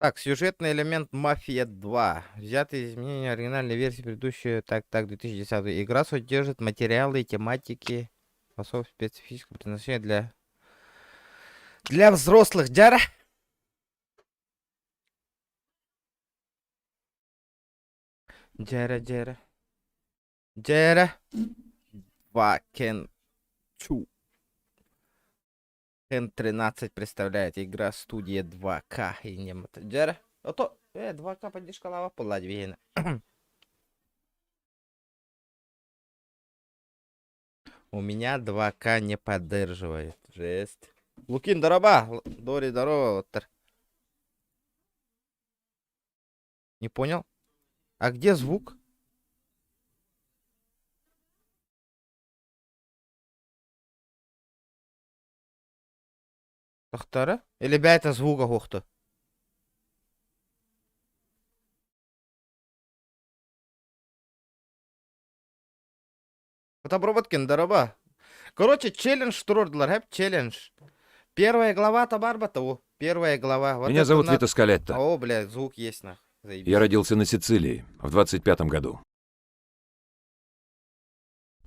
Так, сюжетный элемент «Мафия 2». Взятый из изменения оригинальной версии предыдущей, так, так, 2010. Игра содержит материалы и тематики особо специфического предназначения для взрослых. Дьэ. Дьэ, дьэ. Дьэ. Вакен Чу. Н13 представляет игра студия 2К и немат. Дьэ. Ото 2К поддержкалаабат буолла дии У меня 2К не поддерживает. Жесть. Лукин, дороба! Дори, здорово, Оттер. Не понял? А где звук? Тохтара? Или бэйэтэ звуга суохту? Фотоброботкин, дороба. Короче, челлендж туруордулар, хэп челлендж. Первая глава табарбата, о, первая глава. Вот Меня это зовут на... Вито Скалетто. О, бля, звук есть нах. Заебись. Я родился на Сицилии в 25 году.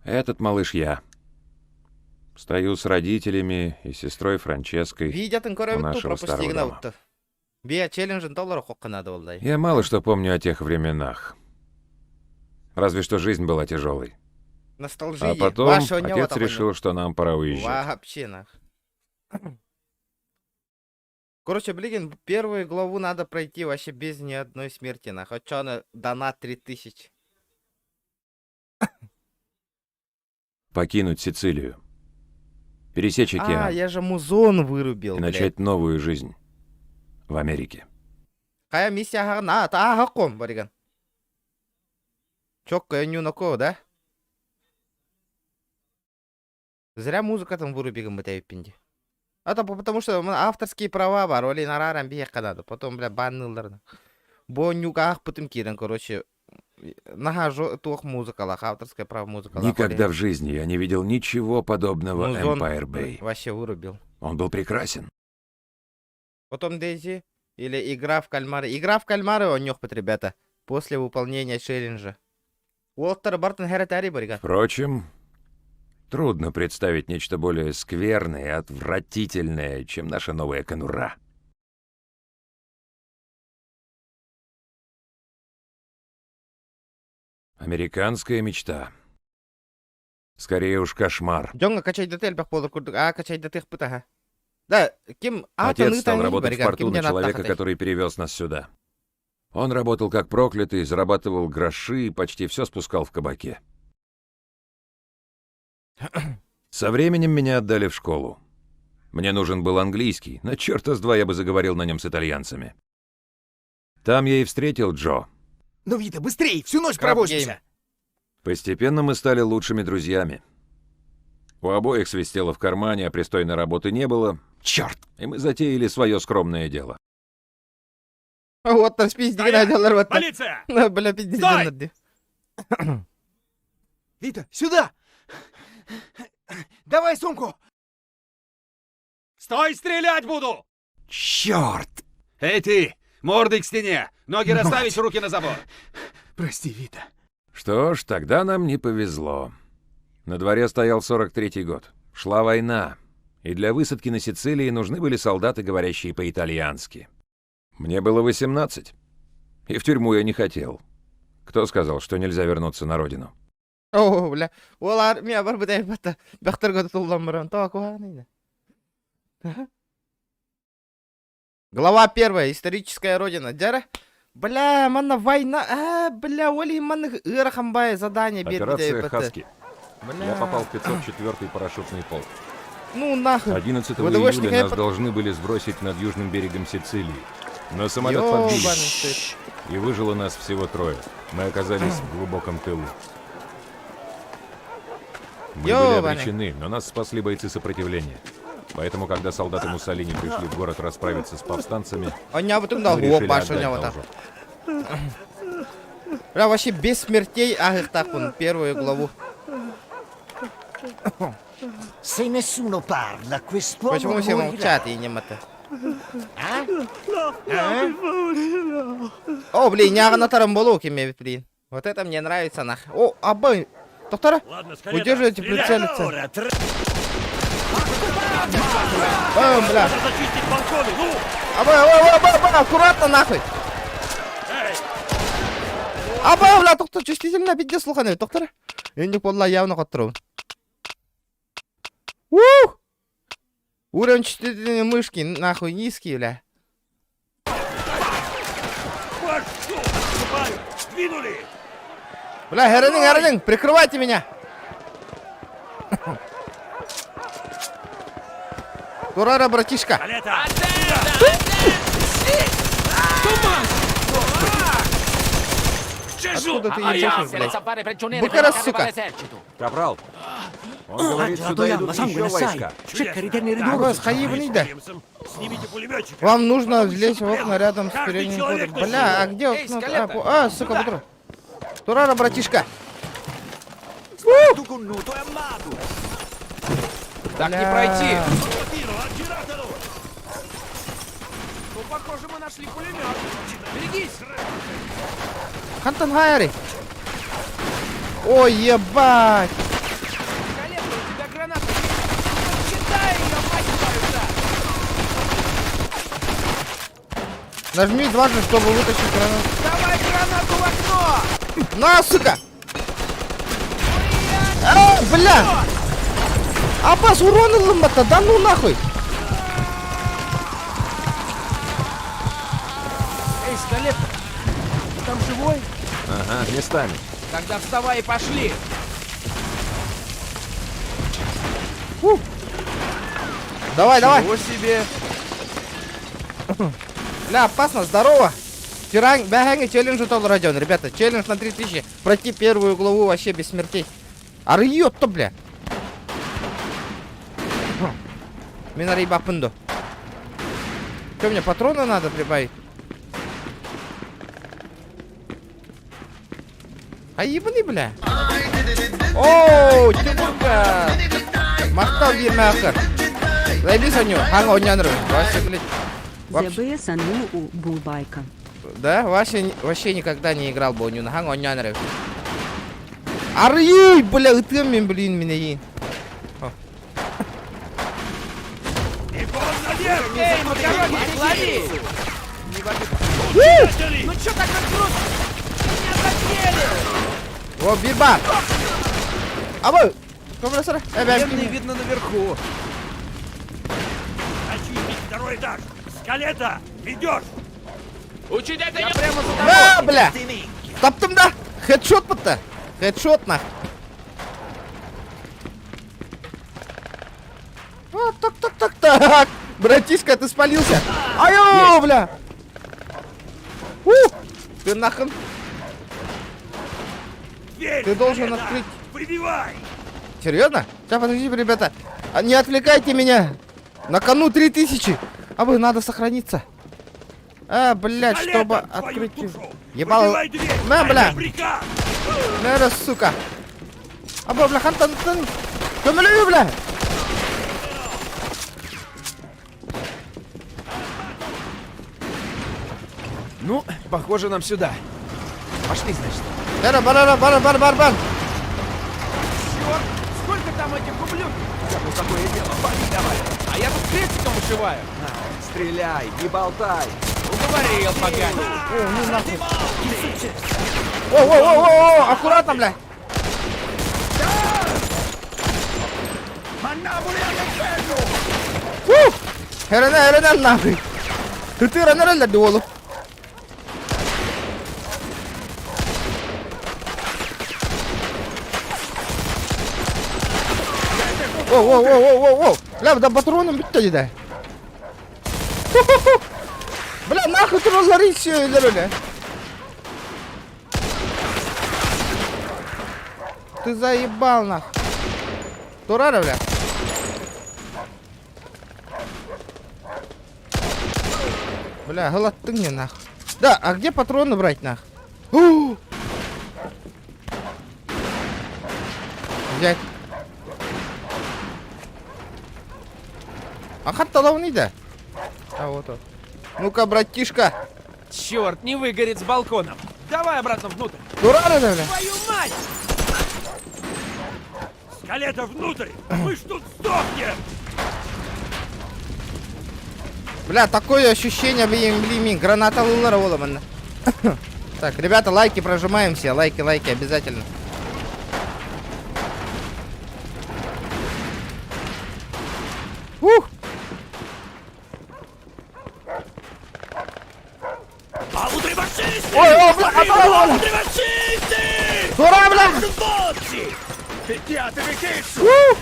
Этот малыш я. Стою с родителями и сестрой Франческой Видеотын у көрөбүт туу нашего старого пропустигына дома. утты. Бия челленджин доллары хокканады болдай. Я мало что помню о тех временах. Разве что жизнь была тяжелой. А Ностальжия. потом Ваше у него отец там решил, что нам пора уезжать. Вообще нах. Короче, блин, первую главу надо пройти вообще без ни одной смерти, нах. А чё она донат 3000? Покинуть Сицилию. Пересечь А, океан я же музон вырубил, и блядь. начать новую жизнь в Америке. Хайа миссия на, та хаком, бариган. Чокка нюнако, да? Зря музыка там вырубигам бит А то потому что авторские права бар, оли нарарам биһиэхэ надо. Потом, бля, баннылар. Бо нюках пытым киирэн, короче, наһаа туох музыкалаах, авторское право музыкалаах. Никогда в жизни я не видел ничего подобного Музон Empire Bay. вообще вырубил. Он был прекрасен. Потом Дейзи или Игра в кальмары. Игра в кальмары он нёхпыт, ребята, после выполнения челленджа. Уолтер Бартон Херетари, барига. Впрочем, трудно представить нечто более скверное и отвратительное, чем наша новая конура. Американская мечта. Скорее уж кошмар. Дьоҥҥо качайдата элбэх буолар курдук. Аа, качайдатыахпыт аха. Да, ким Отец аатын стал ыытан работать в бариган, порту ким на диэн человека, ааттаахатай. который перевез нас сюда. Он работал как проклятый, зарабатывал гроши и почти все спускал в кабаке. Со временем меня отдали в школу. Мне нужен был английский, но черта с два я бы заговорил на нем с итальянцами. Там я и встретил Джо. Ну, Вита, быстрей! Всю ночь Краб провозимся! Постепенно мы стали лучшими друзьями. У обоих свистело в кармане, а пристойной работы не было, Черт! и мы затеяли свое скромное дело. Вот там спиздили надялар вот. Полиция! Бля, пиздец. Стой! Вита, сюда! Давай сумку! Стой, стрелять буду! Черт! Эй ты! Мордой к стене! Ноги Мать. расставить, руки на забор! Прости, Вита. Что ж, тогда нам не повезло. На дворе стоял 43-й год. Шла война. И для высадки на Сицилии нужны были солдаты, говорящие по-итальянски. Мне было 18. И в тюрьму я не хотел. Кто сказал, что нельзя вернуться на родину? О, бля. Ол армия бар бит бата. Бахтарга туллан баран. Так, Глава первая. Историческая родина. Дьэ. Бля, манна война. А, бля, оли манна ыарахамбай задание Операция «Хаски». Бля. Я попал в 504-й парашютный полк. Ну нахуй. 11 ВДВшник июля нас я- должны были сбросить над южным берегом Сицилии. Но самолет подбили, Ёбаный стыд. и выжило нас всего трое. Мы оказались в глубоком тылу. Мы были Ёбаный. обречены, но нас спасли бойцы сопротивления. Поэтому, когда солдаты Муссолини пришли в город расправиться с повстанцами, Онньообутуҥ мы да решили баш отдать онньообута. должок. Бля, вообще без смертей ааһыахтаахпын первую главу. Se nessuno parla, quest'uomo Почему все morirà. молчат и не это? А? А? О, блин, ньааҕына таран буолуо ким эбит, блин. Вот это мне нравится, нах. О, абай. Доктора, удерживайте прицелиться. О, бля. Абай, абай, абай, абай, аккуратно, нахуй. Абай, бля, доктор, чувствительно, пиздец, слухай, доктор. Инник буолла явно хотторобун. Ух! Уровень чувствительной мышки, нахуй, низкий, бля. Бля, Херенин, Херенин, прикрывайте меня! Турара, братишка! Откуда ты ебашишь, блядь? Букара, сука! Капрал, он говорит, сюда идут еще войска. Хайыбный, Вам нужно влезть в окна рядом с передним входом. Бля, а где окно? А, а, сука, бутро. Турара, братишка. Так не пройти. Ну, похоже, мы нашли пулемет. Берегись! Хантан Хайри. Ой, ебать. Скалетто, у тебя граната! Читай ее, мать твою, да! Нажми дважды, чтобы вытащить гранату. Давай гранату в окно! На, сука! А, бля! Аббас, урон ыллым да ну нахуй! Эй, Скалетто, ты там живой? Ага, местами. Тогда вставай и пошли! Фу. Давай, давай! Чего себе? Бля, опасно, здорово! Тиран, бэхэҥҥи челлендж Родион, ребята, челлендж на 3000. Пройти первую главу вообще без смертей. Арыйот-то, бля. Мин арыйбаппын. Че, мне патроны надо прибавить? А ебани, бля. О, Тимурка! Махтал Емахар. Заебись у него. Ханга оонньоон Вообще, блядь. Вообще, ЗБСНУ Булбайка. да, вообще, вообще никогда не играл бы у него. Ханга оонньоон Арый, бля, ытым мин, блин, меня и. Эй, макаронник, лови! Ну чё такой грустный? Меня задели! О, бирба! Абы! Компрессор. Э, бля, Пленный видно наверху. Очистить второй этаж! Скалета! Идешь! Я прямо за тобой! На, бля! Таптым да! Хедшот бытты! Хедшот нах! О, так, так, так, так! Братишка, ты спалился! Айо, бля! У! Ты нахрен! Дверь! Ты должен Скалета! открыть. Выбивай! Серьезно? Сейчас, подождите, ребята. А, Не отвлекайте меня! На кону 3000! А вы, надо сохраниться. А, блядь, Скалета, чтобы твою открыть... душу! Ебал... Выбивай дверь! На, бля! Это приказ! На, сука! А, бля, хантан, тан. Көмөлүү, бля! Ну, похоже, нам сюда. Пошли, значит. Бара, бара, бара, бар, бар, бар. Черт! Сколько там этих ублюдков? Кому какое дело? Вали давай. А я тут крестиком вышиваю! Стреляй, не болтай. Уговорил, поганец! О, ну нахуй. О, о, о, о, о, аккуратно, бля. Фу! Херена, херена, нахуй. Ты рана долу. О, о, о, о, о, о. Бля, да патроном бүттү да. Бля, нахуй троллари бля. Ты заебал нахуй. Турара, бля. Бля, ты мне нах. Да, а где патроны брать нах? У! Взять. А хатта да. А вот он. Ну-ка, братишка. Черт, не выгорит с балконом. Давай обратно внутрь. Дурак это, бля. Твою мать! Скалета внутрь! Мы ж тут сдохнем! Бля, такое ощущение, блин, блин, блин, граната ыллар буолла. Так, ребята, лайки прожимаем все, лайки, лайки обязательно. Ух! Autri fascisti! Ой, о, бля, а, бля, бля. Autri fascisti! Тура, бля! Sbocci! Ух!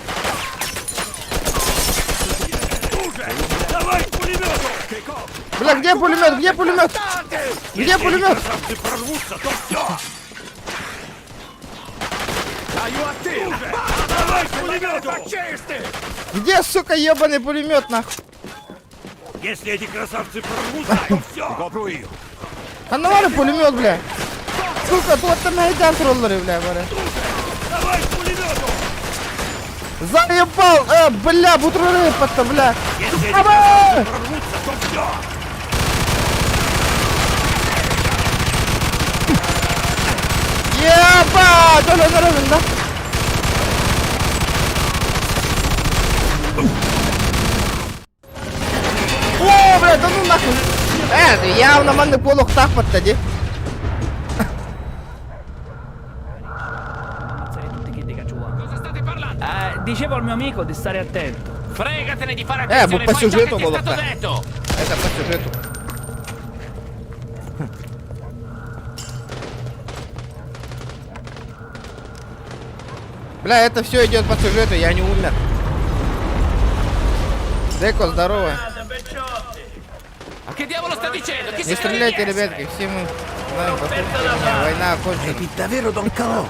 Уже! Давай к пулемету! Бля, где пулемет? Где пулемет? Где Если эти пулемет? красавцы прорвутся, то все! Уже! Давай к пулемету! Где, сука, ебаный пулемет, нахуй? Если эти красавцы прорвутся, то все! А ну баар пулемет, бля. Сука, тут там найдем троллеры, бля, бары. Давай к пулемету! Заебал! Бля, бутры патта, бля. Если эти Аба! красавцы прорвутся, то все! Ебать! Оля, здорово, да? О, бля, да ну нахуй! Явно маннык буолуохтаах батта дии. Ammazzare tutti che Cosa state parlando? Dicevo al mio amico di stare attento. Fregatene di fare Bu attenzione, по fai ciò che сюжету ti è stato буолуохтаах. detto! Это по сюжету. Бля, это все идет по сюжету, я не умер. Деко, здорово. Ma che diavolo sta dicendo? Chi Не si crede di стреляйте, essere? ребятки, все мы знаем, послушайте меня, война окончена. Davvero Don Calò?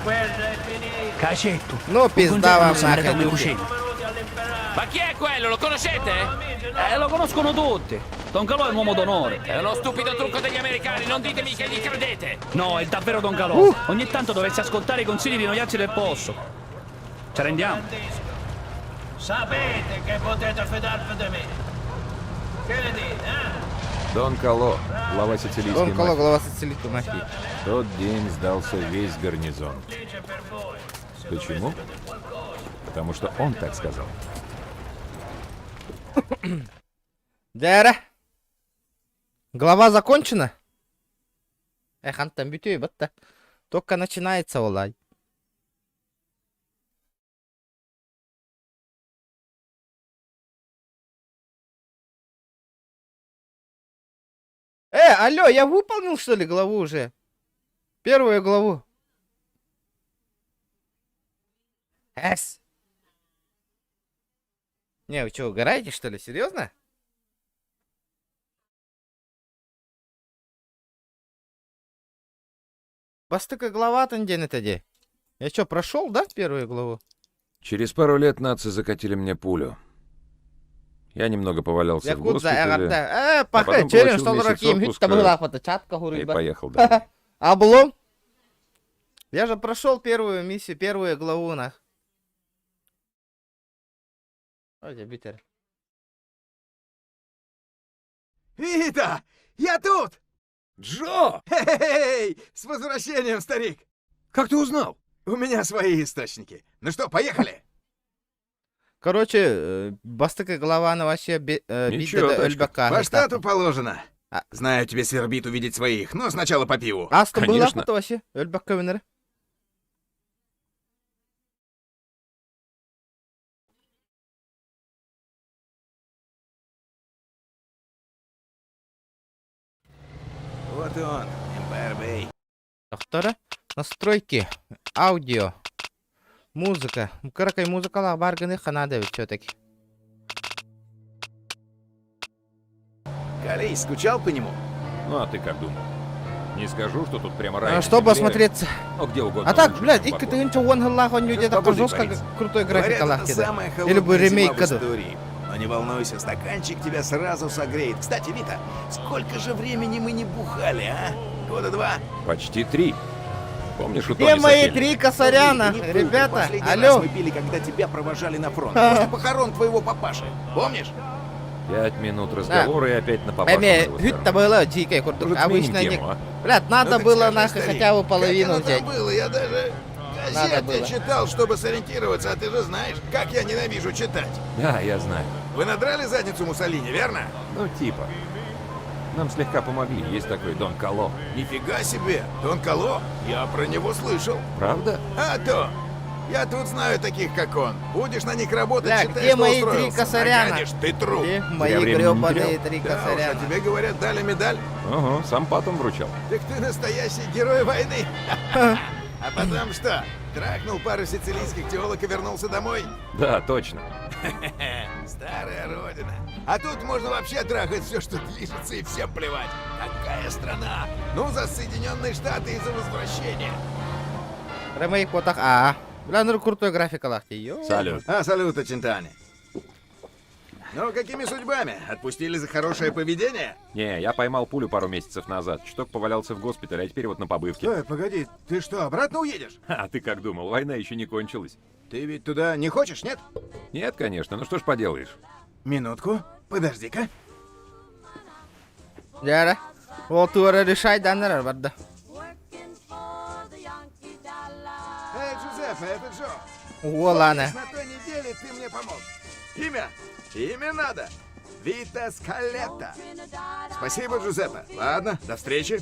Cacetto. Ну, пизда вам sembra нахуй, come люди. cucina. Ma chi è quello? Lo conoscete? Lo conoscono tutti. Don Calò è un uomo d'onore. È uno stupido trucco degli americani, non ditemi che gli credete! No, è davvero Don Calò. Ogni tanto dovresti ascoltare i consigli di noiarci del posto. Ci rendiamo. Sapete che potete fidarvi di me. Che ne dite, eh? Дон Кало, глава сицилийской Дон Кало, мафии. глава сицилийской мафии. В тот день сдался весь гарнизон. Почему? Потому что он так сказал. Дьэ. Глава закончена? Эх, хантан бүтүөй батта. Только начинается олай. Алло, я выполнил, что ли, главу уже? Первую главу. Эс. Не, вы что, угораете, что ли? Серьезно? Бастакы глава диэн этэ дии. Я что, прошел, да, первую главу? Через пару лет нации закатили мне пулю. Я немного повалялся в Якудза, госпитале эҕэрдэ. Паха, потом черен, получил что месяц ким отпуска хүттэ чатка и хуруйба. поехал домой. Облом? Я же прошел первую миссию, первую главу, нах. Ой, битер. Вита! Я тут! Джо! Эй, с возвращением, старик! Как ты узнал? У меня свои источники. Ну что, поехали? Короче, бастакы глава на вообще Ничего, биирдэ тачка. өлбөккө По штату положено. А. Знаю, тебе свербит увидеть своих, но сначала по пиву. Астым Конечно. было вообще. Өлбөккө өнөр. Вот и он, Empire Bay. Доктора. Настройки. Аудио. Музыка. Кыракый музыкалаах баар гыныахха наада все-таки. Колись, скучал по нему? Ну, а ты как думал? Не скажу, что тут прямо рай А, на чтобы земле, осмотреться. но где угодно А так, лучше, блядь, чем икки в тыһыынча уон сыллаах оонньуу Что с диэтэххэ погодой жестко творится? крутой Говорят, графикалаах это диэтэ. самая Или бы холодная зима ремейк в каду. истории. Но не волнуйся, стаканчик тебя сразу согреет. Кстати, Вита, сколько же времени мы не бухали, а? Года два? Почти три. Помнишь, у Где Тони мои Сахель? три косаряна? Ты не путай, Ребята, последний алло. раз мы пили, когда тебя провожали на фронт. После похорон твоего папаши. Помнишь? 5 минут разговора и опять на папашу Эме, моего бүт стороны. было дикой курдук. Может, сменим Обычно не... тему, а? Блядь, надо Ну так было скажи, нахуй старик, хотя бы половину как оно взять. там было? Я даже Надо газеты было. читал, чтобы сориентироваться, а ты же знаешь, как я ненавижу читать. Да, я знаю. Вы надрали задницу Муссолини, верно? Ну, типа. Нам слегка помогли. Есть такой Дон Кало. Нифига себе! Дон Кало? Я про него слышал. Правда? А то! Я тут знаю таких, как он. Будешь на них работать, Бля, считай, где что мои три устроился. косаряна? Нагадишь, ты труп. Где мои времени не гребаные терял. три Да уж, а косаряна? тебе, говорят, дали медаль. Ага, сам потом вручал. Так ты настоящий герой войны. А потом что? Трахнул пару сицилийских телок и вернулся домой? Да, точно. Старая родина. А тут можно вообще трахать все, что движется, и всем плевать. Какая страна! Ну, за Соединенные Штаты и за возвращение. Ремейк вот так, а. Бля, ну крутой графика лахти. Ё. Салют. А, салюта, Чинтани. Ну, какими судьбами? Отпустили за хорошее поведение? Не, я поймал пулю пару месяцев назад. Чуток повалялся в госпитале, а теперь вот на побывке. Стой, погоди, ты что, обратно уедешь? А ты как думал, война еще не кончилась? Ты ведь туда не хочешь, нет? Нет, конечно, ну что ж поделаешь. Минутку, подожди-ка. Дяра. Вот тура решай, да, наверное, барда. Эй, Джузеппе, это Джо. О, ладно. Помнишь, на той неделе ты мне помог. Имя? Имя надо. Вита Скалетта. Спасибо, Джузеппе. Ладно, до встречи.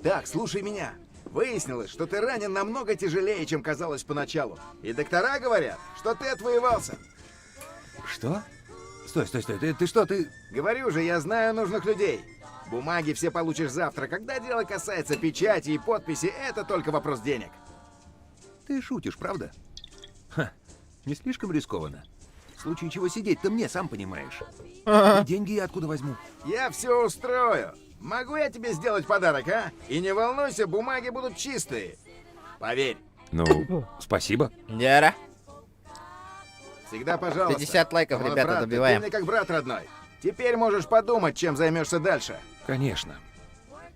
Так, слушай меня. Выяснилось, что ты ранен намного тяжелее, чем казалось поначалу. И доктора говорят, что ты отвоевался. Что? Стой, стой, стой, ты что, ты... Говорю же, я знаю нужных людей. Бумаги все получишь завтра. Когда дело касается печати и подписи, это только вопрос денег. Ты шутишь, правда? Ха, не слишком рискованно. В случае чего сидеть-то мне, сам понимаешь. И деньги я откуда возьму? Я все устрою. Могу я тебе сделать подарок, а? И не волнуйся, бумаги будут чистые. Поверь. Ну, спасибо. Дяра. Всегда пожалуйста. 50 лайков, Мой ребята, брат, ты добиваем. мне как брат родной. Теперь можешь подумать, чем займешься дальше. Конечно.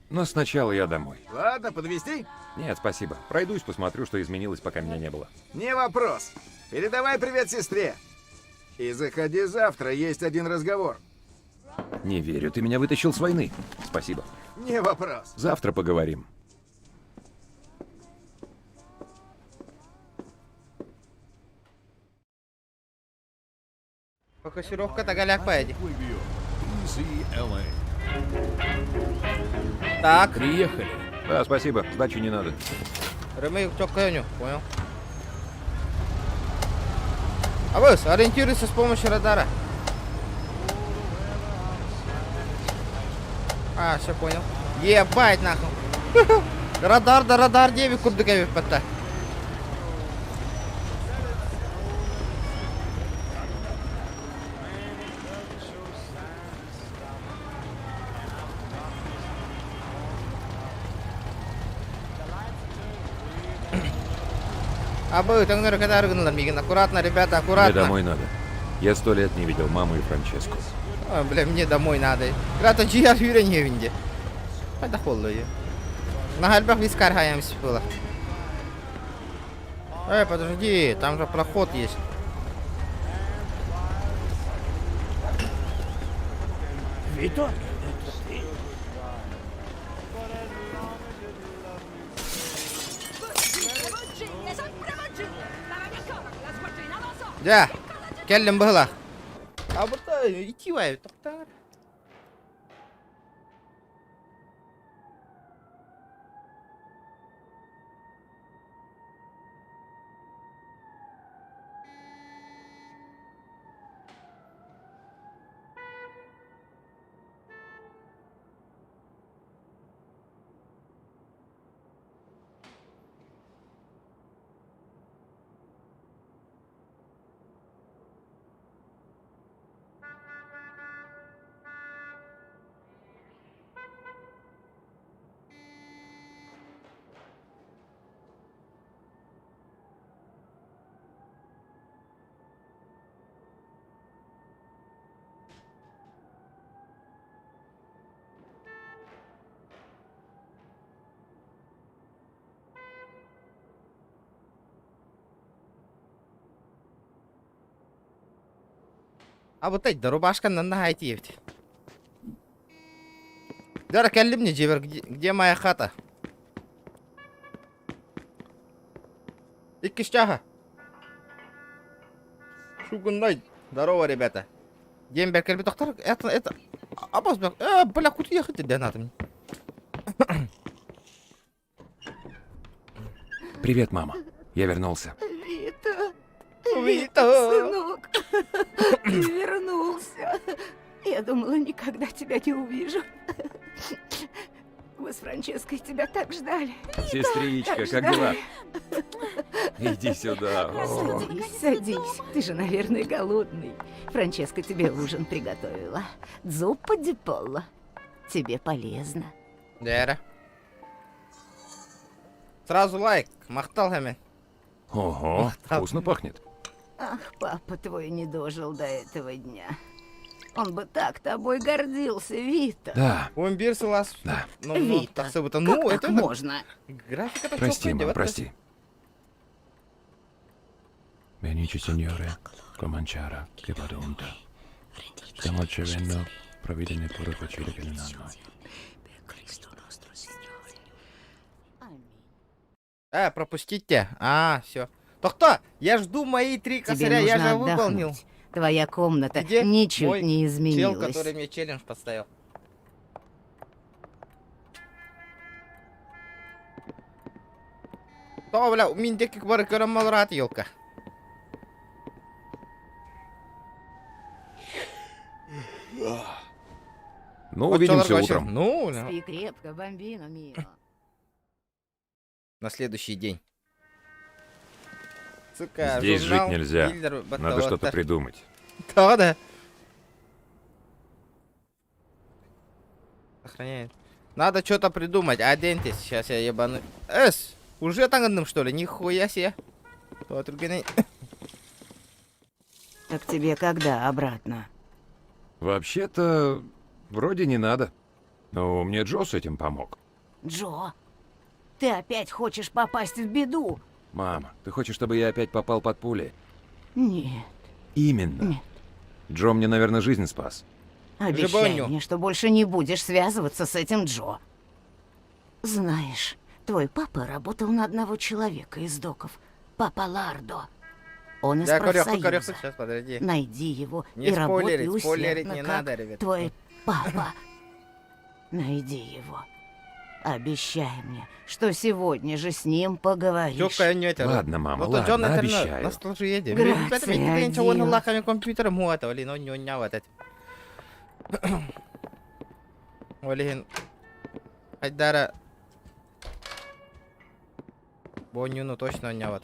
Но сначала я домой. Ладно, подвести? Нет, спасибо. Пройдусь, посмотрю, что изменилось, пока меня не было. Не вопрос. Передавай привет сестре. И заходи завтра, есть один разговор. Не верю, ты меня вытащил с войны. Спасибо. Не вопрос. Завтра поговорим. Фокусировка тагаляк поэди. Так, Приехали. Да, спасибо. Сдачи не надо. ремейк чоканю, понял. А вы ориентируйся с помощью радара. А, все понял. Ебать нахуй. Радар да радар 9 курдука патта. А вы так мигин. Аккуратно, ребята, аккуратно. Мне домой надо. Я 100 лет не видел маму и Франческу. А, бля, мне домой надо. Рата жиар үйреневинде. Қайда холлы. На гальбах вискар хаямс было. Эй, подожди, там же проход есть. Вито? Это ты? Да, кэллим была. А вот идти вай, тоқтар. Абытай да рубашканан наһаа итиэбит. Дара кэллим не дьиэбэр, где, где моя хата? Иккис чааһа. Шугуннай. Здорово, ребята. Дембер кэлбит тохтор. Это, это... Абас, бля, бля, куда ехать да надо мне? Привет, мама. Я вернулся. Вита, Вита. сынок, ты вернулся. Я думала, никогда тебя не увижу. Мы с Франческой тебя так ждали. Сестричка, как дела? Иди сюда. О. Садись, садись. Ты же, наверное, голодный. Франческа тебе ужин приготовила. Зуппа ди полло. Тебе полезно. Дээрэ. Сразу лайк. Махтал хэмэ. Ого, вкусно пахнет. Ах, папа твой не дожил до этого дня. Он бы так тобой гордился, Вита. Да, 11 сылас. Да. Ну, ну, Вита, тахсыбыта. Как Ну, так это можно? графика прости, мам, прости. Benici, signore, cominciare che vado Stiamo ricevendo provvide pure piacere che non hanno. Аминь. Пропустите. А, все. Тохто, я жду мои три Тебе косаря, я нужно же выполнил. отдохнуть. Твоя комната Где ничуть мой не Чел, изменилась. который мне челлендж поставил. То, бля, миндеки бар көрөм малрат елка. Ну, увидимся утром. Ну, бля, Спи крепко, bambino mio. на следующий день. Сука, Здесь журнал жить нельзя. Киллер Надо что-то Баттаватта. придумать. Да, да. Сохраняет. Надо что-то придумать. Оденьтесь. Сейчас я ебану. Эс! Уже таҥынным, что ли? Нихуя себе. То түргэнэй. Так тебе когда обратно? Вообще-то, вроде не надо. Но мне Джо с этим помог. Джо, ты опять хочешь попасть в беду? Мама, ты хочешь, чтобы я опять попал под пули? Нет. Именно. Нет. Джо мне, наверное, жизнь спас. Обещай Жабоню. мне, что больше не будешь связываться с этим Джо. Знаешь, твой папа работал на одного человека из доков. Папа Лардо. Он из Да, корёху, профсоюза. корёху, сейчас, подожди. Найди его Не и работай спойлерить, спойлерить усердно, не как надо, ребят. твой папа. Найди его. Обещай мне, что сегодня же с ним поговоришь. Чё, не это. Ладно, мама, Вот Джон ладно, это обещаю. на столже едем. Грация, Ничего Дио. лахами компьютером вот, или ну не не вот это. Олин. Айдара. Бонюну точно не вот.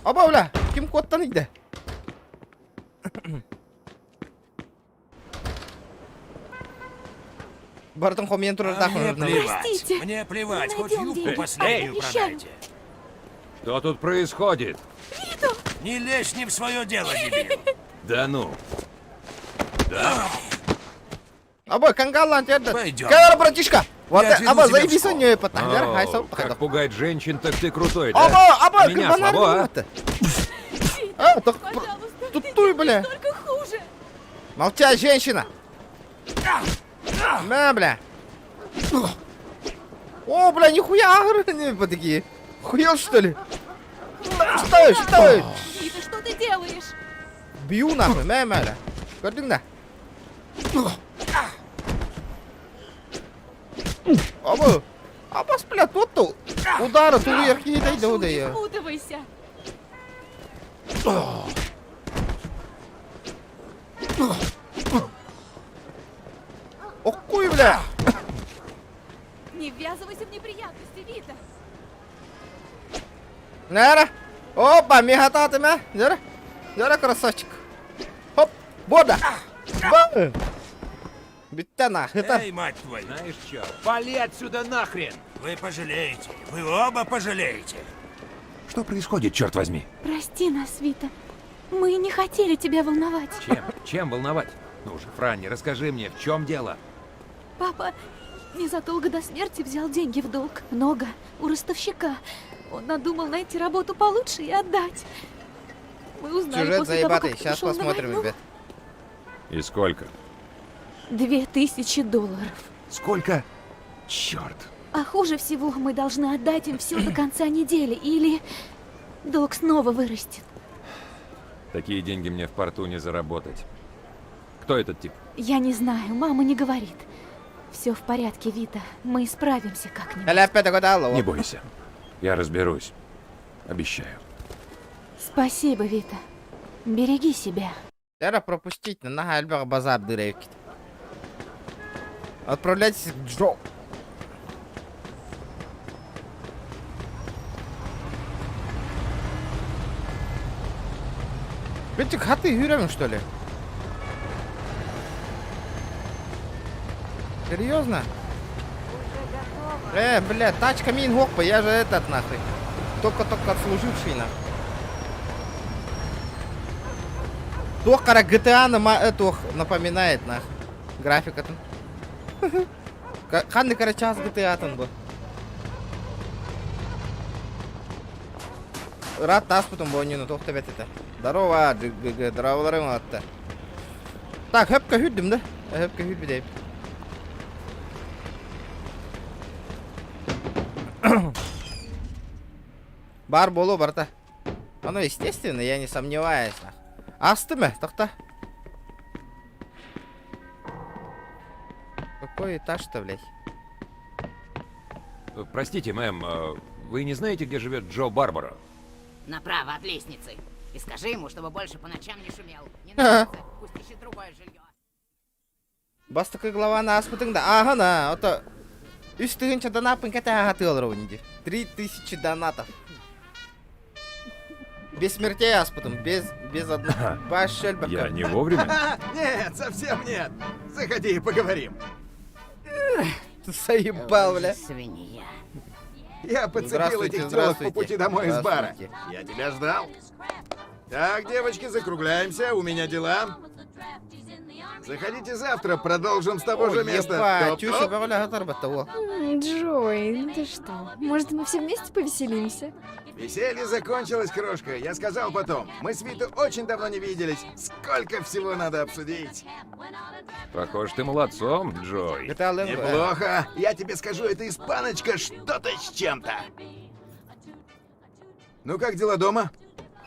Оба, бля, ким коттан иде? Бартын хомьен турар А мне тахын. плевать. Простите. Мне плевать, Мы хоть найдем юбку деньги. последнюю Обещаю. продайте. Что тут происходит? Не лезь не в свое дело, дебил. Да ну. Аба, кангалан терді. Пойдем. Кайра, братишка. Вот, Я отведу аба, тебя в заебись школу. у нее потахлер. О, Хай, сау, как пугать женщин, так ты крутой, да? Аба, аба, Меня слабо, а? А, так, Пожалуйста, тут ты туй, бля. делаешь только хуже. Молчать, женщина! На, бля! О, бля, нихуя агры такие. Хуел, что ли? Стой, стой! Вита, что ты делаешь? Бью нахуй, мә, мә, бля. Көрдің да? Аба, абас, бля, тот удары тулы еркей дайды Прошу, одай. не впутывайся. Охуй, бля! Не ввязывайся в неприятности, Вита. Нера! Опа, мигата ты мә! Нера! Нера, красавчик! Хоп! Бода! Ба! Бүттә нах, это... Эй, мать твою. Знаешь что? Вали отсюда нахрен! Вы пожалеете. Вы оба пожалеете. Что происходит, черт возьми? Прости нас, Вита. Мы не хотели тебя волновать. Чем? Чем волновать? Ну же, Франни, расскажи мне, в чем дело? Папа незадолго до смерти взял деньги в долг. Много. У ростовщика. Он надумал найти работу получше и отдать. Мы узнали Сюжет после того, заебатый, как ты сейчас ушел на посмотрим, войну. ребят. И сколько? 2000 долларов. Сколько? Черт. А хуже всего, мы должны отдать им все до конца недели, или долг снова вырастет. Такие деньги мне в порту не заработать. Кто этот тип? Я не знаю, мама не говорит. Все в порядке, Вита. Мы справимся как-нибудь. Не бойся. Я разберусь. Обещаю. Спасибо, Вита. Береги себя. Эра пропустить, на элбэх базаардыыр эбиккит. Отправляйтесь к Джо. Эти хаты юрем, что ли? Серьезно? Бля, тачка мин хопа, я же этот нахуй. Только-только отслуживший нахуй. Туох кара GTA на эту напоминает нах. Графика там. Ханны кара час GTA там был. Рад тас потом бонину тохта бет это. Здорово, ГГ, здорово, атта. Так, хөпкө хүрдүм да? Хөпкө хүрбүдэ. Баар буолуо барыта. Оно естественно, я не сомневаюсь. Астым тохтоо. Какой этаж-то, блядь? Простите, мэм, вы не знаете, где живет Джо Барбаро? Направо от лестницы. И скажи ему, чтобы больше по ночам не шумел. Не нравится, пусть ищет другое жилье. Бастакы главаны ааспытыҥ да. Ага на, это... 3000 донаппын кэтэһэ сатыыллар дии. 3000 донатов. Без смертей ааспытым, без одного. Башель Я не вовремя? Нет, совсем нет. Заходи и поговорим. Заебал, бля. Свинья. Я подцепил Здравствуйте, этих телок по здравствуйте. пути домой из бара. Здравствуйте. Я тебя ждал. Так, девочки, закругляемся, у меня дела. Заходите завтра, продолжим с того Ой, же места. ебать, Топ-топ. чуша, бля, того. Джой, ну ты что? Может, мы все вместе повеселимся? Веселье закончилось, крошка. Я сказал потом. Мы с Вито очень давно не виделись. Сколько всего надо обсудить. Похоже, ты молодцом, Джой. GTA Лэнг, Неплохо. Я тебе скажу, эта испаночка что-то с чем-то. Ну как дела дома?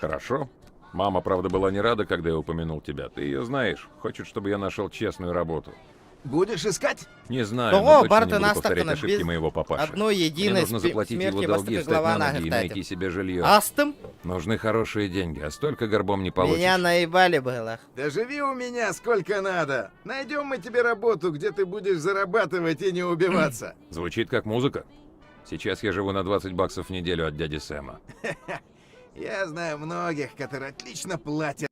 Хорошо. Мама, правда, была не рада, когда я упомянул тебя. Ты ее знаешь. Хочет, чтобы я нашел честную работу. Будешь искать? Не знаю, Того, но точно Барта не буду нас повторять так ошибки без моего папаши. одной Мне единой нужно заплатить его смерти долги, бастакы встать глава на ноги и нахер найти себе жилье. Астым? Нужны хорошие деньги, а столько горбом не получишь. Меня наебали было. Да живи у меня сколько надо. Найдем мы тебе работу, где ты будешь зарабатывать и не убиваться. Звучит как музыка. Сейчас я живу на 20 баксов в неделю от дяди Сэма. Я знаю многих, которые отлично платят,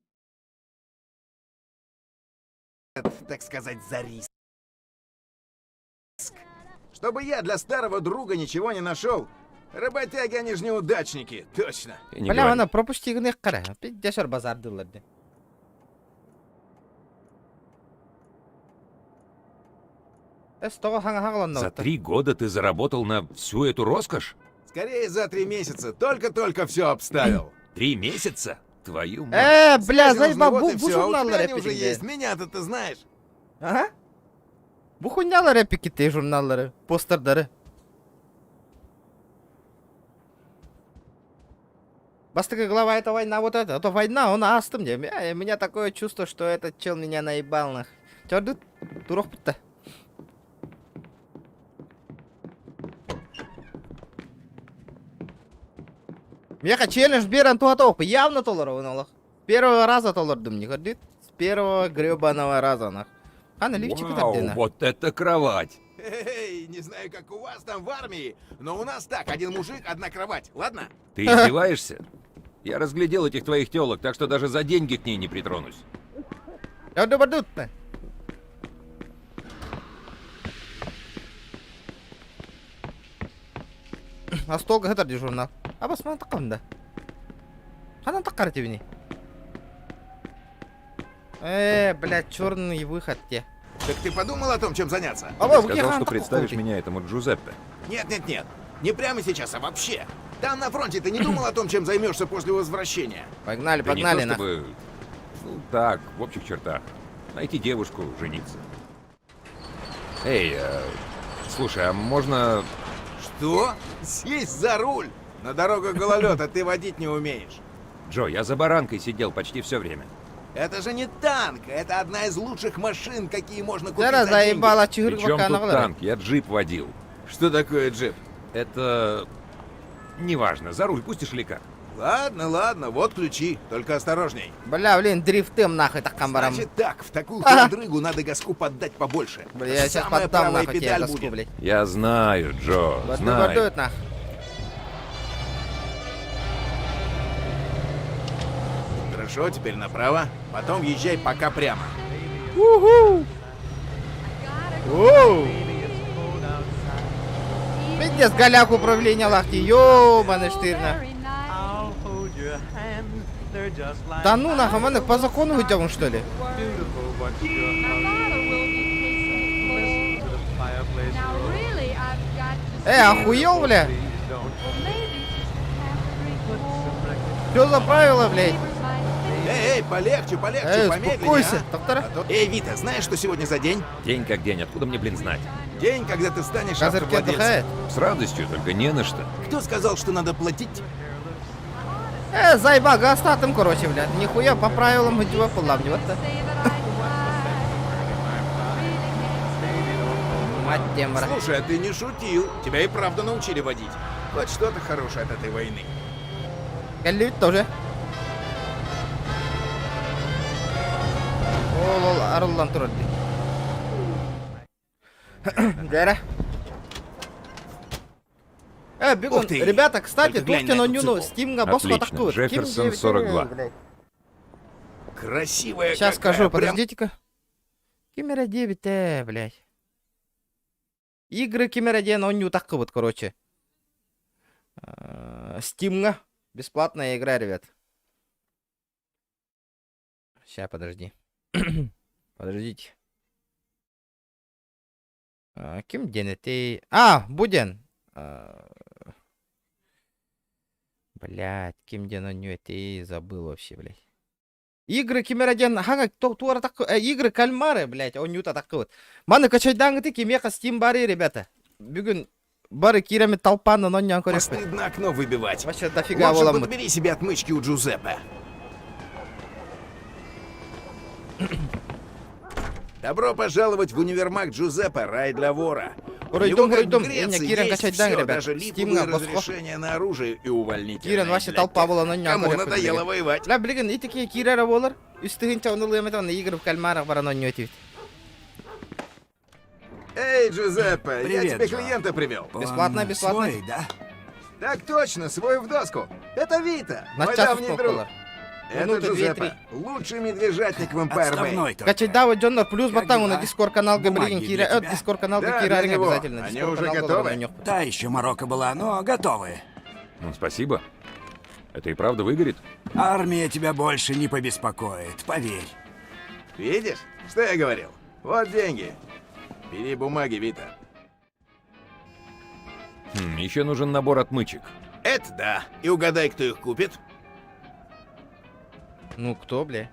так сказать, за риск. Чтобы я для старого друга ничего не нашел. Работяги, они же неудачники, точно. И не Бля, говори. она пропусти гынык кара. Пиздешер базаардыыллар дии. Эс тоҕо хаҥа За 3 года ты заработал на всю эту роскошь? Скорее за 3 месяца, только-только все обставил. 3 месяца? Твою мать. Бля, Связи нужны, заебал, вот бу и бу всё. А у журналлар тебя они уже эпикинде. есть, меня-то ты знаешь. Ага. Бу хуйнялар эпиките журналлары, постердары. Бастакы глава это война вот это, а то война, он астым мне. У меня такое чувство, что этот чел меня наебал нах. Чордут, турух бутта. Меха челлендж биэрэн туһата явно толоробун олох. Первого раза толордум не көрдүт. С первого гребаного раза нах. Хана лифчик Вау, вот это кровать! Эй, не знаю, как у вас там в армии, но у нас так, один мужик, одна кровать, ладно? Ты издеваешься? Я разглядел этих твоих телок, так что даже за деньги к ней не притронусь. Чорду бардут. Остуолга сытар дии журнал. А басман такканда. Ханан таккар тибини. Блядь, черный выход те. Так ты подумал о том, чем заняться? А Ты сказал, что представишь меня этому Джузеппе. Нет, нет, нет. Не прямо сейчас, а вообще. Там на фронте ты не думал о том, чем займешься после возвращения? Погнали, Да не погнали, то на. чтобы... Ну, так, в общих чертах. Найти девушку, жениться. Эй, э, слушай, а можно... Что? Сесть за руль? На дорогах гололед, а ты водить не умеешь. Джо, я за баранкой сидел почти все время. Это же не танк, это одна из лучших машин, какие можно купить Зара за деньги. заебала При чем тут танк? Я джип водил. Что такое джип? Это... Неважно, за руль пустишь или как? Ладно, ладно, вот ключи, только осторожней. Бля, блин, дрифтым нахуй такам барам. Значит так, в такую холодрыгу надо газку поддать побольше. Бля, я сейчас Самая поддам правая нахуй тебе педаль газку, будет. блядь. Я знаю, Джо, Вот знаю. бордует нах. Хорошо, теперь направо, потом езжай пока прямо. Уху! Оу! Пиздец, голяк управления лахти, ёбаный штырна. Да ну нахуй, мы по закону идем, что ли? Эй, охуел, бля? Что за правила, блядь? Эй, эй, полегче, полегче, Эй, помедленнее, успокойся, а? доктора. А то- Эй, Вита, знаешь, что сегодня за день? День как день, откуда мне, блин, знать? День, когда ты станешь Козырьки автовладельцем. отдыхает? С радостью, только не на что. Кто сказал, что надо платить? Э, заеба, гастатым, короче, блядь. Нихуя по правилам идёт поламниваться. Мать темра. Слушай, а ты не шутил. Тебя и правда научили водить. Хоть что-то хорошее от этой войны. Кэллибит тоже. Ол ол арыллан турар дии. Дьэ. Э, бегун, Ух ты! ребята, кстати, Только глянь тух на эту оонньууну цыпу. Steam-ҥа босхо Отлично. тахсыбыт. Джефферсон 42. Красивая Сейчас какая, скажу, прям подождите-ка. Ким эрэ диэбитэ, блядь. Игры ким эрэ диэн оонньуу тахсыбыт, короче. Steam-ҥа. Бесплатная игра, ребят. Сейчас, подожди. Подождите. А, Ким диэн этэй? А, бу диэн. А, Блядь, ким диэн оонньуу этэй, забыл вообще, блядь. Игры ким эрэ диэн, хаҥа, туора так, игры кальмары, блядь, оонньуута тахсыбыт. Маны качайдааҥҥыт кимиэхэ Steam баарый, ребята. Бүгүн бары киирэммит толпанан оонньоон көрүөхпүт. Стыдно окно выбивать. Вообще дофига Лучше буоламмыт. подбери себе отмычки у Джузеппе. Добро пожаловать в универмаг Джузеппе, рай для вора. У Ройдум, него, как в ройдум, Греции, Кирен есть качайдааҥ, всё, ребят. даже Steam-ҥа липовые босхо. разрешения на оружие и увольнительные Киирэн вообще для толпа тех, буолан оонньоон Кому көрүөхпүт. надоело воевать. Ла билигин итики киирэрэ буолар. Үс тыһыынча ону ылыам игры в кальмарах баран оонньуо этибит. Эй, Джузеппе, я Привет, тебе Джо. клиента привел. Бесплатно, Он бесплатно. Свой, да? Так точно, свой в доску. Это Вита, На мой час давний друг. уступалар. Это Минуты Джузеппе, две-три. лучший медвежатник в Empire Bay. Отставной только. Качайдаабыт дьоннор плюс Как баттаҥ дела? Дискорд каналга Бумаги билигин для киирэ, тебя? Дискорд каналга Да, для киирэриҥ него. обязательно. Они Дискорд уже каналга готовы? оонньуохпут. Та еще морока была, но готовы. Ну, спасибо. Это и правда выгорит? Армия тебя больше не побеспокоит, поверь. Видишь, что я говорил? Вот деньги. Бери бумаги, Вита. Хм, еще нужен набор отмычек. Это да. И угадай, кто их купит. Ну кто, бля?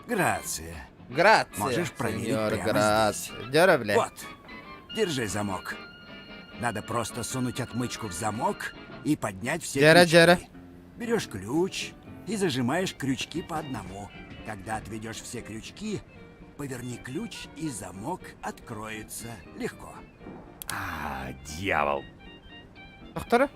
Грация. Грация. Можешь проверить сеньор, прямо грация. Дьэ, бля. Вот. Держи замок. Надо просто сунуть отмычку в замок и поднять все Дьэ, крючки. дьэ. Берешь ключ и зажимаешь крючки по одному. Когда отведешь все крючки, поверни ключ, и замок откроется. Легко. А, дьявол. Доктора?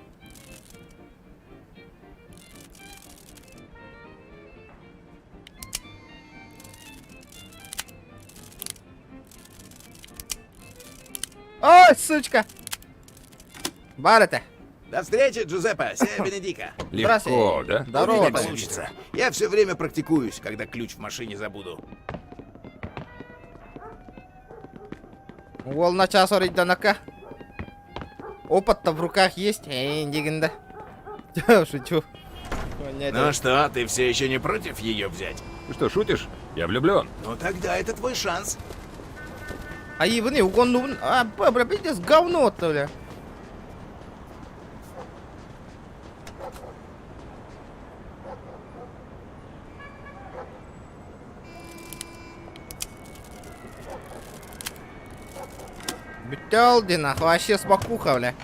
Ой, сучка! Баар этэ. До встречи, Джузеппе. Sia benedica. Легко, да? Здорово, У меня блядь. получится. Я все время практикуюсь, когда ключ в машине забуду. Уол на час орыйданака. Опыт-то в руках есть. Эй, дигинда. Шучу. Ну что, ты все еще не против ее взять? Ты что, шутишь? Я влюблен. Ну тогда это твой шанс. А ибыны угоннубун. А, бля, пиздец, говно-то, бля. Бүтэ нахуй, вообще спокуха, бля.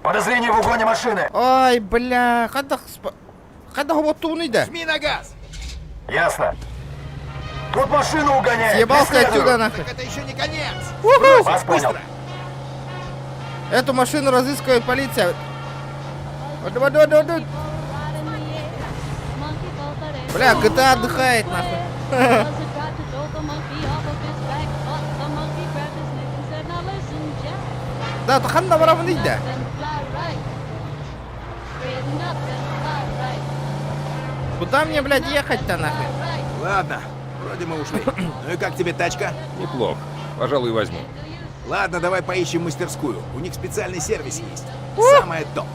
Подозрение в угоне машины. Ай, бля, хайдах хайдах оботтууный да? Жми на газ! Ясно. Тут машину угоняют. Съебался Преследую. отсюда нахуй. Так это еще не конец! Уху! Вас понял. Быстро! Эту машину разыскивает полиция. Вот, вот, вот, вот, вот. Бля, GTA отдыхает нахуй. Да, то ханна барабын да. Куда мне, блядь, ехать-то нахуй? Ладно, вроде мы ушли. Ну и как тебе тачка? Неплохо. Пожалуй, возьму. Ладно, давай поищем мастерскую. У них специальный сервис есть. Самое то.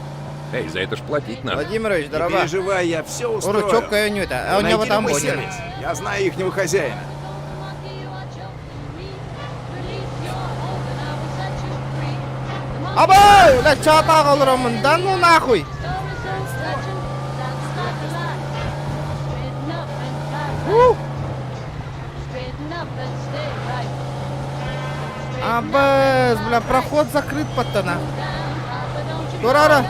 Эй, за это ж платить надо. Владимирович, Не здорово. переживай, я все устрою. Уручок это, а у Найди него там любой будет. сервис. Я знаю ихнего хозяина. Абай, бля, чата олороммун, да ну нахуй. У! Абыз, бля, проход закрыт паттана. Турара.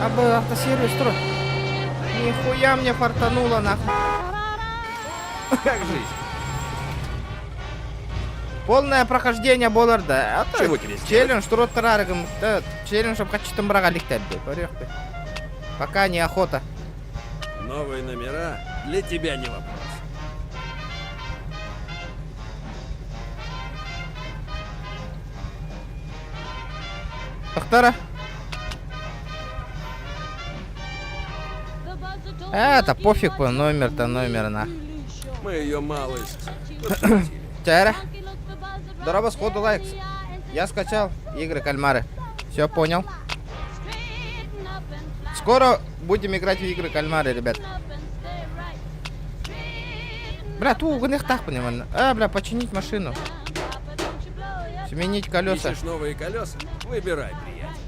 Абы, автосервис, тур. Нихуя мне фартануло, нахуй. Как жизнь? Полное прохождение буолар да. А то Чего тебе сделать? Челлендж туруораргым. Да, челлендж хачытын браға ликтәбді. Пока неохота. Новые номера для тебя не вопрос. Тохтара. Это пофиг по номер-то номер на. Мы ее малость Чара. Дороба сходу лайк. Я скачал игры кальмары. Все понял. Скоро будем играть в игры кальмары, ребят. Бля, ту так понимаю. А, бля, починить машину. Сменить колеса. Ищешь новые колеса? Выбирай, приятель.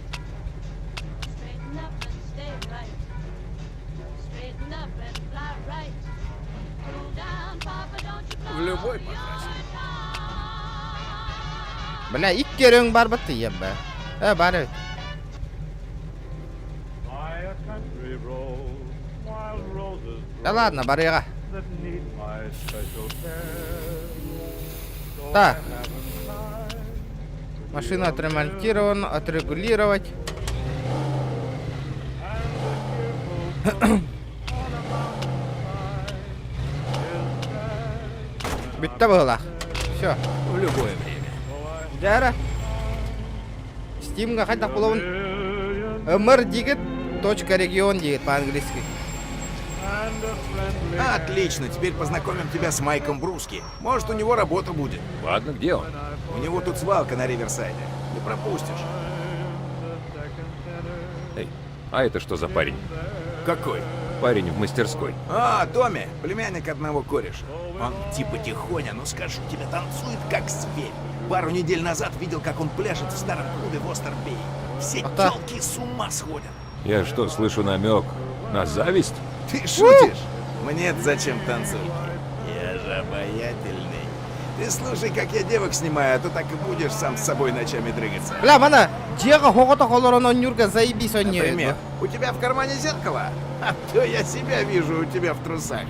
В любой покрасим. Бля, икки бар бытты ебе. Э, бар эбит. Да ладно, барыга. Так. Машина отремонтирована, отрегулировать. Бүтте была. Все. В любое время. Дьэ. Стимга хайдах буолабын. Мр дигит точка регион дигит по-английски. Отлично, теперь познакомим тебя с Майком Бруски. Может, у него работа будет. Ладно, где он? У него тут свалка на Риверсайде. Не пропустишь. Эй, а это что за парень? Какой? Парень в мастерской. А, Томми, племянник одного кореша. Он типа тихоня, но скажу тебе, танцует как зверь. Пару недель назад видел, как он пляшет в старом клубе в Остербей. Все А телки с ума сходят. Я что, слышу намек на зависть? Ты шутишь? Мне зачем танцульки? Я же обаятельный. Ты слушай, как я девок снимаю, а то так и будешь сам с собой ночами дрыгаться. Бля, мана, дьиэҕэ соҕотох олорон оонньуурга заебись оонньуур. Например, у тебя в кармане зеркало? А то я себя вижу у тебя в трусах.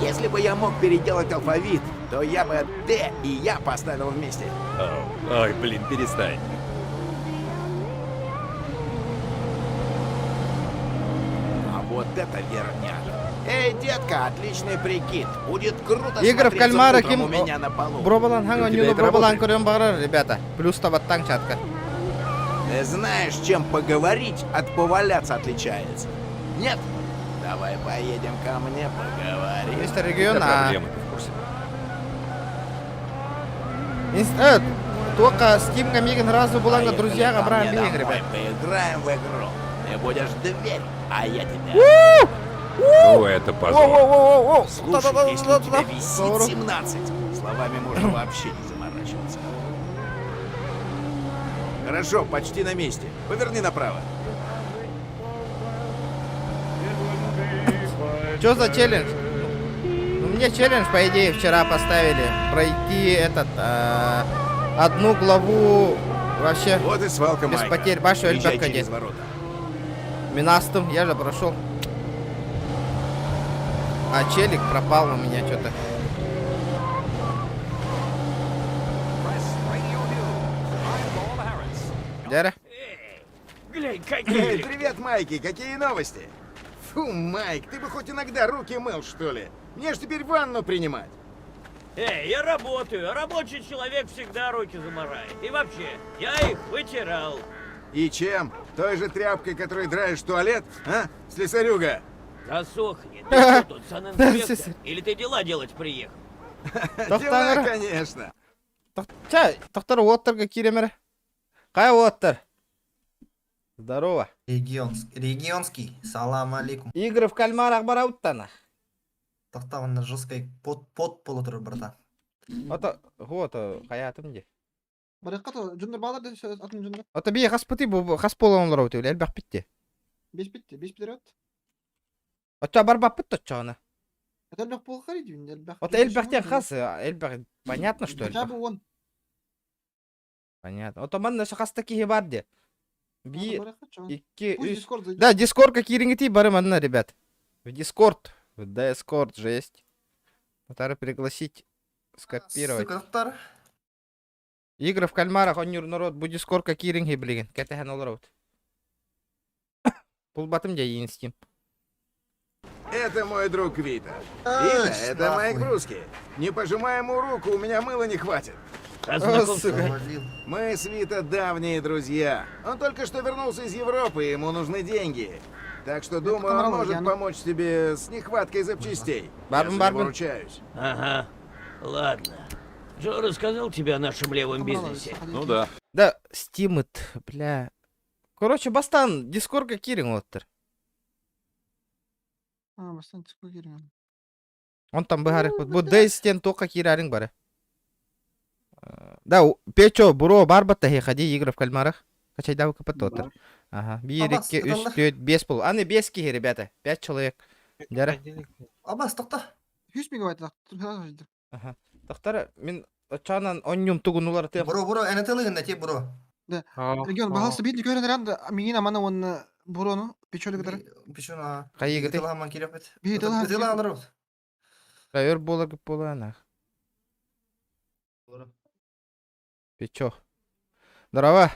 Если бы я мог переделать алфавит, то я бы Д и Я поставил вместе. Ой, блин, перестань. А вот это верняк. Эй, детка, отличный прикид. Будет круто Игры в смотреться кальмара утром ким у меня на полу. Бробалан И у ханга тебя нюну это бробалан работает? көрөн баҕарар, ребята. Плюс табаттаҥ чатка. Ты знаешь, чем поговорить от поваляться отличается? Нет? Давай поедем ко мне поговорим. Мистер регион, Это а. проблемы, ты в курсе. Только Steam миигин сразу булаҥҥа Поехали друзья ко бран мне биг, домой, ребят. Поиграем в игру. Ты будешь дверь, а я тебя. Ну, это позор. Воу-воу-воу-воу. Слушай, если у тебя висит 40. 17, словами можно вообще не заморачиваться. Хорошо, почти на месте. Поверни направо. Что за челлендж? Ну, мне челлендж, по идее, вчера поставили. Пройти этот, одну главу вообще Вот и свалка без Майка. потерь. Башу Езжай Эльбекаде. через ворота. Минастым, я же прошел. А челик пропал у меня что-то. Дяра? Глянь, Эй, какие! привет, Майки, какие новости? Фу, Майк, ты бы хоть иногда руки мыл, что ли? Мне ж теперь ванну принимать. Эй, я работаю, а рабочий человек всегда руки заморает. И вообще, я их вытирал. И чем? Той же тряпкой, которой драешь туалет, а? Слесарюга. Засохни. Ты что тут, санинспектор? Или ты дела делать приехал? Дела, конечно. Ча, тохтор уоттарга киремер. Кай уоттар? Здорово. Регионский. Регионский. Салам алейкум. Игры в кальмарах барауттана. Тохтоо жесткой под под полутора, братан. Ото, вот, хаятым де. Баракка дьоннор баалар атын дьоннор. Ото бии хаспыты бу хас полонлор өтө элбэх битти. Бес битти, бес битер от. Ото барбаппыт точчоона. Это элбэх буолхар дии, элбэх. Ото элбэхтен хас, элбэх понятно, что Хотя элбэх. бы он. Понятно. Ото манна хаста киһи бар де. Би, икки, Пусть үс. Дискорд зайдет. Да, Дискордка кириңити бары манна, ребят. В Дискорд. В Дискорд, жесть. Татары пригласить, скопировать. Сука, тохтор. Игры в кальмарах, он народ, бу Дискордка кириңи билигин. Кэтэхэн олоробут. Булбатым дьэ Steam. Это мой друг Вита. А, Вита, это нахуй. Майк Бруски. Не пожимай ему руку, у меня мыла не хватит. О, сука. Мы с Вита давние друзья. Он только что вернулся из Европы, ему нужны деньги. Так что, думаю, он Комарова, может Яна. помочь тебе с нехваткой запчастей. Барбен, Я за барбен. него ручаюсь. Ага, ладно. Джо рассказал тебе о нашем левом бизнесе? Ну да. Да, Steam бля. Короче, бастан, Дискордка кириҥ уолаттар. А, бастан Дискорд кириҥ. Он там быһаарык. Бу Дейстен тока кириҥ бары. Да, Печо, буро, барбатта ходи игры в кальмарах. Качайдавы капатотер. Ага. Биир, Абас, икки, үс, кыталла. түөрт, биэс пол. Аны биэс киһи, ребята. Пять человек. Дьэ. Абас, тохтоо. 100 мегабайт Ага. Тохтор, мин очанан онньум тугунулар тем. Бро, бро, НТЛ гынна бро. Да. Регион, пожалуйста, бит көрөн ранда мигин амана он бурону печолы кытары. Печуна. Хайыгыты. Тыламан кирепет. Бии тыла. Тыла аларбыт. Өр болар кып болана. Печо. Здорово.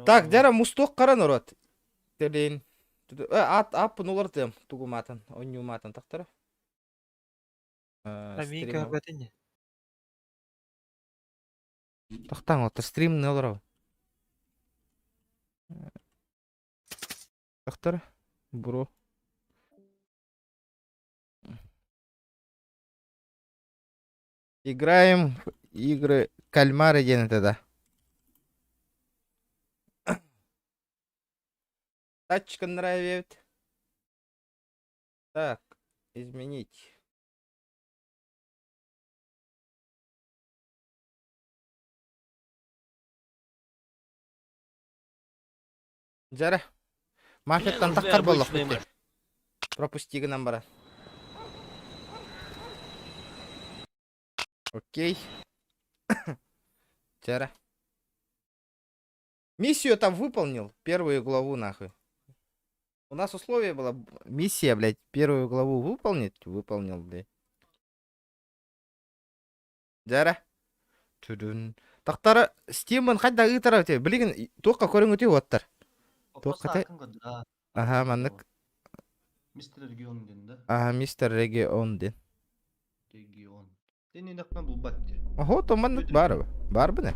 Так, дьэ мустук кара народ. Телин. Ат ап нулар тем тугуматын, онньуматын тахтара. Амика бәтене. Тохтооҥ, ото стрим не олорор. Тохтор, бро. Играем в игры кальмары диэн это да. Тачка нравится. Так, изменить. Дьэ. Мафияттан Мне нужны таххар боллох обычные Пропусти гынан бара. Окей. Дьэ. Миссию там выполнил. Первую главу нахуй. У нас условие было миссия, блядь, первую главу выполнить. Выполнил, блядь. Дьэ. Түдүн. Тохтор Стимен хайда ыытара те. Билигин туохха көрүҥүтүй уолаттар. Туохха те. Ага, маннык. Мистер Регион диэн да? Ага, мистер Регион диэн. Регион. Тен инакна булбат де. Ого, то маннык баар. Баар біне.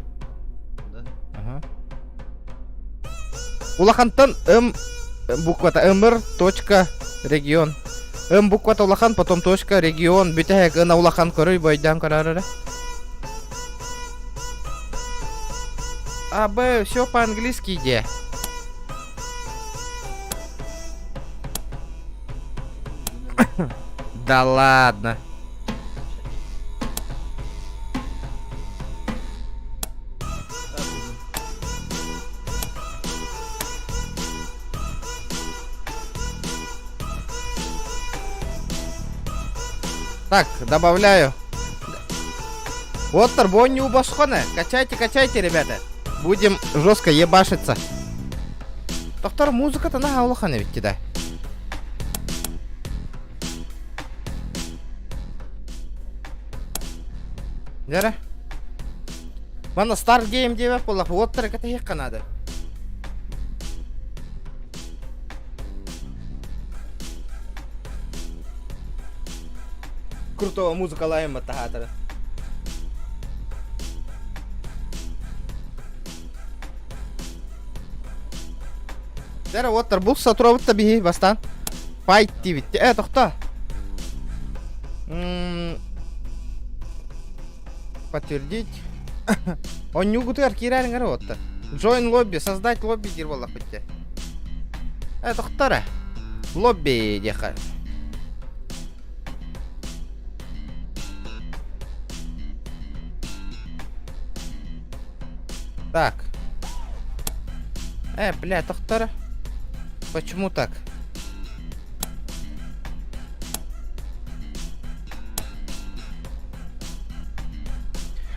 Да. Ага. Улахантан М буквата МР точка регион. М буквата улахан, потом точка регион. Бүтэһик ына улахан көрүй бойдан карарара. А, Б, все по-английски иде. Да ладно. Так, добавляю. Вот бонни босхоны. Качайте, качайте, ребята. Будем жестко ебашиться. Доктор, музыка-то на улахан ведь да. Дәрі. Мана Star Game деп болақ, оттар кәті қанады. Крутого музыкалайым тахатары. Дәрі оттар бұл сатура биһи бастан. Файт дибит. Э, тоқта. Подтвердить. Он не угутугар кирәрин отта. Join лобби, создать лобби дир боллах битте. Э, тоқтара. Лобби деха. Так. Э, бля, тоқтара. Почему так?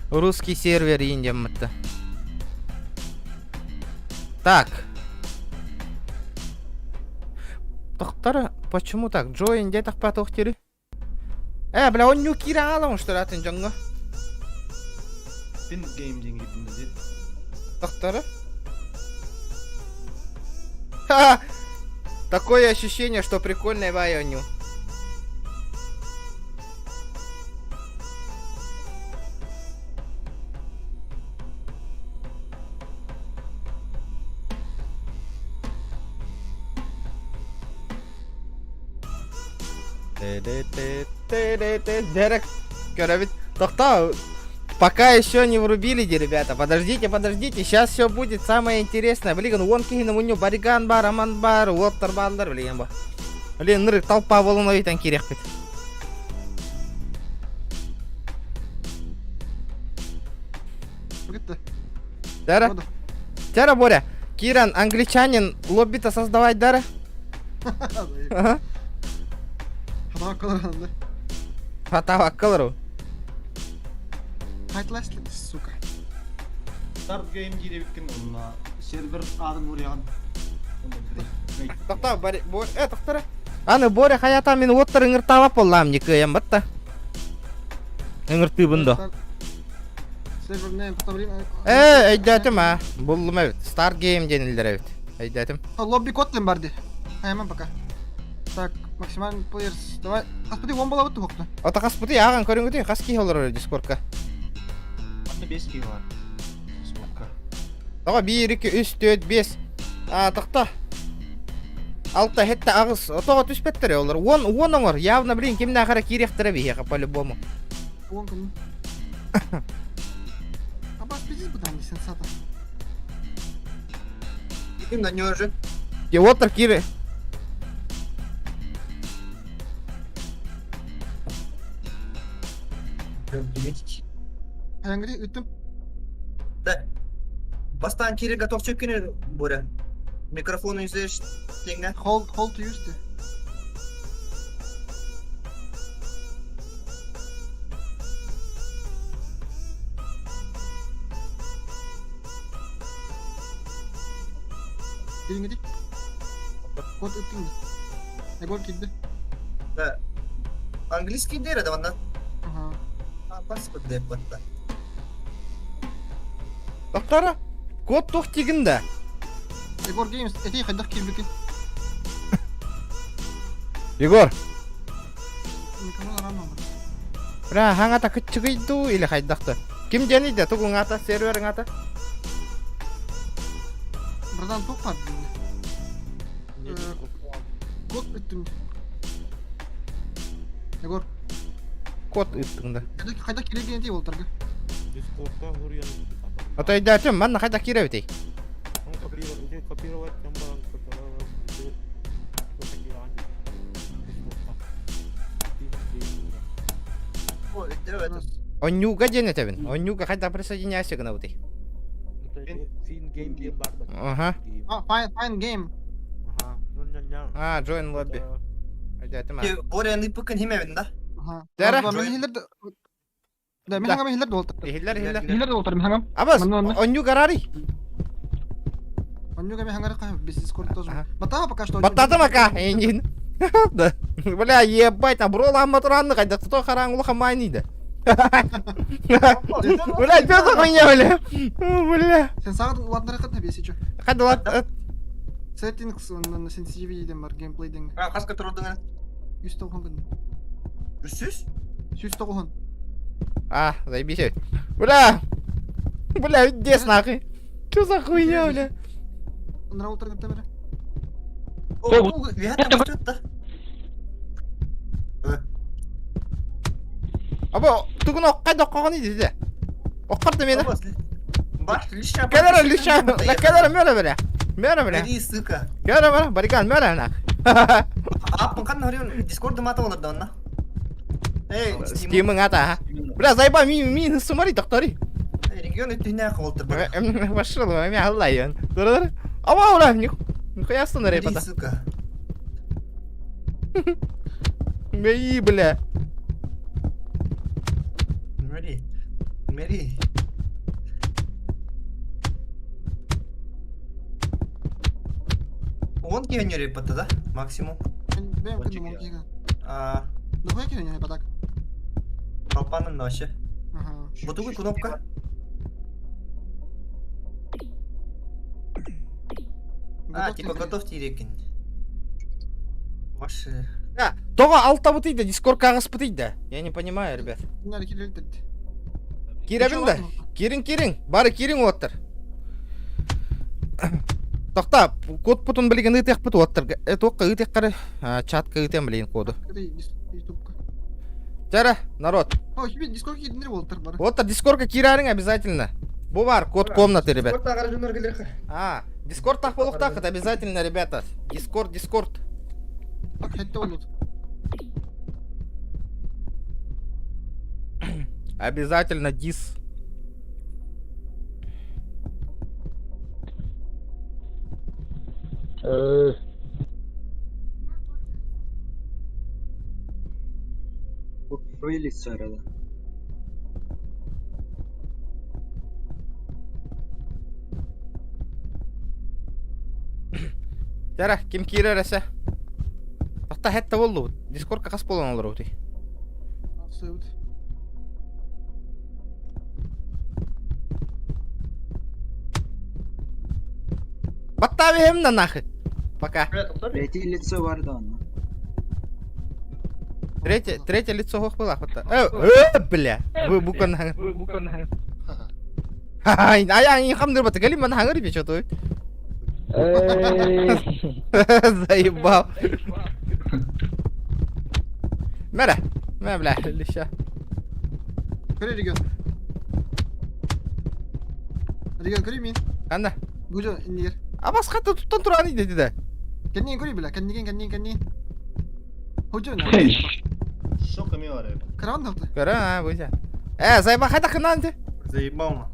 Русский сервер индеммытты. Так. Тоқтара, почему так? Join де тақпа тоқтері? Э, бля, он не кира алам, что ли, атын жоңға. Pin game деген кетімді де. Тоқтара? Ха! Такое ощущение, что прикольное вайоню. Дерек, көрөбүт. Тоқта, пока еще не врубили, ребята. Подождите, подождите, сейчас все будет самое интересное. Блин, он кихин у него бариган бар, аман бар, уоттар балдар, блин, ба. Блин, нырык толпа болон ойтан керек бит. Дара. Дара, Боря. Киран, англичанин, лобби-то создавать, Дара? Ага. Хатава колору. Хайтласли, сука. Start game дире биткен онна сервер адын урян. Тоқта, Боря, э, тоқтара. Аны Боря хаята мен оттар ыңырталап боллам, никыям батта. Ыңыртыбын да. Сервер name, потом время. Э, әйдәтім а. Буллум эбит. Star Game денилер эбит. Әйдәтім. Лобби код тем барды. Айман пока. Так, максимальный players. Давай. Господи, он была вот тухта. Ота қас бұты аған көріңгіті, қас кей олар дискордка. Анда 5 кей бар. Сколько? Таға 1, 2, 3, 4, 5. А, тоқта. Алта, хетті ағыз. Отоға түспеттер олар. 10, 10 оңыр. Явно, блин, кимді ақыра киректірі бейхеға по-любому. Он кім. Абас, пиздец бы там, сенсата. Ким на нее же? Де отыр кире. Приветики. Аянгри, үттім. Да. Бастан кире готов чөккені, Боря. Микрофон үзеш теңге. Hold, hold to use де. Келіңгі Код үттің де. Егор килди. Да. Английский дері да онда. Ага. А, паспорт деп батта. Тоқтара. Код тоқ тегін да. Егор Games, эти хайдах килбеки. Егор. Микрофон арамам. Бра, хаңата кытчыгыйду или хайдақты. Ким дениді? Тугун ата, серверің ата. Братан, тук бар дейін. Код үттім. Егор, Код ыттың да. хайда келген дей олтыргы. Дискордта хурьян. Ата әйдәтім, манна хайда кире бітей. Копировать Онюга денетебин. Онюга хайда присоединяйся гына бутей. Фин гейм диэн бар да. Ага. А, find, find game. Ага. А, join lobby. Әйдәтім а. Боря, ны пыкын химебин да? Дара. Да, мен хаңам иһиллэр дуолтар. Иһиллэр, иһиллэр. Иһиллэр дуолтар, мен хаңам. Абас, онню гарари. Онню гами хаңары кай, без Дискорд тоже. Батаа пока что. Баттата пока, эйнин. Да. Бля, ебать, а бро ламма туранны кайда кто хараң улахан майниды. Бля, что за хуйня, бля? Бля. Сен сағат улатнары кытна бес еще. Кайда лат? Settings оннан sensitivity ден бар геймплейден. А, хаска турдың? 190 гын. 100? 190. А, заебись. Бля! Бля, пиздец нахуй. Что за хуйня, бля? Нра утырган темере. О, я там что-то. Аба, тугун оккай доккогон иди де. Оккарты мени. Бар, леща. Кадара леща. La кадара мөре бля. Мөре бля. Иди, сука. Кадара бля, барикан мөре на. Аппын қан харион Дискорд мата олар да онна. Эй, Стимың ата, а. Бля, заеба мин мин сумари доктори. Регион өтүнә калды бар. Пошел, меня аллайын. Дура, Аба, ура, нихуя стану репата. Сука. Мэй, бля. Мэри. Мэри. Он киһи репата да? Максимум. Бэм кынды мон киһи. А, Дохуя киһи не патак. Алпанын вообще. Ага. Бутугуй кнопка. А, типа готов тирекин. Ваши. А, Того алта бутыйда, Дискорд кагыс бутыйда. Я не понимаю, ребят. Нары кирилл Киребин да. Кирин, кирин. Бары кирин оттыр. Тохта, код путун билген ытык пут оттыр. Тоққа ытык кары, чатка ытым билген коду. Ютубка. Жара, народ. О, тебе Дискорд кирдиндер болтар бар. Оттыр Дискордка кирарың обязательно. Бу бар код комнаты, ребят. А, Дискорд так полухтах, это обязательно, ребята. Дискорд, Дискорд. Так, хәтта олут. Обязательно дис. Вылез арада. Жара, ким кирер әсә? Тохта хәтта болду. Дискордка кас болан олар өте. Абсолют. Баттави хем на нахы. Пока. Третье лицо бар да онна. Третье, третье лицо хох было хвата. Э, э, бля. Вы букан хang. Ай, ай, ай, хам дыр бата гали ман хангар бе что-то. Заебал. Мәрә. Мә, бля, леща. Көрі регион. Регион көрі мен. Анда. Гужо, иннигер. Абас хатта туттан туран иде диде. Кеннин көрі бля, кенниген, кеннин, кеннин. Хужо, Шока ми бар Кран далты. Көрі, а, буйся. Э, заеба хайда кынан де. Заебал ма.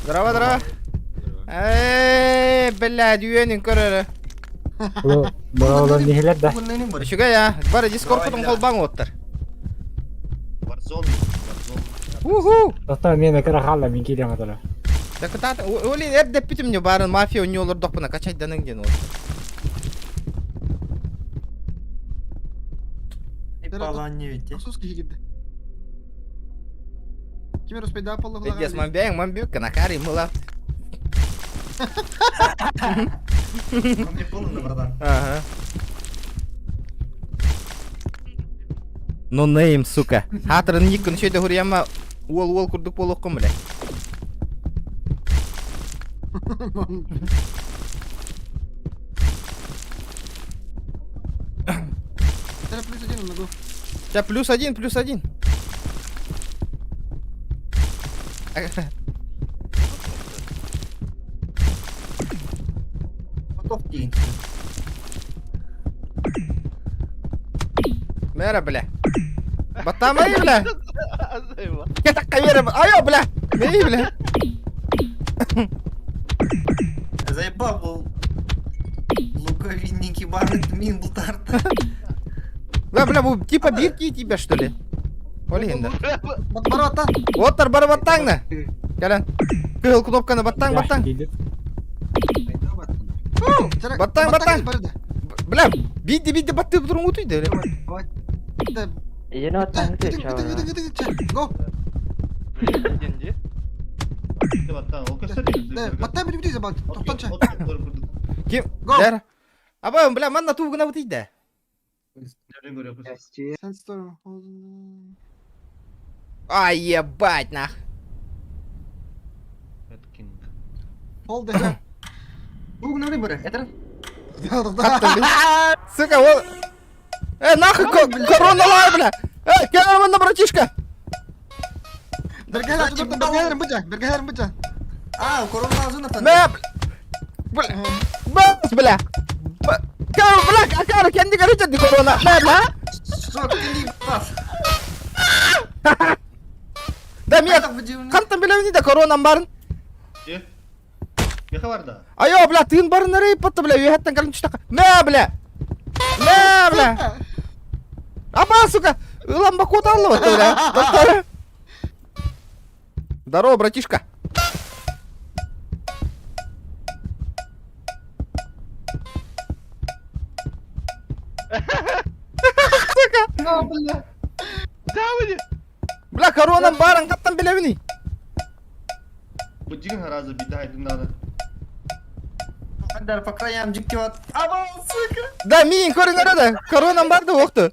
Здорово, здорово. Эй, бля, дүйенин көрөрө. Бұраудан нехилер да. Үшүгө я, бары Дискорд кутун колбаң оттар. Warzone, Warzone. Уху! Тоста мен экара халла мен келем атала. Так та олин эрдеп бүтүм не барын мафия не олор докпуна качай даның ден ол. Палан не ведь. Сус киһи кирди. Кимер успейда полла Пиздец, мамбяң, мамбюк, накари мыла. Мне полно, братан. Ага. No name, сука. Хатрын никын шөйді хурьяма уол уол курдук болуққым, бля. Плюс один могу. Сейчас плюс один, плюс один. Готов день. Мэра, бля. Батамай, бля. Я так камера. Айо, бля. Мэй, бля. Заебал был. Луковинники бары мин был тарта. Бля, бля, бу типа бир тебя, что ли? Ол иһин да. Бары баттан. Оттар бары баттаҥ да. Кэлэн. Кыһыл кнопканы баттаҥ, баттаҥ. Баттаҥ, баттаҥ. Бля, бидди бидди баттыы турун утуйда. Го. Баттан били били бат. Тоқтан ча. Ким? Дэр. Аба, бля, манна туугуна бутыйда. Ай, ебать, нах. Пол десе. Бугнары бары, это? Сука, вот. Э, нахуй, корона лай, бля! Э, корона, братишка! Бергәләр буча. А, корона ağzına tanı. Бля, бля, бас, бля! Бля, акара, kendi karıca корона, бля, бля! Да мен, қантан білемін да коронам барын. Меха бар да. Айо, бля, тыын барын әрей патты, бля, үйәттен кәлін түштақа. Мә, бля! Мә, бля! Аба, сука! Ылан бакот алды, бля. Тоқтары. Здорово, братишка. Сука! Бля. Бля, коронам барын қаттан білемін. Bu cigin harazı bir daha edin Дар по краям жиктеп Аба, сука! Да, мин көрін арада. Коронам барды оқты.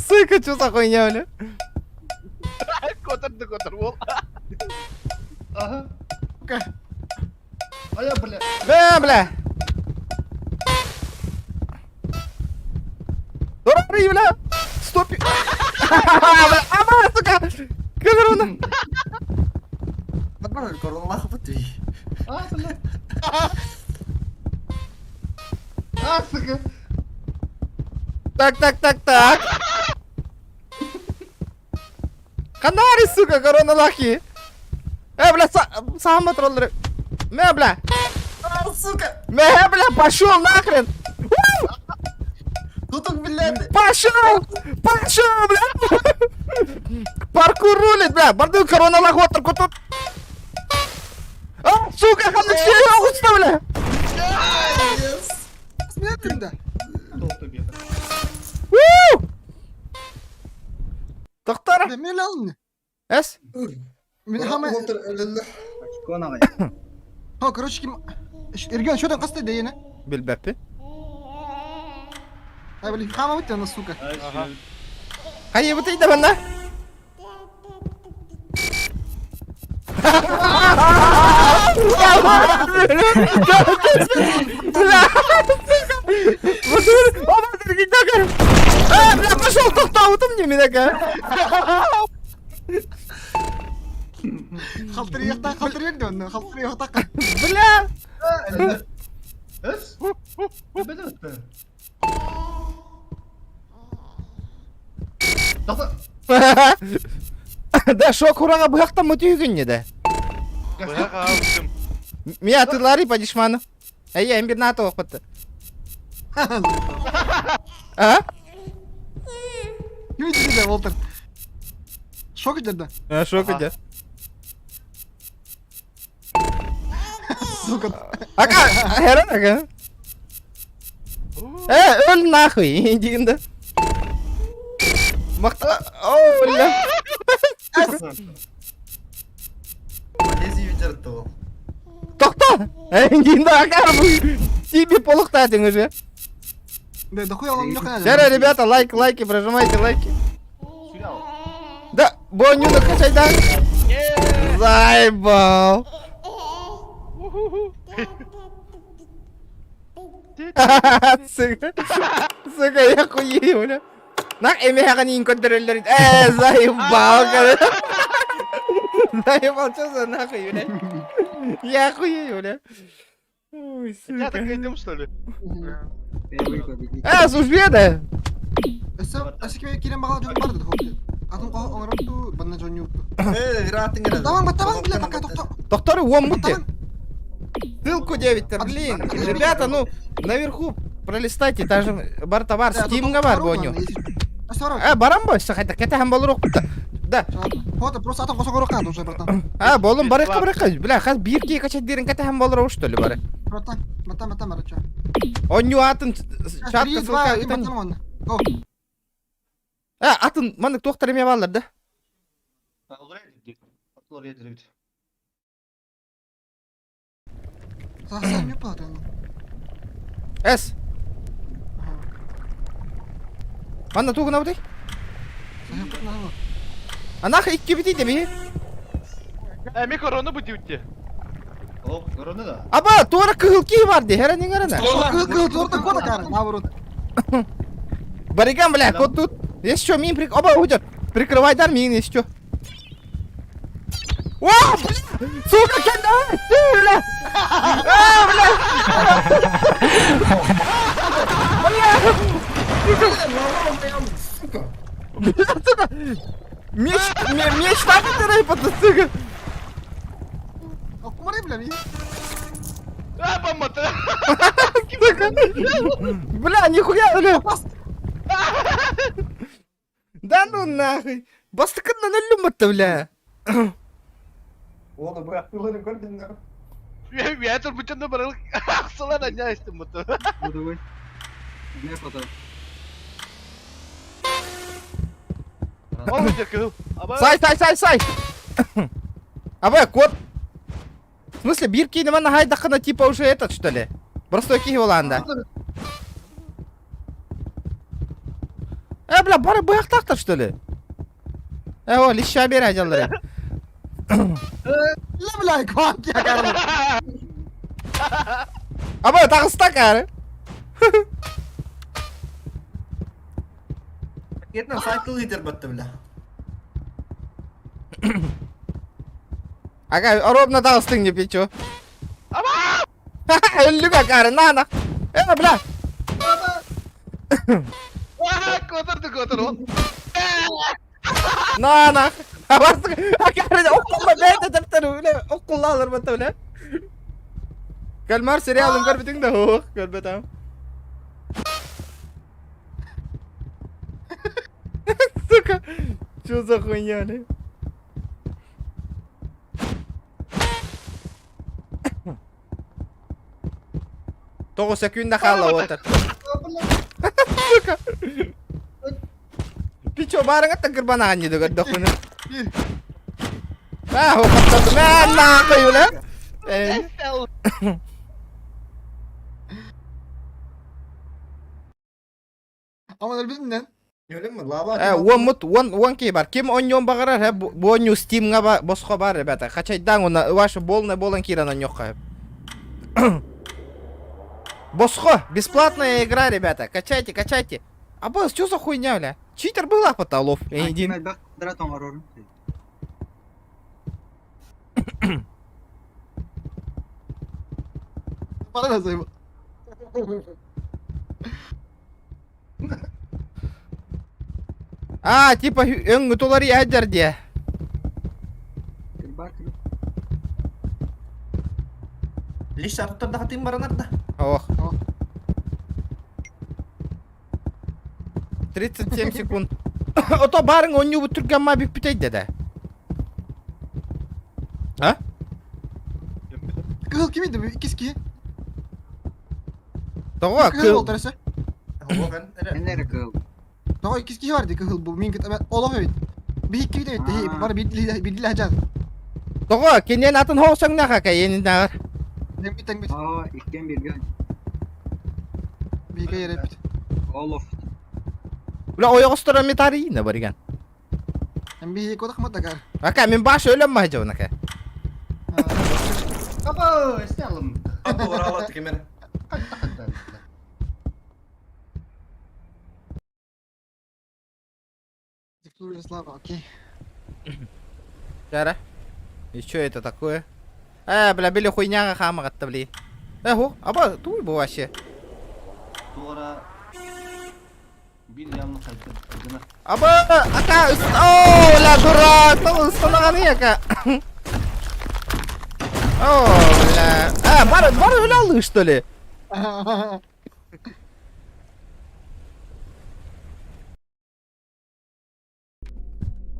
Сука, что за хуйня, бля? Котырды котыр ол. Ага. Ая, бля. Бля, бля. Дурак, бля. Стоп. Бля, аба, сука. Корона. Батман корона лахы бутты. А, бля. А, сука. Так, так, так, так. Канари, сука, корона лахи. Э, бля, сам троллер. Мэ, бля. А, сука. Мэ, бля, пошел нахрен. Тут блядь. Пошел! Пошел, бля! Паркур рулит, бля! Барды корона лахотр, кутут! А, сука, ханнык бля! Смерть да. Доктор! Мен алдым. Эс? Мен хама. Ха, короче, ким Эрген, что там касты дейіне? Билбеппи. Ай, блин, хама бутты ана, сука. Хайы бутый да банна. А, бля, пошел, тоқтауытым не менекі. Халтыр яқта, халтыр ерді оны, халтыр яқта. Бля! Эс? Да, шок ураға бұяқтан мұты үйгін да. Мен атылары по дешману. Эй, я имбир НАТО оқытты. А? Кім дейді, Волтер? Шок идет, А, шок идет. Сука. Ака, херен ака. Э, өл нахуй, дегенде. Мақта, о, бля. Тоқта! Э, дегенде ака, тебе полықтадың уже. Да, да хуй он не Сейчас, ребята, лайк, лайки, прожимайте лайки. Да, боню накачай, да? Заебал. Сука, сука, я хуею, бля. Нах, эмеха нин контроллер. Э, заебал, короче. Заебал, что за нахуй, бля? Я хуею, бля. Ой, сука. Я так идем, что ли? Э, службе, да? Өсө кирен бағала жон бар деді хопты. Атын оңыратту, банна жон юкту. Э, ратын гана. Тамам, тамам, бля, пока токто. Доктор, он мутте. Тыл. ссылку девять, блин. Ребята, ну, наверху пролистайте, там же бар товар, Steam'га бар боню. А, баран бо, сахайда, кете хам болор окпута. Да. Фото просто атом косо корокка уже, братан. А, болум барыкка барыкка. Бля, хас бир ки качать дерин кете хам болор что ли бары. Братан, братан, братан, братан. Онню атын чатка 3, 2, ссылка 1, братан, он. Го. А, атын маннык туохтар эмиэ бааллар да? Сахсан не платан. С. Манна тугуна бутый? Анах икки бити деби. Эми корона бу диутте. О, корона да. Аба, туора кыһыл киһи бар ди, херен иңерена. Кыл кыл туорта кода кара, наоборот. Бариган, бля, кот тут. Есть что, мин прик... Оба, уйдет. Прикрывай дар мин, есть что. О, бля! Сука, кенда! Ты, бля! А, бля! Бля! Бля, сука! Меч, меч так и сука! Окумары, бля, ми. А, бомба-то! Сука! Бля, нихуя, бля! Да ну нахуй! Бастыкыннан өллүм бытты, бля! Ону бырахтыларын көрдүм. Я тут бутенде барыл. Ахсалар аня истим буту. Ну давай. Не фото. Ол өтер кыл. Сай, сай, сай, сай! Абы, кот! В смысле, бир кейни мана хайдахына типа уже этот, что ли? Простой киһи болаанда. Э, бля, бары быяктактар, что ли? Э, о, леща бер ажаллары. Ла, бля, квак я кара. Абы, тагыста кары. Кетнен сайкл лидер батты, бля. Ага, ровно тагыстың не печу. Өллүк акары, на, на. Э, бля. Котырды котыр ол. На, на. Абастык, акары, оккулла бәйті тәптер, бля, оккулла алыр бата, бля. Кальмар сериалын көрбүтүң да, ох, көрбөтам. Сука, что за хуйня, бля? Тоҕус секунда хаалла отыр. Сука. Пичо барыңа тыңкыр бана аньды көрдөхүнү. А, хопаттады. Мә, нахуй, бля. Аман өлбүтүннен. Өлөм лаба. Э, он мут, он, он кей бар. Ким оньон багарар, э, бу онью Steam'га ба, босхо бар, ребята. Хачайдан, он ваше болный болан киран оньоққа. Босхо, бесплатная игра, ребята. Качайте, качайте. А босс, что за хуйня, бля? Читер был потолов. Един. Бара зайба. А, типа, өңгү толар ядер де. Лиш аттарда хатым баранар да. Ох. 37 секунд. Ото барың онью бу түргөн ма бүппүтей деди. А? Кыл ким иди? Икис ки. Того, Кыл болду эресе. Эннere кыл. Того икис ки бар ди кыл бу. Мин кит олоф эбит. Би икки бит эбит. Бар бидли бидли хажан. Того, кенен атын хоосоң наха ка енин дагар. Тең бит тең бит. Aa, иккен бирге. Биге ерепит. Олоф. Бля, ойогостора метари на бариган. Эм би кодак матагар. Ака, мен баш өлөм ма жабын ака. Апа, эсте алым. Апа уралат кемер. Слава, окей. Жара. И что это такое? Э, бля, били хуйняга хамагатта, бли. Э, хо, аба, туй бу вообще. Туара бир ямны кайтып. Аба, ака, о, ля, дурак, тол ыстанаганы ака. О, бля. А, бар, бар, малый, что ли?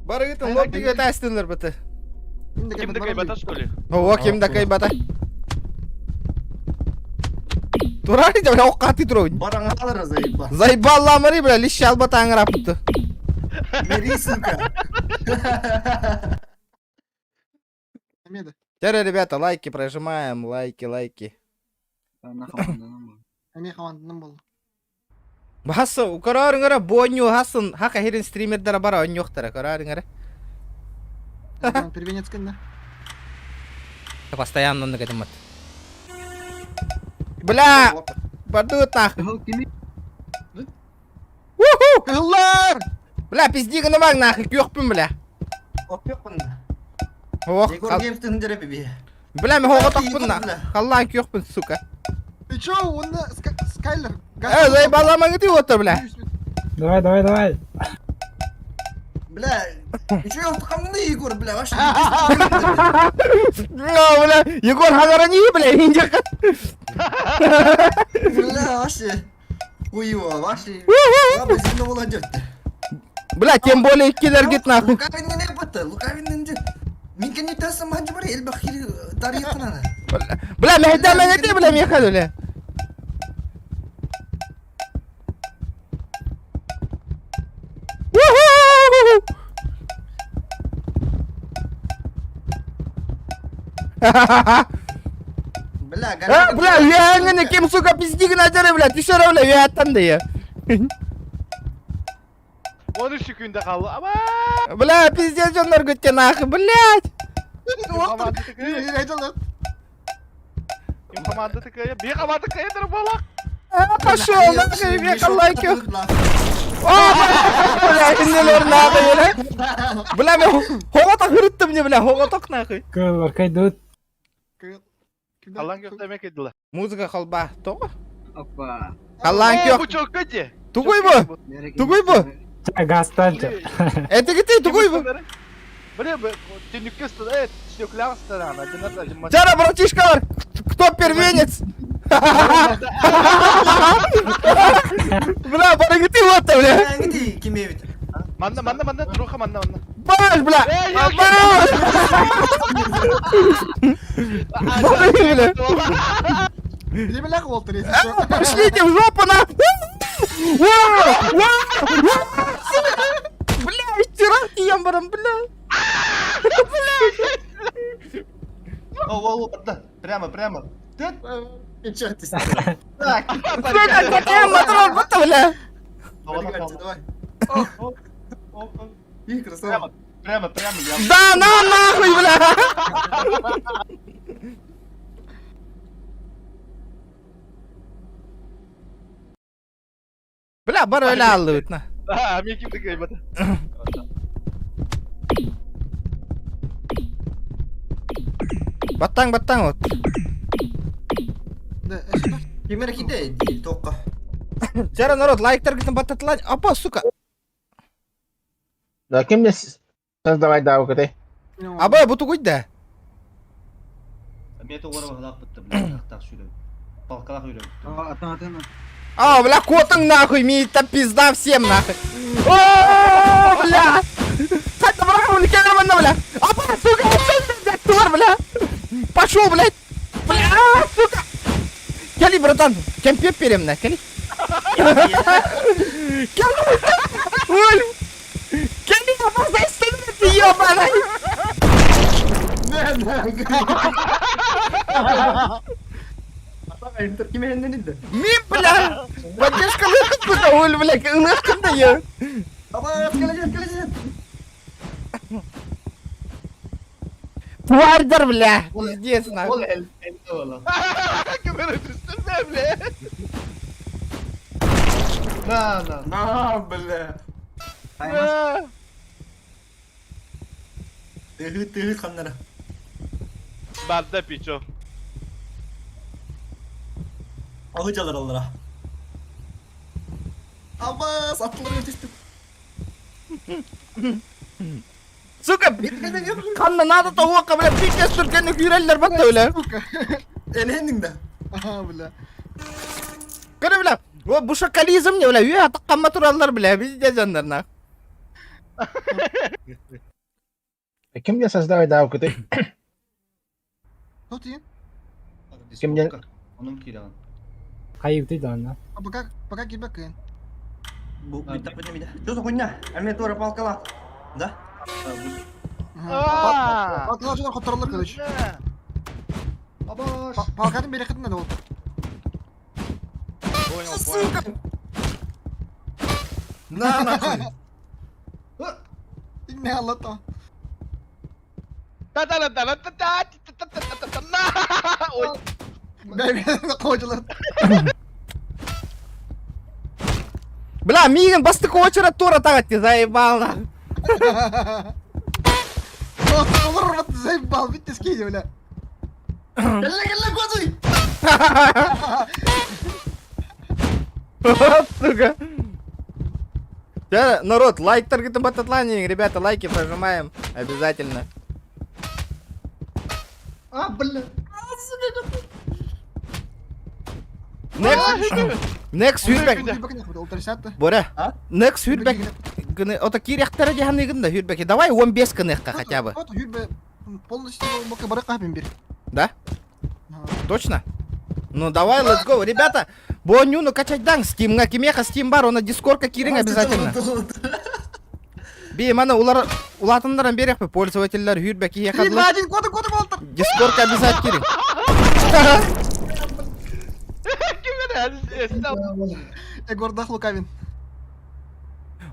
Барыгытын лоббига тастынлар быты. Ким да кайбата, что ли? О, ким да кайбата. Турар иде, бля, оккаты турабын. Бараңалара заебал. Заебал ламари, бля, лишь албата аңырапты. Бери, сука. Теперь, ребята, лайки прожимаем, лайки, лайки. Хасса, көрөрүҥ эрэ, буонньу хасын, хака хирин стримердара бара онньуохтара, көрөрүҥ эрэ. Первенец кэннэ. Постоянно оннук этим Бля! Бардут нах. Уху! Кыһыллар! Бля, пизди гынымаҥ нахуй, күөхпүн, бля. Оппёкпун. Ох, Егор хал... Геймс тыһын биби. Бля, мен хоҕотохпун нах. Халлаан күөхпүн, сука. Ты чё, он Скайлер? Э, заебаламаҥы ты бля. Давай, давай, давай. Бля, еще я хамны Егор, бля, вообще. Ну, бля, Егор хагарани, бля, индия. Бля, вообще. Хуево, вообще. Баба сильно молодец. Бля, тем более киллер гит нахуй. Лукавин не бата, Лукавин не Минкен не тасам ханчы бар, эл бахир тарихына. Бля, мехда менети, бля, меха, бля. Бля, А, бля, я кем, сука, пизди гнадеры, бля, ты что, бля, я там да я. 13 күндө калды. Ама! Бля, пиздец, дьоннор көттө нахуй, блядь. Ким команда такая? Би команда такая болак. А, пошел, нахуй, я лайки. О, бля, иннелер нахуй, бля. Бля, мен хоғотақ үріттім не, бля, хоғотақ нахуй. Кыһыллар кайдут. Аллан көктө эме кедиле. Музыка холба, тоғы? Опа. Аллан Бу кök. чокко же. Тугуй бу? Тугуй бу? Гастанча. Это ты, тугуй бу? Бля, түнүккө э, түнүкләр сторона, динат Жара, братишкалар, кто первенец? Бля, барыгыты вот бля. Кимевит. Манна, манна, манна, труха, манна, манна. Баш, бля! Баш! Барыгы, бля! Пошлите в жопу, на! Бля, теракт ямбаром, бля! О, о, о, прямо, прямо. Ты? Так. Сука, какая матрон, вот бля! Давай. И красава. Прямо, прямо, я. Да, на нахуй, бля! Бля, бар öyle аллыбыт на. Да, мен ким такой бата. Баттаң, баттаң вот. Кимер киде, тоққа. Жара народ, лайктар гытын баттатылар. Апа, сука. Да, кем мне создавать да, укты? Аба, бу тугуй да. Мен тоғора бағалақ бітті, бля, тақ шүрем. Палкалақ үйрем. А, бля, котың нахуй, ми там пизда всем нахуй. О, бля! Хайда, брат, не бля. Апа, сука, блядь, тварь, бля. Пошел, блядь. Бля, сука. Кели, братан, кемпеп берем на, кели. Кели, Ой. Кели, апа, ты ебаный. Ми, бля! Поддержка лыхын, сука, ой, бля, лыхын да я. Тварьдар, бля! Пиздец, нахуй. Кемер түстүн бля. На, на. На, бля. Тыгы, тыгы, ханнара. Барда пичо. Ahı çalar allara. Abbas atlıları ötüştüm. Сука, канна надо того, бля, пиздец, түркенні күйрелер бат öyle. Энендиң да. Ага, бля. Көрө, бля, о, бу шакализм не, бля, үйе атаққамма тураллар, бля, везде жандар, нах. Ким не создавай даукыты? Кто ты? Ким не... Onun киран. Хайыты да онно. А пока, пока кибакын. Бу Что за хуйня? Арматура палкала. Да? Палкала жолар которалар, короче. Палкатын бери кытын да ол. Понял, Сука! На нахуй! Не аллато. Та-та-та-та-та-та-та-та-та-та-та. Ой. Қойдылар. Бля, Миган, бастык очередь тура так ты заебал, нах. Олар заебал, битте скейди, бля. Кэллэ, кэллэ, козый! Сука. Да, народ, лайк таргетом бататлане, ребята, лайки прожимаем обязательно. А, бля. Next, next feedback. Боря, next feedback. Ота киряхтара диханы гында feedback. Давай 15 кыныкка хотя бы. Вот хүрбе полностью бока бары кахпин бир. Да? Точно? Ну давай, let's go. Ребята, боню, ну качать дан. Steam га кимеха, Steam бар, она дискордка кирин обязательно. Би, мана улар улатындаран берек пользовательлер хүрбек ие 3, 2, 1, коды, коды, болтыр. Дискордка обязательно кирин. Егордах Лукавин.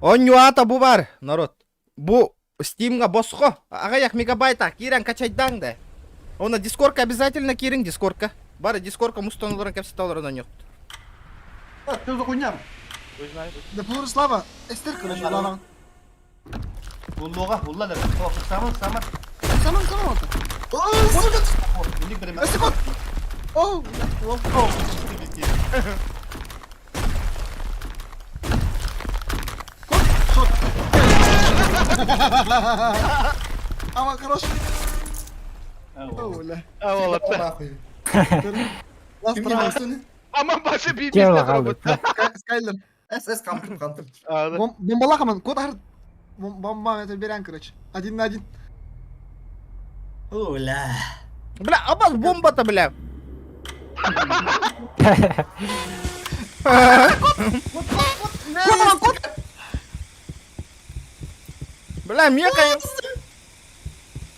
Оннюата бу бар, народ. Бу Steamга босхо. Ағаяқ мегабайта, кирен качайдан да. Она дискордка обязательно кирин, дискордка. Бары дискордка мустон оларын кепсет оларын онюк. А, что за хуйня? Да Флора Слава, Эстер, короче, лава. Уллуга, улла да. Саман, саман. Саман, саман oldu. Иник береме. Эстер код. Оу, О, Ама хорош. Оу, бля. Ким не басты? Аман башы би Кем қалды? Скайлер. СС камтып, камтып. Бомбала хаман, код ар. Бомба это берен, короче. Один на один. Оля. Бля, абаз бомба-то, бля. Бля, мека.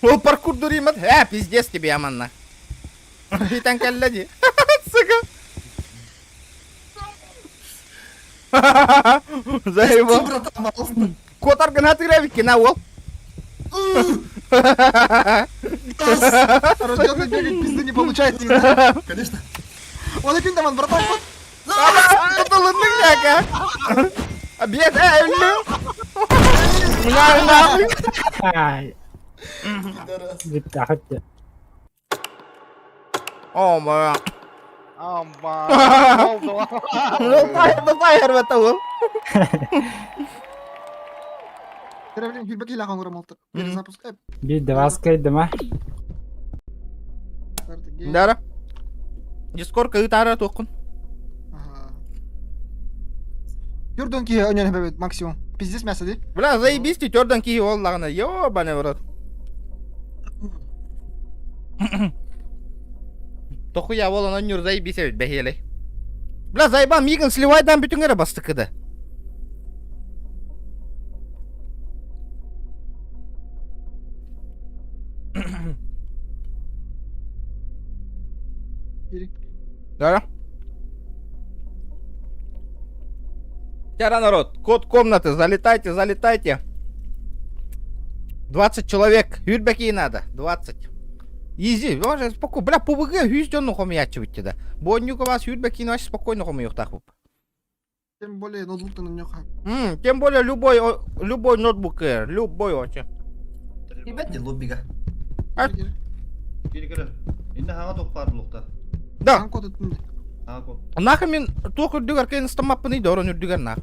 Ол паркур дуримат. Э, пиздец тебе, аманна. Итан каллади. Сука. Заебал. Кот аргонатыревик на ол. Рожденный бегать пизды не получается. Конечно. Он опять там, братан, кот. Tutulunduk ya Обед, э, На, нахуй. Ай. Бүттэ, О, моя. Амба. Ну, фаер в это ол. Блин, хүрбек иле хоңгором олтыр. Перезапуск. Биир васкайдыма. Дара. Дискордка ытара тоқын. Юрдон ки өнен бебет максимум. Пиздец мясо ди. Бля, заебись ты, тердан ки оллағына. Ёбаный в рот. Тохуя болан онюр заебись эбит бәхелей. Бля, заебан мигін сливайдан бүтүн бастыкыды. Да. Тяра, народ, код комнаты, залетайте, залетайте. 20 человек, Юрбеки надо, 20. Изи, боже, спокойно, бля, ПВГ, хүзден хомячивайте, да. Бонюка вас Юрбеки вообще спокойно хомюхтах. Тем более ноутбук на нёх. Тем более любой, любой ноутбук, любой вообще. Ребят, не лоббига. Кири кири. Инде хаңа топ бар булукта. Да. Хаңа код. Нахы мен туох үрдүгэр кэн стамаппыны дорон үрдүгэр нах.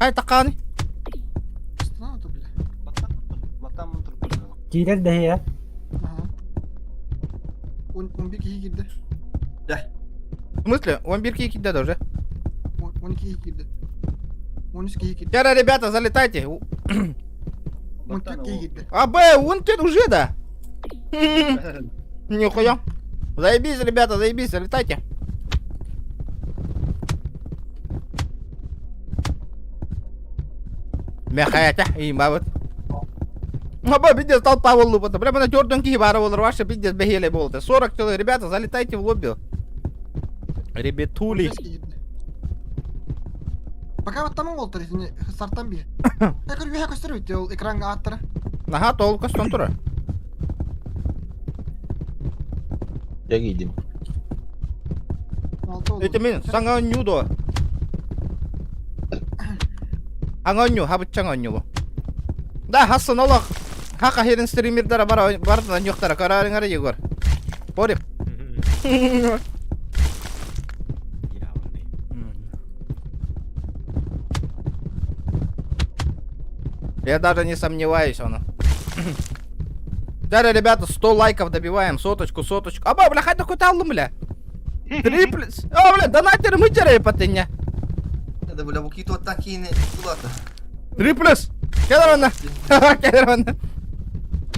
Ай таканы. Батан мын туруп. Киирэр дэһиэ. 11 киһи киирдэ. Да. В смысле? 11 киһи киирдэ да уже? 12 киһи киирдэ. 13 киһи киирдэ. Тера, ребята, залетайте. 14 киһи киирдэ. А, Б, он тут уже, да? Нихуя. Заебись, ребята, заебись, залетайте. Мехаята, имба вот. Аба, пиздец, толпа воллупата. Прямо на тёртом киһи баара буолар, вообще пиздец бэһиэлэй буолта. 40 человек, ребята, залетайте в лобби. Ребятули. Пока вот там уолтар итини стартан бие. Экөр үһэ көстөр бит ол экраҥҥа ааттара. Наһаа тоол көстөн турар. Дьэ киирдим. Ити мин саҥа оонньуу дуо? Аҥа оонньуу, хабыччаҥ оонньуу бу. Да, хассын олох. Хаха хирин стримердара бар бардын оонньуохтара көрөөрүҥ Егор. Порик. Я даже не сомневаюсь, он. Далее, ребята, 100 лайков добиваем, соточку, соточку. Аба, бля, хайда куталлым, бля. Триплес. О, бля, донатер мы теряем патыня. Да, бля, бу киһи киини улата. Триплес. Кэлэр онно. Кэлэр онно.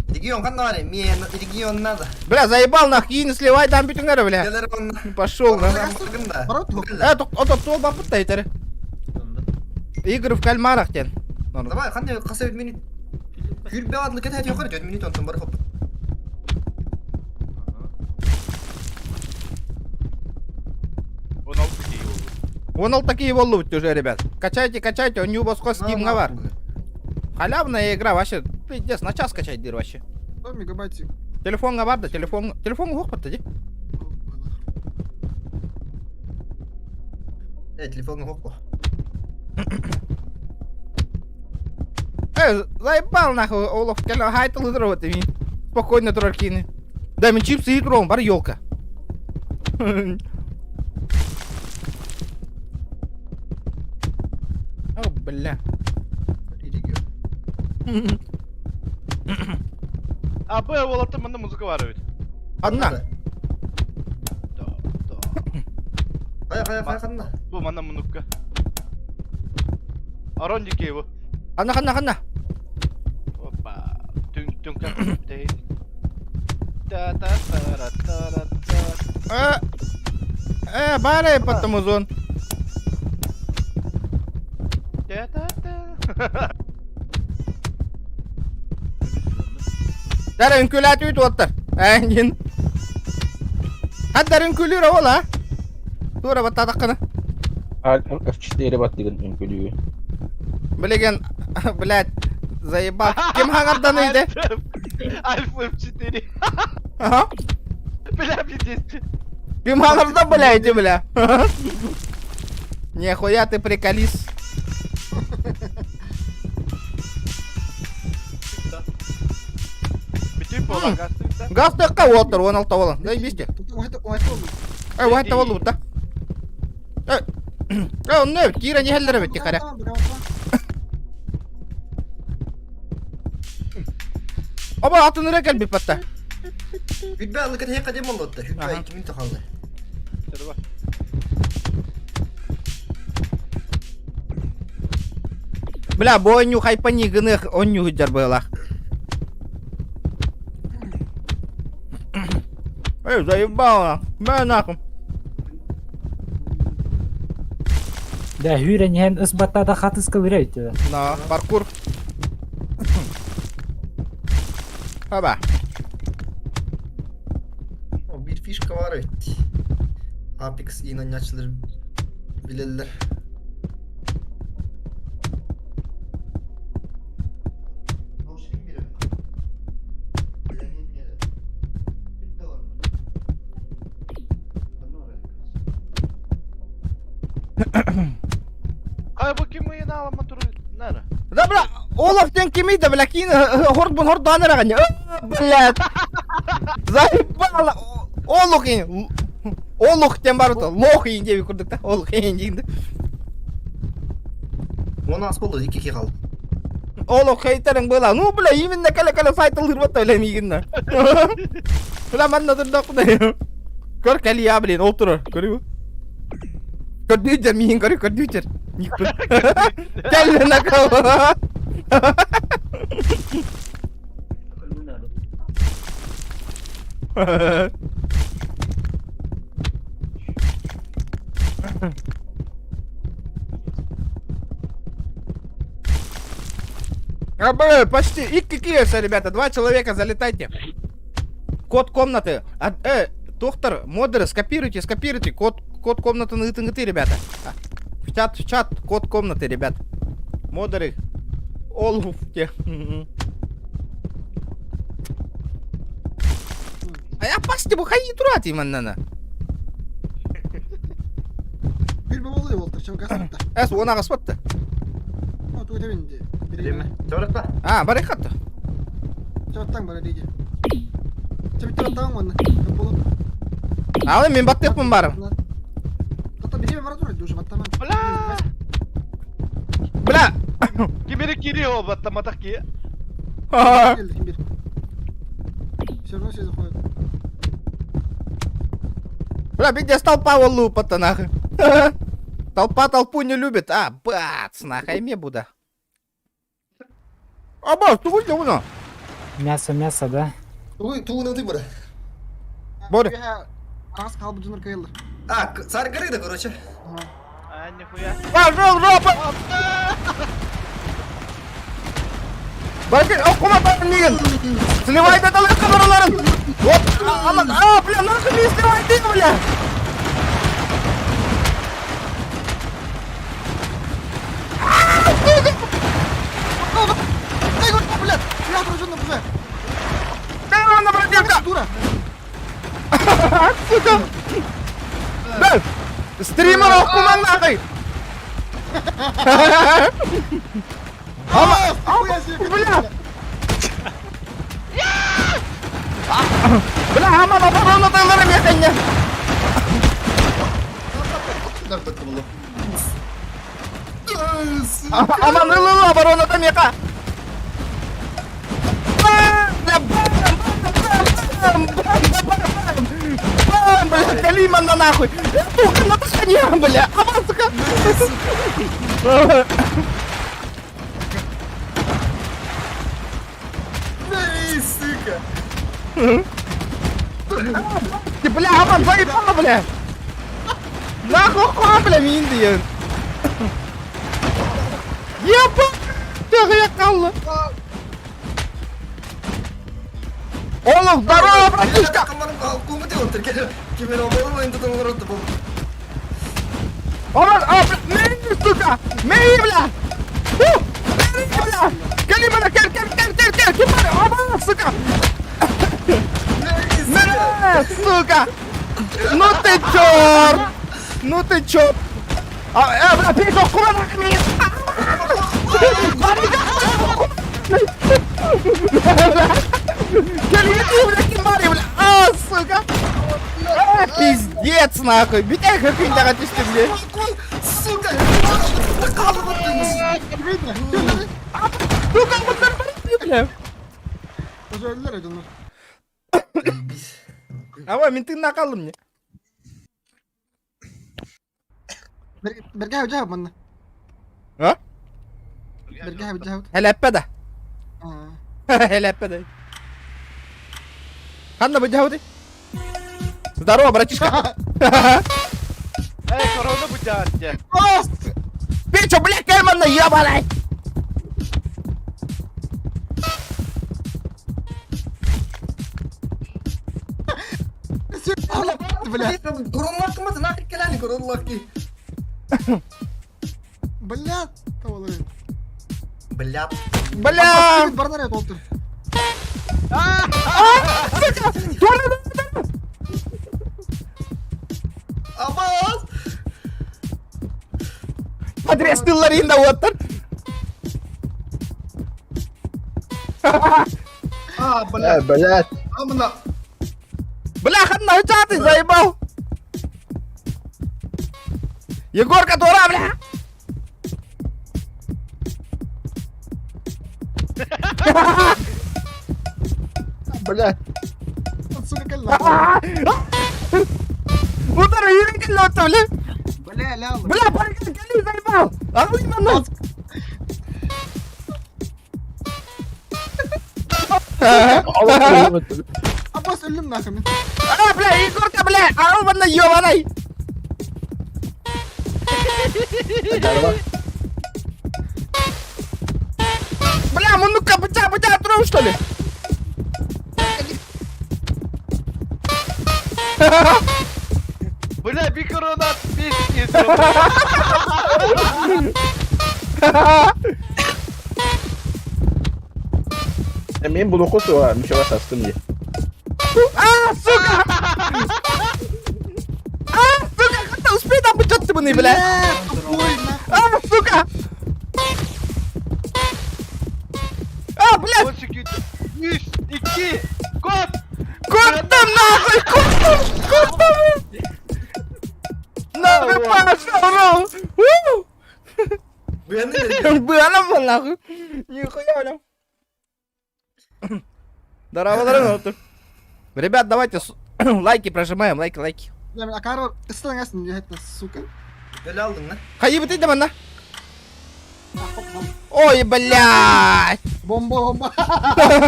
Регион ханна баар? Миэ регион надо. Бля, заебал нах, киини сливай там бүтүҥэр, бля. Кэлэр онно. Пошел, на. Э, ото тол баппыт да итери. Игры в кальмарах тен. Давай, ханна хас эбит минут. Күрбэ адлы кэтэһэ юхар 4 минут онтон бар хоп. Вон ол такие боллубут уже, ребят. Качайте, качайте, он босхо стимга бар. Халявная игра вообще. Пиздец, на час качать дыр вообще. 100 мегабайтик. Телефонга бар да, телефон, телефон уох дии. Э, телефон хоппо. Э, заебал нахуй, Олаф, кэлэ хайтыл ытырабыт эми. Спокойно турар киини. Да, мен чипсы итуром, бар елка. О, бля. А, Б, уолаттар манна музыка баар эбит. Ханна. Хайа, хайа, хайа, ханна. Бу манна муннукка. Арон дикей бу. Ханна, ханна, ханна. Опа. Түҥ түҥ Та та та та та Э, э, бары потом узон. Та та та. Дара үҥкүүлээтибит уолаттар. Эҥин. Хаддар үҥкүүлүүр ол а? Туора баттаатаххына. F4 баттыгын үҥкүүлүү. Билигин, блядь, заебал. Ким хаҥардан ыйды? Альфа F4. Ага. Бля, пиздец. Ким хаҥардан, бля, иди, бля. Нехуя ты приколис. Бүтүн буолан газ Газ уолаттар, 16 буолан. Заебись. Э, уһатта буоллубут да. Э, э, онно киирэн иһэллэр эбит тихаря. Оба атын эрэ кэлбит батта. Күтбэ аллы кэтэһэ кадем боллотта. Күтбэ 2 минут хаалла. Бля, бу оонньуу хайпани гыныах оонньуу сылдьар быһыылаах. Эй, заебало. Мэ нахуй. Да, хүрэн иһэн ыс баттаата хатыска үрэ үтүө. На, паркур. Хаба. О, биир фишка баар эбит. Apex иинанньааччылар билэллэр. Хай бу ким ыйын аламма туру нара. Да, бля, Олаф диэн кимий да, бля, киин хорбун хордоон эрэҕин. Блядь. Заебало. Олух ин. Олух диэн бар лох ин диэби курдук да. Олух ин диэн. Оны ас болды, 2 калды. Олох хейтериң была. Ну, бля, именно кэлэ-кэлэ сайтылыыр бля миигинна. Бля, манна турдахпына. Көр кэлиэ, блин, ол турар. Көрүү. Көрдүүтер миигин көрүү, көрдүүтер. Кэллэ накал. А, бля, почти. И какие все, ребята? Два человека, залетайте. Код комнаты. А, доктор, модеры, скопируйте, скопируйте. Код, код комнаты на ты, ребята. А, в чат, код комнаты, ребят. Модеры. Олуфте. А я пасти бухай турат именно. Bir baba oluyor Walter, çabuk asmatta. Эс, он ағаспатты. O tuğda bindi. Değil mi? Çorapta. А, барихатты. Çabuktan bana diyece. Çabuk çabuktan onu. Kapalı. Алы мен баттықпын барым. Hatta bir var dur, dur, battama. Бля! Кимери кири ол баттаматах ки. Geldi bir. Все равно все заходят. Бля, видишь, толпа вон лупа-то нахуй. Толпа толпу не любит. А, бац, нахуй, ме буда. Аба, тугуй уна. Мясо, мясо, да? Тугуй, тугуй ты бара. Боря. Раз kaldı cunur kayılır. А, царь горы да, короче. А, нихуя. Пошел жопа! Bakın okuma мигин. Сливай это камераларын. Вот, а, а, бля, нахуй не сливай ты, бля. Дай го, блядь! Я дружина, бля! Дай на бродяга! Дура! Сука! Да! Стример окума нахуй! Ама, бля! Бля, ама оборона тайлары механья! Аман ылылы оборона там меха! Бля, бам, бам, бам, бам, бля, Калиман на нахуй! Туха, на тушане, бля! Аман, сука! Эй, сука! Ты, бля, Аман, заебал, бля! Нахуй, хуй, бля, минди! Ебать! Ты kaldı. Oğlum здорово, братишка! Aman, а, бля, Мэй, сука! Мэй, бля! Фу! Мэй, бля! Gel bana, gel, gel, gel, gel, gel, kim bana? Aman, сука! Бля, сука! Ну ты чёрт! Ну ты чёрт! А, бля, пей, окума, Gel бля, а, сука! А, пиздец, нахуй! Битя, как түстү, бля! Сука! Сука, вот бля! Уже öldüler canlar. Ава, мен тыңна қалдым не? Berge abi manna. А? Berge abi cevap. Хәләппә да. Хәләппә да. Ханна бы жауды. Здорово, братишка. Эй, корона бутятте. Пичо, бля, кельман ебаный! Бля. Корона кыматы нахер келени корона ки. Бля, tavalı. Бля. Бля! Барнар et oldu. А, сука! Абаз! Адрес тылларында оттыр. А, бля. Блядь. Амна. Бля, ханна ты заебал. Егорка, дура, бля! Бля. Сука, кэллэ. Утары yürü кэллэ отто, бля. Бля, лял. Бля, барыгын кэлли заебал. А вы манна. Аббас өллүм нахуй мин. А, бля, Егорка, бля, а манна ёбаный. Бля, муннукка быча быча турабын что ли? Бля, бикоронат песни. Мен блоку суға, мүше астым де. А, сука! А, сука, как ты успей там бычат бля? А, сука! А, блядь! 18, 3, 2, код! Куда нахуй? Куда? Куда? Нахуй пошел, ну! Быаным нахуй! Нихуя, бля. Здорово, здорово. Ребят, давайте лайки прожимаем, лайки, лайки. Бля, акаро ыстан это, сука. Бля алдың на. Хайы бит манна. Ой, блядь! Бомба, бомба.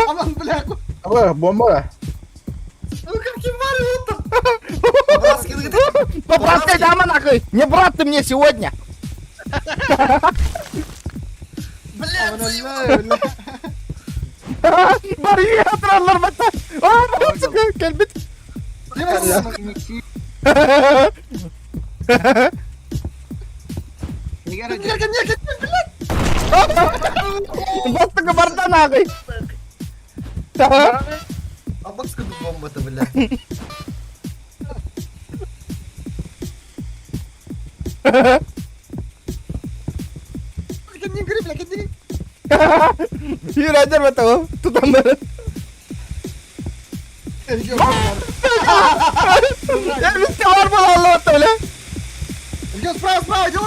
Аман, бля. Аба, бомба. Ну как бар По-братски дама нахуй! Не брат ты мне сегодня! Бля, Барьер атраллар батта! А, сука, кэлбит! Бастыгы барда нахуй! Абакска бомба-то, бля. Кендин кири, бля, кендин. Юрайдер батта, тутан бары. Элбиске бар бола алла батта, бля. Справа, справа, иди,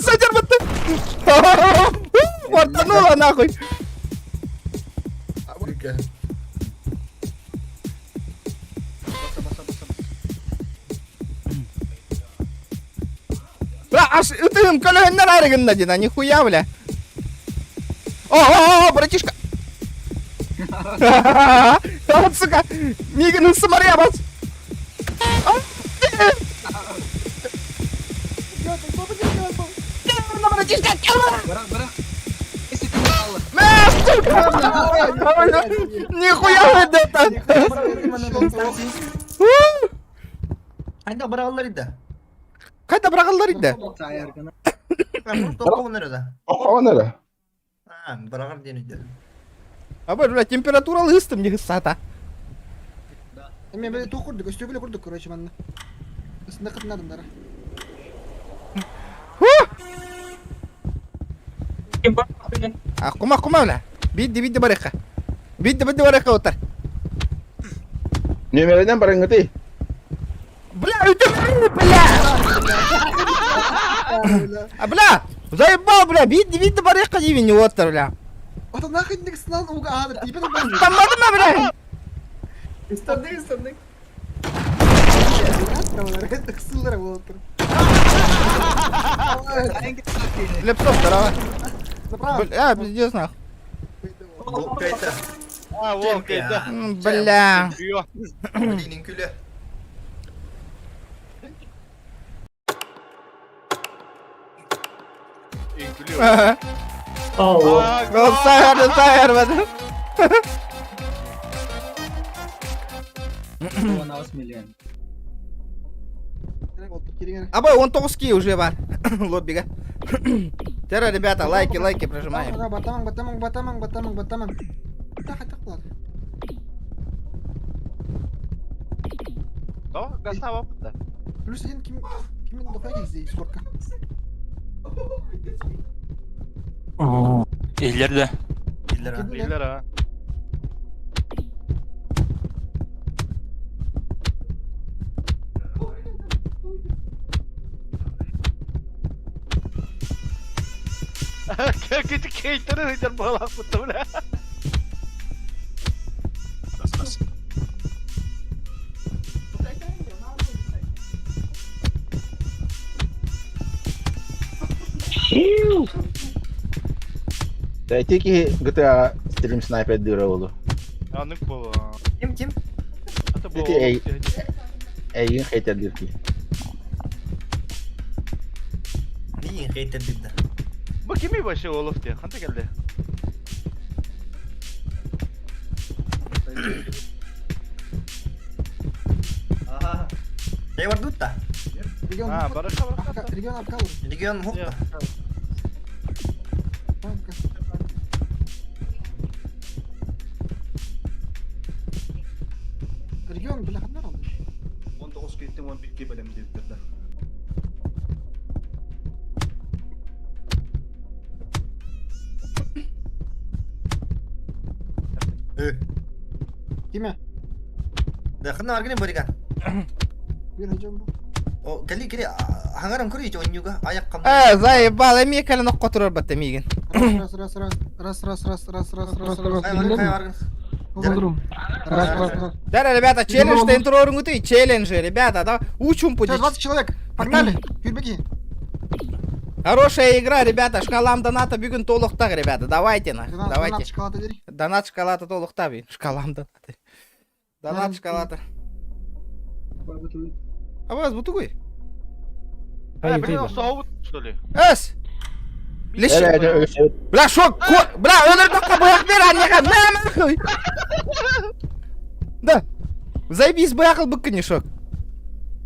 Садер батта. Вартанула нахуй. Бля, аж ытыгым көлөһөннөр арыгынна дина, нихуя, бля. О, о, о, братишка. Вот, сука, Миган Самария бас. Братишка, Мә, сука! Нихуя это! Қайда баралар иді? Қайда баралар иді? Тоққан әрі. А, барағар ден иді. А бля, температура лыстым не сата. Мен бля тух курдук, өстөгүлө курдук, короче, манна. Ысында кытынадым дара. А, кума, кума, бля. Бидди, бидди барыха. Бидди, бидди барыха отар. Нөмерінен барыңгыты. Бля, это бля! А, бля, заебал, бля, бидди, бидди барыха не отар, бля. Ата нахуй дик сынан уга адыр, типа Тамадыма, бля! Истандык, истандык. Лепсов, здорово. Бля, пиздец, нахуй. Волк это. А, волк это. Бля. Блин, күлі. Сайыр, сайыр, бля. Абай, 19 ки уже бар. Лоббига. Тера, ребята, лайки, лайки прожимаем. Батаман, батаман, батаман, батаман, батаман. Так, так, ладно. То, гастава опыта. Плюс один ким ким дохуя здесь сколько? Иллерде. Иллер, а. Кити кейтері сыйдар буолаахпыт бля. Дайте киһи GTA стрим снайпер дыра болу. Анык болу. Ким ким? Ити эй эйин хейтер дир киһи. Миин хейтер дирда. Бу кими вообще Олаф диye? Ханта келди? Ага. Я вардутта. Регион А, бараша бараша. Регион Абкалур. Регион Мухта. Регион, бля, ханна алды. 19 кеттен 11-ге бөлем деп берді. Киме? Да, ханна аргын бориган. Бир хажам бу. О, кали кали хангаран көрү онюга аяк кам. Э, заебал, эми кэлэн окко турар батта миигин. Раз, раз, раз, раз, раз, раз, раз, раз, раз, раз. Кай аргын, кай аргын. Раз, раз, раз. Да, ребята, челлендж ты челленджи, ребята, да, учим Сейчас 20 человек. Погнали. Юрбеки. Хорошая игра, ребята, шкалам доната бүгүн толуктак, ребята, давайте на, Донат давайте. шоколада дери. Донат шоколада толукта бин, шкалам доната. Донат шоколада. А вас бутугуй. Э, блин, соғып, что ли? Эс! Леш... Бля, шо, ко... Бля, он только быяк бер, а не на нахуй! Да. Заебись, быяк быккы шок.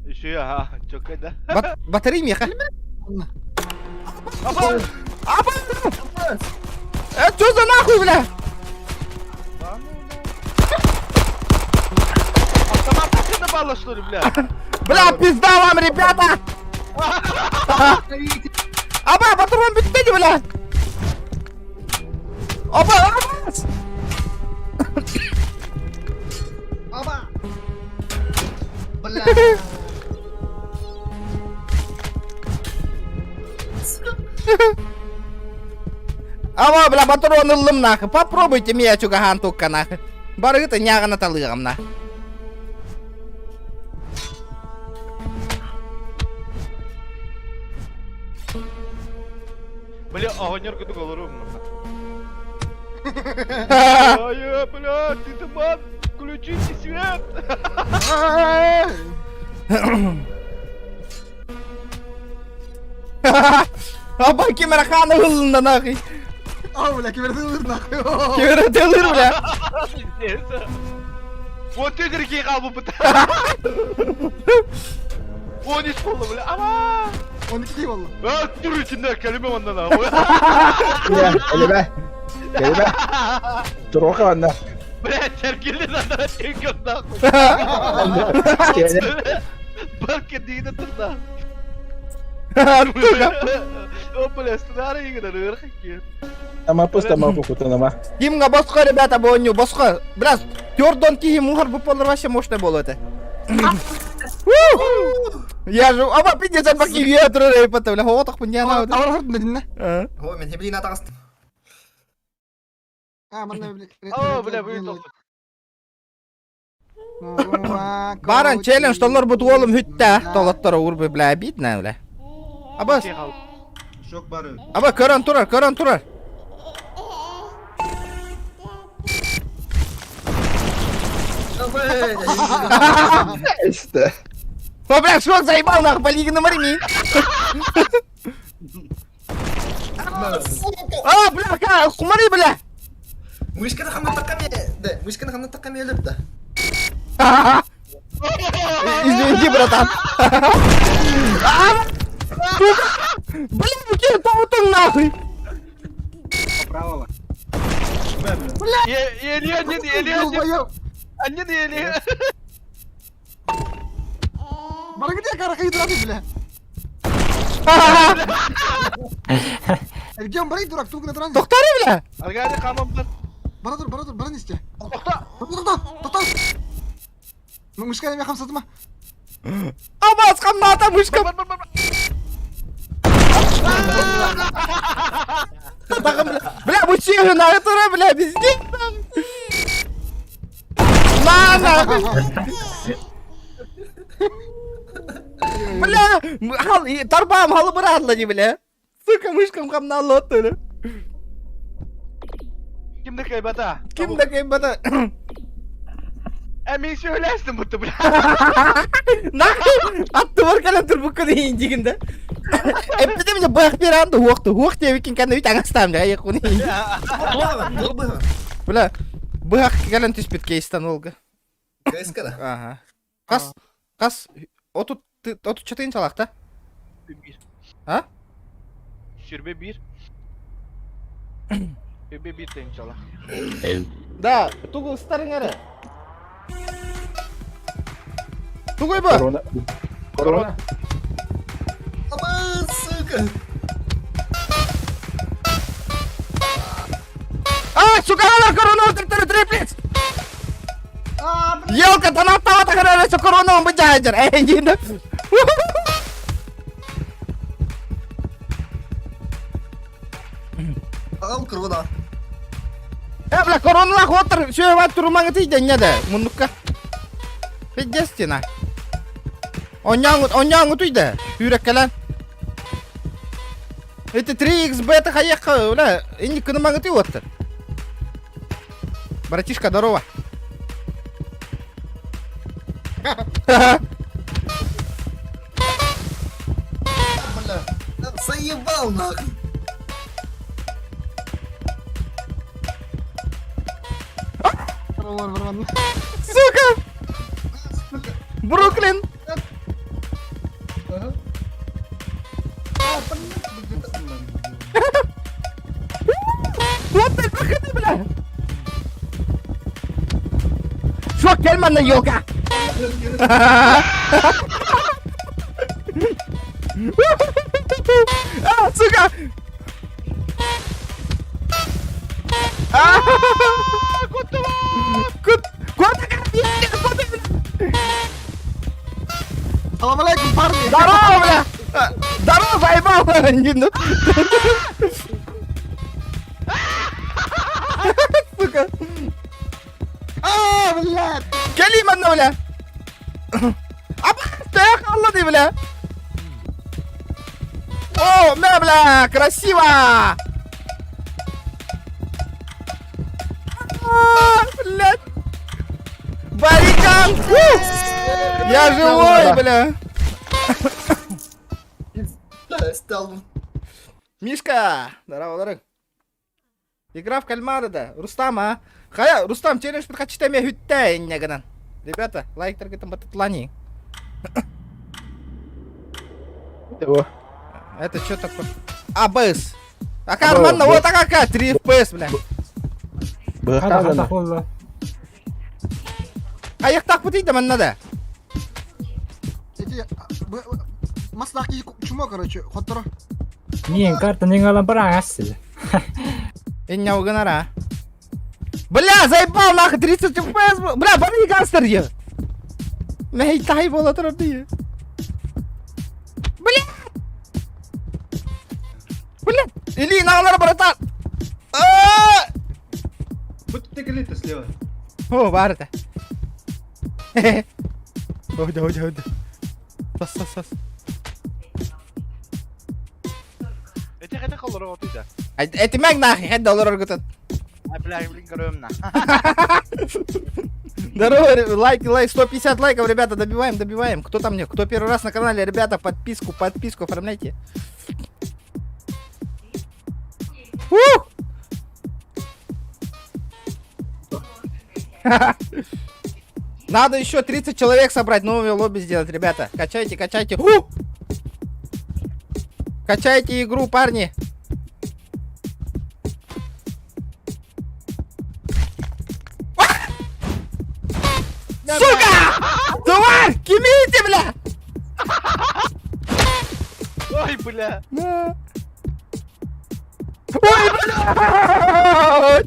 Еще, ага, чокай, да? Бат... Батарей меха. Апа! Апа! Э, что за нахуй, бля? Автомат так что ли, бля? Бля, пизда вам, ребята! Аба, патрон бүттеді, бля! Опа, опа! Аба! Бля. Аба, бля, патрон ыллым нахуй. Попробуйте меня чугахан тукка нахуй. Барыгыта нягана талыгам нахуй. Бля, огонер куду олорум. Ай, бля, ты туман, включите свет! Аба, кемераханы ылында нахуй. А, бля, кемерде нахуй. Кемераханы ылыр, бля. Вот ты дерги қалбы бұта. Он ис болды, бля. Ама! 12 болды. А, тур içinde kelime ondan abi. Ya, kelime. Kelime. Турука онна. Бля, теркелді анда теңкем нахуй. Барке дейді тұрда. О, бля, сценарий игры, верхи. Тамапыс тамапы кутанама. Кимга босқо, ребята, боню, босқо. Бля, Тёрдон кихи мухар бұпалар вообще мощный был это. Я же, аба, пиздец, баки ветру, ребята, бля, отох, не надо. Авар хырдын дедин, О, мен хеблин атағыстым. А, манна, бля. О, бля, вы Баран челлендж, толлар бут олым хүтті. Толоттар урбы, бля, обидно, бля. Аба, Шок бары. аба, көрін турар, көрін турар. Işte. О, бля, шок заебал, нахуй, полигоном ремень. А, бля, ка, кумари, бля. Мышканы хамна таққам да, мышканы хамна таққам өліп да. Извини, братан. А, сука. Бля, какие таутың нахуй. Право. Бля! Ели, один, ели, один. Один, ели. Бара где карахи дурак, бля. Регион, бара дурак, тук на тран. Тоқтары, бля. Аргады қамам Бара тур, бара тур, бара несте. Тоқта. Тоқта, тоқта. Мышка неме хамсатыма. Абас, қамната, мышка. Бля, бля, бу чиһин айтыра, бля, везде. На, нахуй. Бля, хал, тарбам халы быраадла не, бля. Сука, мышкам хамнаалла оттуну. Ким да кайбата? Ким да кайбата? Э, мен сөйләстім бұтты, бля. Нахуй, аттыбар кэлэн турбуккун иһин дигин да. Эппитим же быах биэрээн да уохту, уох диэбиккин кэннэ бүт аҥастаам дьэ айык уни. Бля, быһах кэлэн түспүт кейстан уолга. Кейска да? Ага. Хас, хас, отут, отучча тыынчалаах да? А? Сүрбэ биир. Сүрбэ биир тыынчалаах. Да, тугу ыстарыҥ эрэ? Тугуй бу? Корона. Корона. Аба, сука! А, сука, алар корона өлтүртөрү триплец! Елка, танаттава тахарара корона он быжаажар. Эй, дина. Аҕам кырбана. Э, бля, короналаах уоттар сүөбэт турумаҥы тиийдэннэ да, муннукка. Пиздец стена. Онньооҥут, онньооҥут уйда, сүүрэккэлэн. Эти 3xB это хайыахха, бля, инник кынымаҥыты уоттар. Братишка, здорово. Бля, заебал нахуй. Сука! Бруклин! Вот ты, проходи, бля! Шо, кельман на елка! А, сука! А, Кут, кут, Салам алейкум, парни! Здорово, бля! Здорово, заебал! Не, ну. Сука! А, блядь! Кэлиий манна, бля! Аба, стоях, алла дии, бля! О, мә, бля, красиво! А, блядь! Барикан! Я живой, бля! Стал. Мишка! Здорово, дорог. Игра в кальмара да. Рустам, а? Хайа, Рустам, челлендж подхачитами хүтте иннегынан. Ребята, лайк таргетом бататлани. Это что такое? АБС. А карман, вот а какая, 3 FPS, бля. Аяқтақ бутый да манна да. Эти маслах чума, короче, хотторо. Миин карта нингалан бараҥас. Иння угынара. Бля, заебал нахуй, 30 FPS. Бля, бары гангстер е. Мэй тай бола турар дии. Бля! Бля! Или наалар братан! А! Бут слева. О, баар этэ. Ойда, ойда, ойда. Сас, сас, сас. Эти хотя холору вот ида. Этимэҥ нахуй, хайда олорор гытын. А, бля, блин, көрөм на. Здорово, лайки, лайк, 150 лайков, ребята, добиваем, добиваем. Кто там мне? Кто первый раз на канале, ребята, подписку, подписку оформляйте. Ух! Надо еще 30 человек собрать, новые лобби сделать, ребята. Качайте, качайте. У! Качайте игру, парни. Сука! Тварь! Кимите, бля! Ой, бля. Ой, блядь!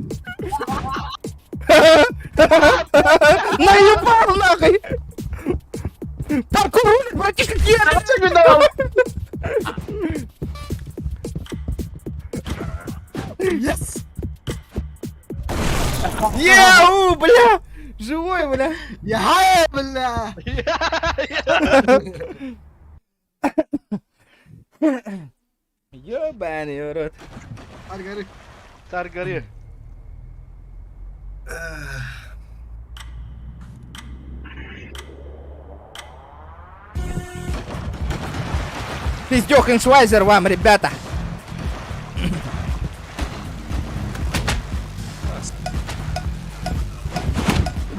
Наебал нахуй! Паркур, братишка, бля. Я бля. Ёбаный в рот. Аргары. Таргары. Пиздёх Швайзер вам, ребята.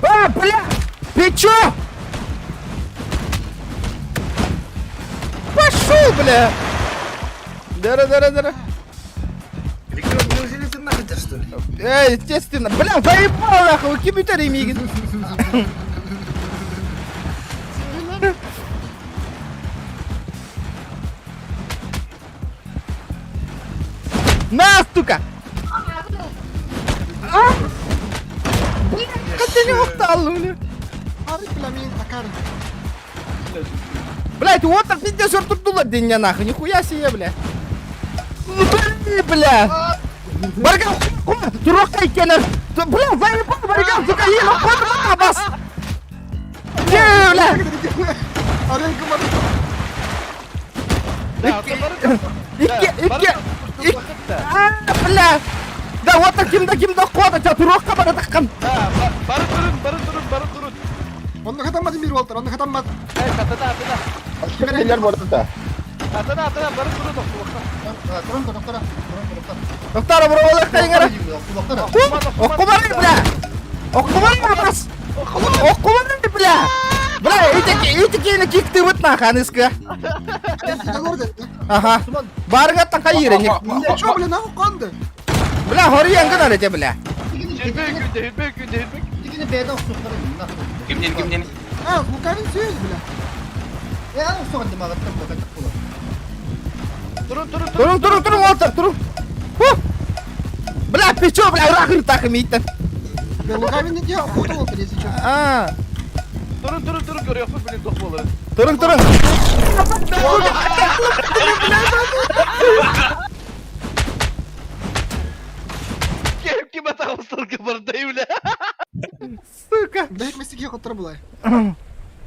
А, бля! Ты чё? Пошел, бля! Дара, дара, дара. Неужели ты нахуй что ли? Эй, естественно. Бля, заебал нахуй, кибитари мигин. На, сука! А! Бля, хотя не устал, бля. Арык бля мин акар. Блядь, вот так пиздец туртула день нахуй, нихуя себе, бля. Ну, бля. Барган, турокай кенер. Бля, заебал, Барган, сука, ела, кот, бас. Не, бля. Икки, икки, икки. А, бля. Да вот так ким да ким да кода, тебя турокка бара таккан. Да, бары турун, бары турун, бары турун. Онно хатаммат бир болтар, онно хатаммат. Эй, атана, атана. Килер болду. Атана, атана, бары турун тохтулукта. Турун, турун, турун, турун. Доктор, бро, кайыңара. Оккубары, бля. Оккубары, бас. Оккубары, бля. Бля, эти эти кини кикти бут нахуй, аныска. Ага. Барыгаттан кайыры не. Чо, бля, нахуй конды? Бля, хориян гына эте, бля. Кимнен, кимнен? А, Лукавин сөз, бля. Турун, турун, Турун, турун, турун, Уолтер, турун. Бля, печо, бля, рахыр тахы миттен. Бля, Лукавин не делал, хуй Уолтер, если чё. А. Турун, турун, турун, көрөкпүн, блин, тох болор. Турун, турун. Кем ким атагыстыргы бардай, бля. Сука. Бля, местеге коттыр булай.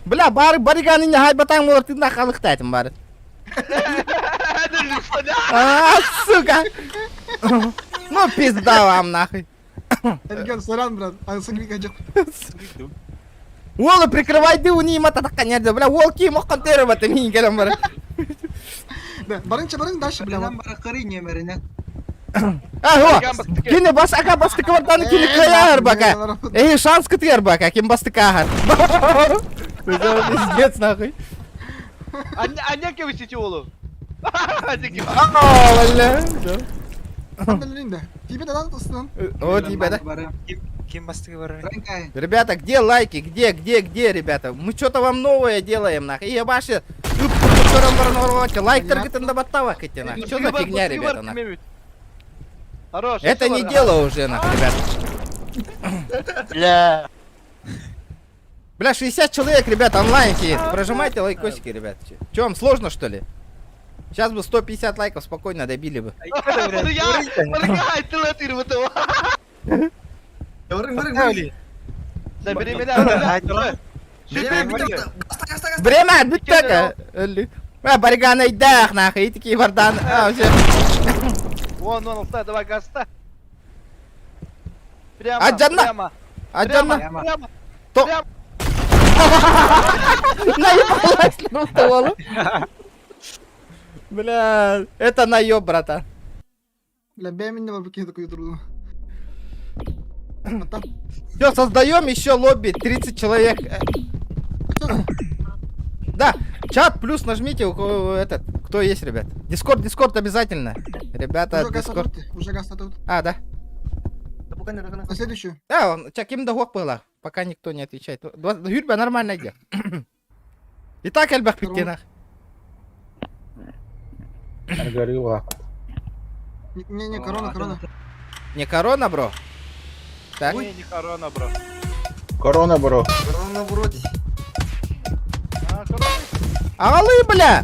Бля, бары бариганы не хайбатаң болар, ты нахалыкта этим бары. А, сука. Ну, пизда вам нахуй. Эрген, сорян, брат. Аны кирген жок. Уолы прикрывайды у ней мататакка нерде, бля, уол кийим оккон тереп аты мин келем бара. Да, барыңча барың дальше, бля. А, о, кини бас ака бастык бартаны кини каяр бака. Эй, шанс кытыр бака, ким бастык ахар. Пиздец нахуй. Аня кем сити олу? А, бля. Тебе да надо Вот, ребята. Ким бастыгы бар? Ребята, где лайки? Где, где, где, ребята? Мы что-то вам новое делаем, нахуй. И ваши... Лайк таргетында баттава кете, нахуй. Что за фигня, ребята, нахуй? Хорош. Это не дело уже, нахуй, ребята. Бля. Бля, 60 человек, ребята, онлайн сидит. Прожимайте лайкосики, ребят. Че, вам сложно, что ли? Сейчас бы 150 лайков спокойно добили бы. Время, бүттәк. Ва, бариган айдах, нахуй, и такие вардан. А, все. Вон, вон, алта, давай, гаста. Прямо, А, Джанна? прямо. А, Джанна? Прямо, То- прямо. Наебалась просто, Бля, это наеб, брата. Бля, бей меня в руки такую другу. Все, создаем еще лобби, 30 человек. Да, чат плюс нажмите, у кого этот, кто есть, ребят. Дискорд, дискорд обязательно. Ребята, Уже газ дискорд. Уже газ тут. А, да. На следующую. Да, он, ча, ким да было, пока никто не отвечает. Юрба нормально идет. Итак, Эльбах Питтинах. Горилла. Не, не, корона, корона. Не корона, бро? Так. Не, не корона, бро. Корона, бро. Корона вроде. Алы, бля!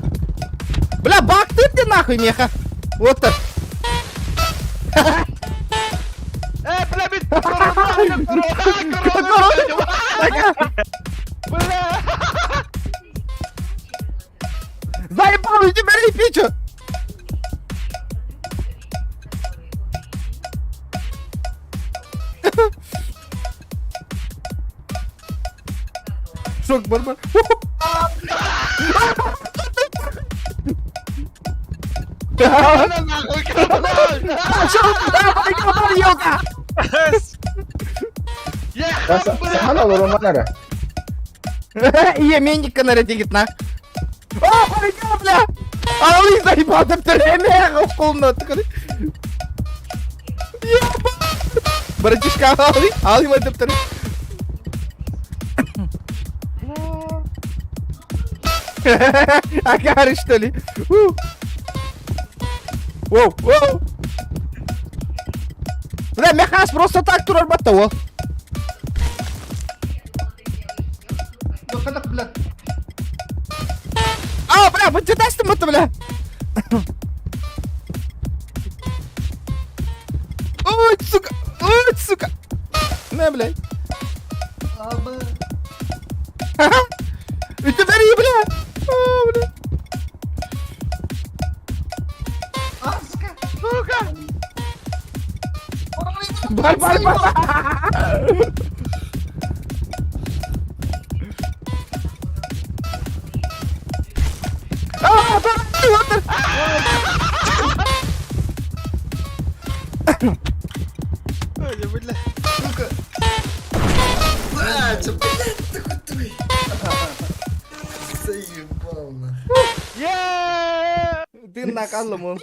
Бля, бак ты ты нахуй, меха! Вот так. Бля, бит, корона! Заебал, иди бери пичу! Шок, барбар. Сахан олоруман эрэ. Ийэ менникка нарэтигит на. О, полетела, бля! Алый заебал, төптөрөмэ, колно. Братишка, алый, алый мой төптөрө. Акары, что ли? Воу, воу. Бля, мехас просто так турар батта, ол. А, бля, бытчытастым бытты, бля. Ой, сука, ой, сука. На, блядь. Үтү бери, бля. О, бля. Сука! Бар, бар, бар. А, бар, бар, Ой, бля. Сука. Блядь, блядь, такой твой. Заебал нахуй. Ты накалым он.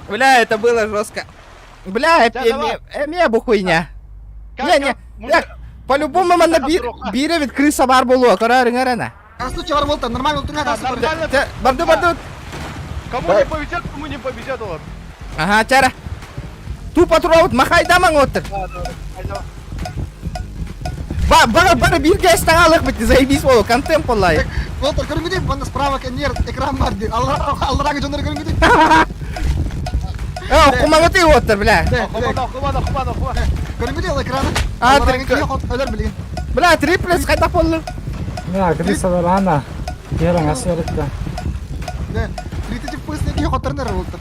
Бля, это было жестко. Бля, эме бу хуйня. Не, не, бля, по-любому манна бире бит крыса бар болу, карарың арана. Аслы чавар болта, нормально болтуң ата Те, Барды, барды. Кому не повезет, кому не повезет олар. Ага, чара. Тупо тураут, махайдамаң отыр. Ба, бар, бар, бирге астаңалык бит, заебись болу, контент боллай. Болтар көрүнгү дейм, мында справа нер экран бар ди. Алларага жонор көрүнгү дейм. Э, кумагыты отыр, бля. Окуман, окуман, окуман. Көрүнгү дейм экраны. А, Алларага кие хот өлөр билген. Бля, триплес кайда болду? Мына крысалар ана. Керең асырытта. Да. 30 FPS кие хотторнер болтар.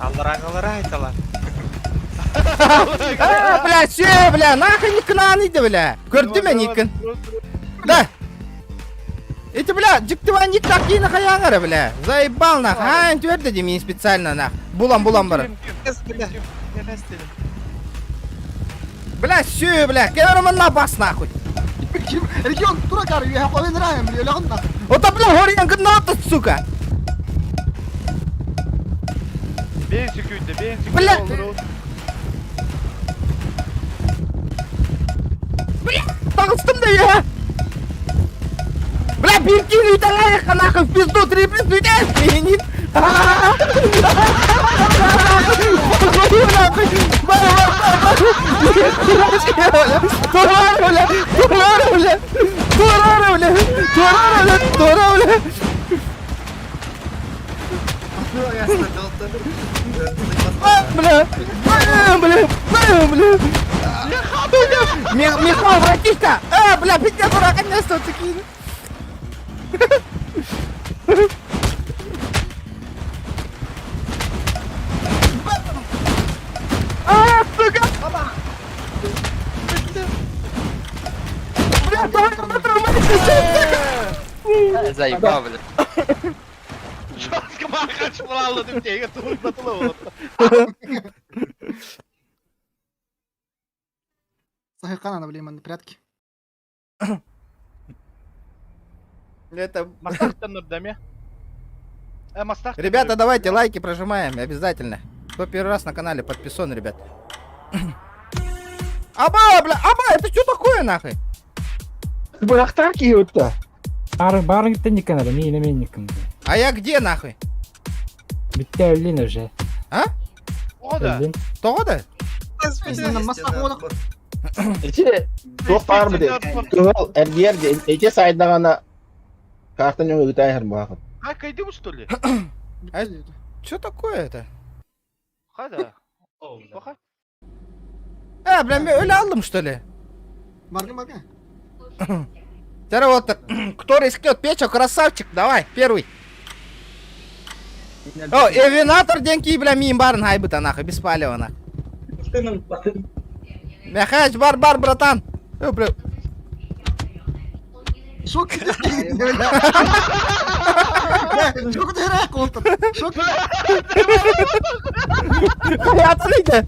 Аллараңалара айталар. А, бля, все, бля, нахуй никын иди, бля. Көрдү мен никын. Да. Эти, бля, диктиван ник такие нахаяңары, бля. Заебал нах. А, твердо мен специально нах. Булам, булам бар. Бля, все, бля, кемероман на бас нахуй. Регион тура кар, я ховен раем, бля, лягын нахуй. Вот, бля, горьян гнот, сука. Бен секунды, бен секунды. Бля. Бля, тағыстым да я. Бля, биркин үтәләйек нахуй, в пизду, триплес үтәл. Бля, бля, бля, бля. Михаил, братишка! А, бля, пиздец, наконец-то такие. А, сука! Бля, давай, давай, Заебал, бля. Жестко махач брал, ты мне это Сахыкан ана, блин, прятки. Это... Мастах Ребята, давайте лайки прожимаем обязательно. Кто первый раз на канале, подписан, ребят. Аба, бля, аба, это что такое нахуй? Бырахтар киютта. Барын барын гиттен никын ара, миine мен никын. А я где нахуй? Битте өллин уже. А? Ода. Өллин. Того да? Ичи туох баар бит. Кыһыл эргиэр эти сайдагана картан өҥө ытай хэр баахыт. А, кайдым что ли? Что такое это? Хада. Баха. Э, бля, мен өлө алдым, что ли? Баргын, баргын. Второй вот, кто рискнет? Печо, красавчик, давай, первый. О, эвинатор денки, бля, миин барын хайбыта, нахуй, без палева, нахуй. Михаич, бар, бар, братан. Э, бля. Шок Шок Шок Хайатсыйда.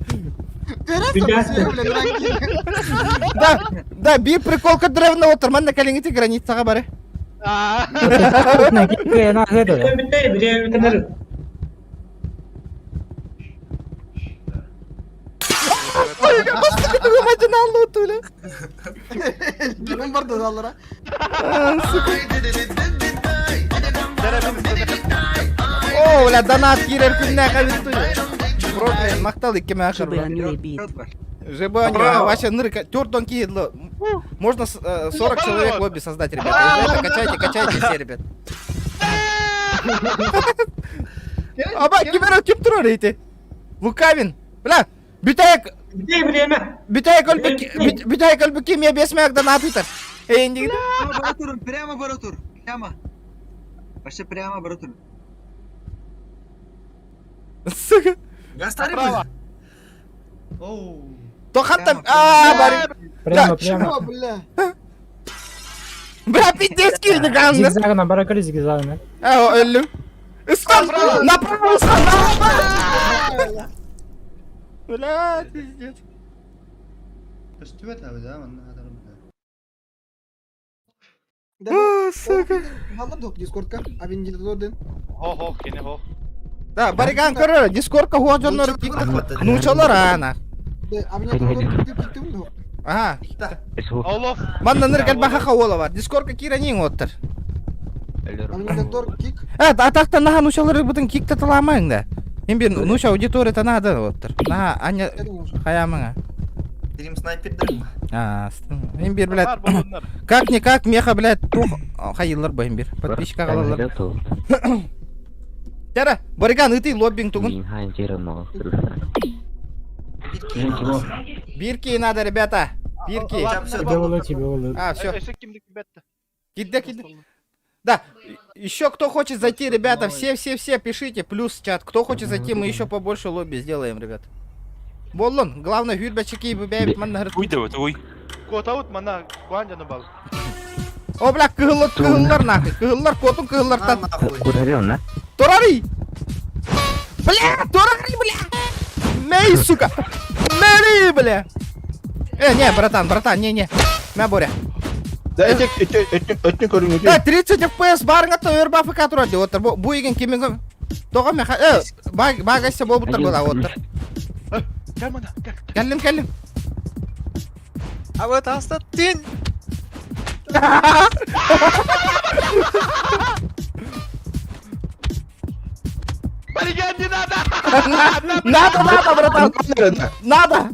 Да, да, биир прикол көрдөрөбүн отыр, манна кэлиҥҥити границаҕа бары. О, бля, донат киирэр күннээх эбит Проклин, махтал икки мэхэр. ЖБ Вася нырка, төрт киһи Можно 40 человек лобби создать, ребята. Это качайте, качайте все, ребят. Аба, кибер ким турар эти? Лукавин. Бля, бүтэйик Бүтэйик өлбүк бүтэйик өлбүк ким бес мэк донат ыытар. Эйин Прямо бара тур, прямо. Вообще прямо бара тур. Сука. Направо. Тохаттан а бар. Прямо, прямо. Бля. Бля, пиздец киирди ганны. Зигзагынан бара көр, зигзагынан. А, өллүм. Ыстан! Направо, ыстан! Направо! Бля, пиздец. Көстүбэт да, манна А, сука. Халлар док дискордка, а вентилятор ден. Хо-хо, кини хо. Да, бариган көрөр, дискордка хуа дьоннор нуучалар аана. А вентилятор киттим док. Ага. Олов. Манна ныр кэлбаха хауола бар. Дискордка киирэн оттар. А вентилятор кик. Э, атахта наха нуучалары бутын кикта таламаң да. Мен бир нууча аудитория надо оттар. Наха аня хаямаңа. Стрим снайпер дым. А, мен бир, блядь. Как никак меха, блядь, тух хайылар бу бир. Подписчика калалар. Тара, Бариган, ыты лоббинг тугун. Бирки надо, ребята. Бирки. А, все. Кида, кида. Да, еще кто хочет зайти, ребята, все-все-все, пишите, плюс чат. Кто хочет зайти, мы еще побольше лобби сделаем, ребят. Боллон, главное, хүрбәчики бэбит манна. Уй да, уй. Котаут мана куанжаны бал. О, бля, кыһыллар, кыһыллар нахуй, кыһыллар, котун кыһыллартан. Торари! Бля, торари, бля! Мэй, сука! Мэри, бля! Э, не, братан, братан, не, не. Мә, Боря. Да, эти, эти, эти, эти көрүҥү. Да, 30 FPS барыңа то өрба АФК турар деп отыр. Бу еген кимин Тоға меха, э, баг багайса болуп тұр була отыр. Кел мана, кел. Келдим, келдим. А вот Астаттин. Бариган не надо! Надо, надо, братан! Надо!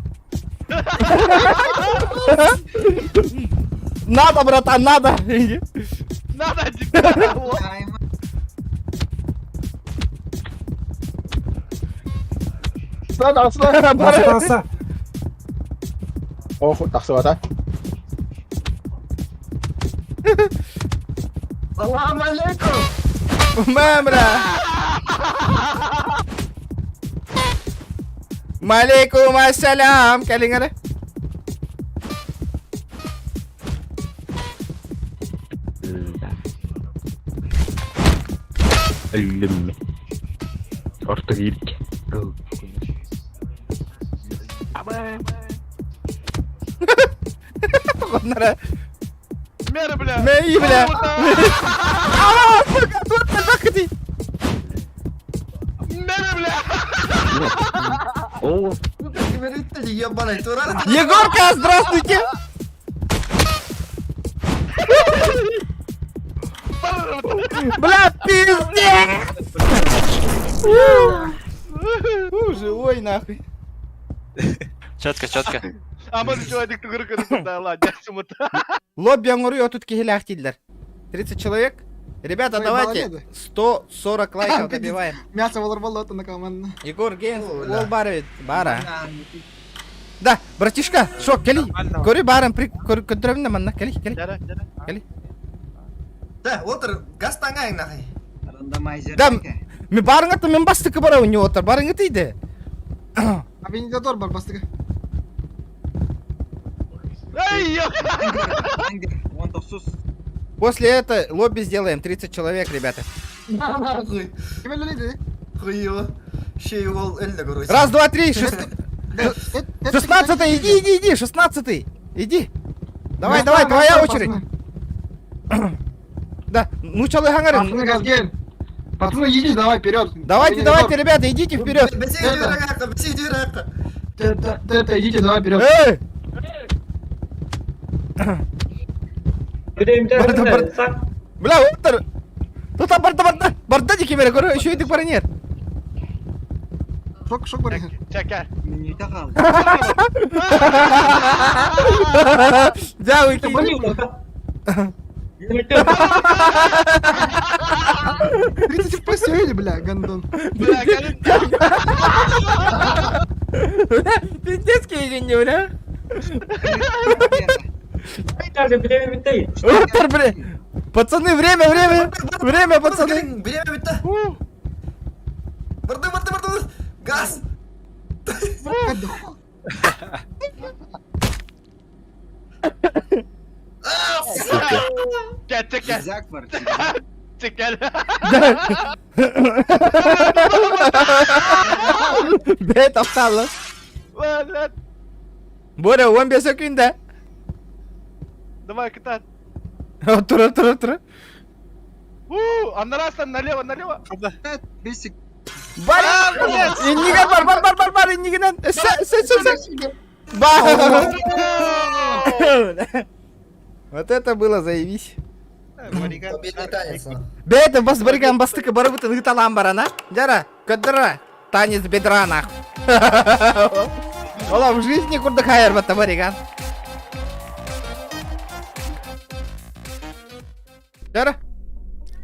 Надо, братан, надо! Надо, Асла, асла. Баса, баса. Ох, тахсыбата. Салам алейкум! Мә, бля! Малейкум ассалям, кәлиң Өллүм. Орток ирк. Оннара. Мера, бля! Мэй, бля! А, сука, тут бакыты! Мера, бля! О, Ебаный турар. Егорка, здравствуйте! Бля, пиздец! У, живой нахуй. Четко, четко. А может человек тугры да, ладно, сумыт. Лобби оңору отут киһилээх дииллэр. 30 человек. Ребята, Ой, давайте молодец. 140 лайков добиваем. Мясо болар болла на команда. Егор Геймс, ол бар ведь, бара. Да, братишка, шо, кели. Көрү баран при көрдөрөмүн манна, кели, кели. Кели. Да, отыр, газ таңайын нахай. Да, мен барыңа мен бастыкы бара у отыр, барыңа тиде. Авенидатор бар бастыгы. Эй, ё! После этого лобби сделаем, 30 человек, ребята. Нахуй. Ким өлелейди? Хуево. Шей ол элде короче. Раз, два, три, 16-й, иди, иди, иди, 16-й, иди. Давай, давай, твоя очередь. Да, ну чалы Пацаны, хангары. газ гель. Пацаны, идите, давай, вперед. Давайте, давайте, ребята, идите вперед. Это, идите, давай, вперед. Эй! Барда, барда. Бля, оттар. Тута барда, барда. Барда дики бере, көрө, еще идик бара нет. Шок, шок бар. Чекер. Да, уйти. 30 в постели, бля, гондон. Бля, калин. Пиздец, не, бля. Оттар, бля. Пацаны, время, время. Время, пацаны. Время битте. Барды, барды, барды. Газ. Чек, чекер. Чекер. Бет апталлы. Блядь. Боря, 15 секунда. Давай, катать. Тура, тура, тура. У, анарастан налево, налево. Бар! Иннигер бар, бар, бар, бар, бар, иннигинен. Сэ, сэ, сэ, сэ. Бар! Вот это было заебись. Победный танец. Бет, бас барган бастыка барыбытын ыталан барана. Жара, көддіра. Танец бедра нах. Ола в жизни курдыхайыр батта бариган. Жара.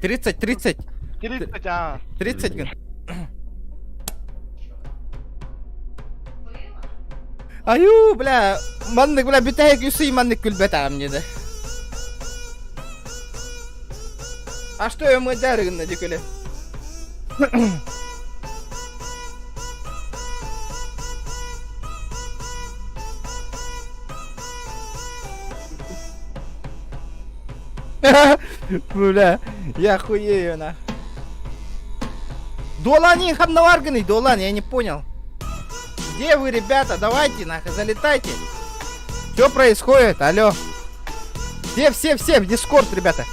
30, 30. 30, а. 30 гын. Аю, бля, маннык, бля, бүтәйік үсүй маннык күлбет ағам деді. А что я мы дәрігін декеле? Бля, я хуею на. Долани ханнаварганы, Долан, я не понял. Где вы, ребята? Давайте, нахуй, залетайте. Что происходит? Алло. Все, все, все, в Дискорд, ребята.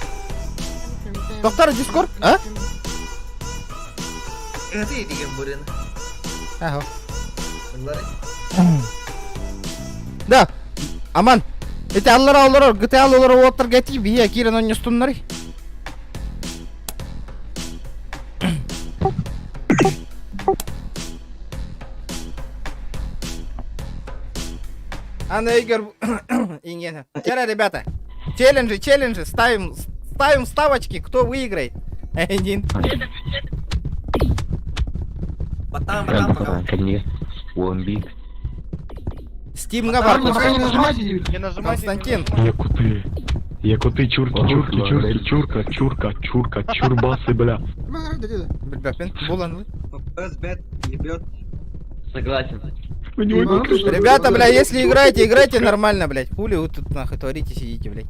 Доктор, Дискорд? А? Это деген бурен. Ага. Да. Аман. Эти аллара аллара, GTA аллара оттар гати, бия кирен он не стуннары. Анна Игорь Ингена. Вчера, ребята, челленджи, челленджи, ставим, ставим ставочки, кто выиграет. Один. Батам, батам, пока. Стим Габар. Пока не нажимайте. Не нажимайте. Константин. Якуты. Якуты, чурки, чурки, чурки, чурка, чурка, чурка, чурбасы, бля. Ребят, Булан. Согласен. Ребята, бля, если играете, играйте нормально, блядь. Хули вы тут нахуй творите, сидите, блядь.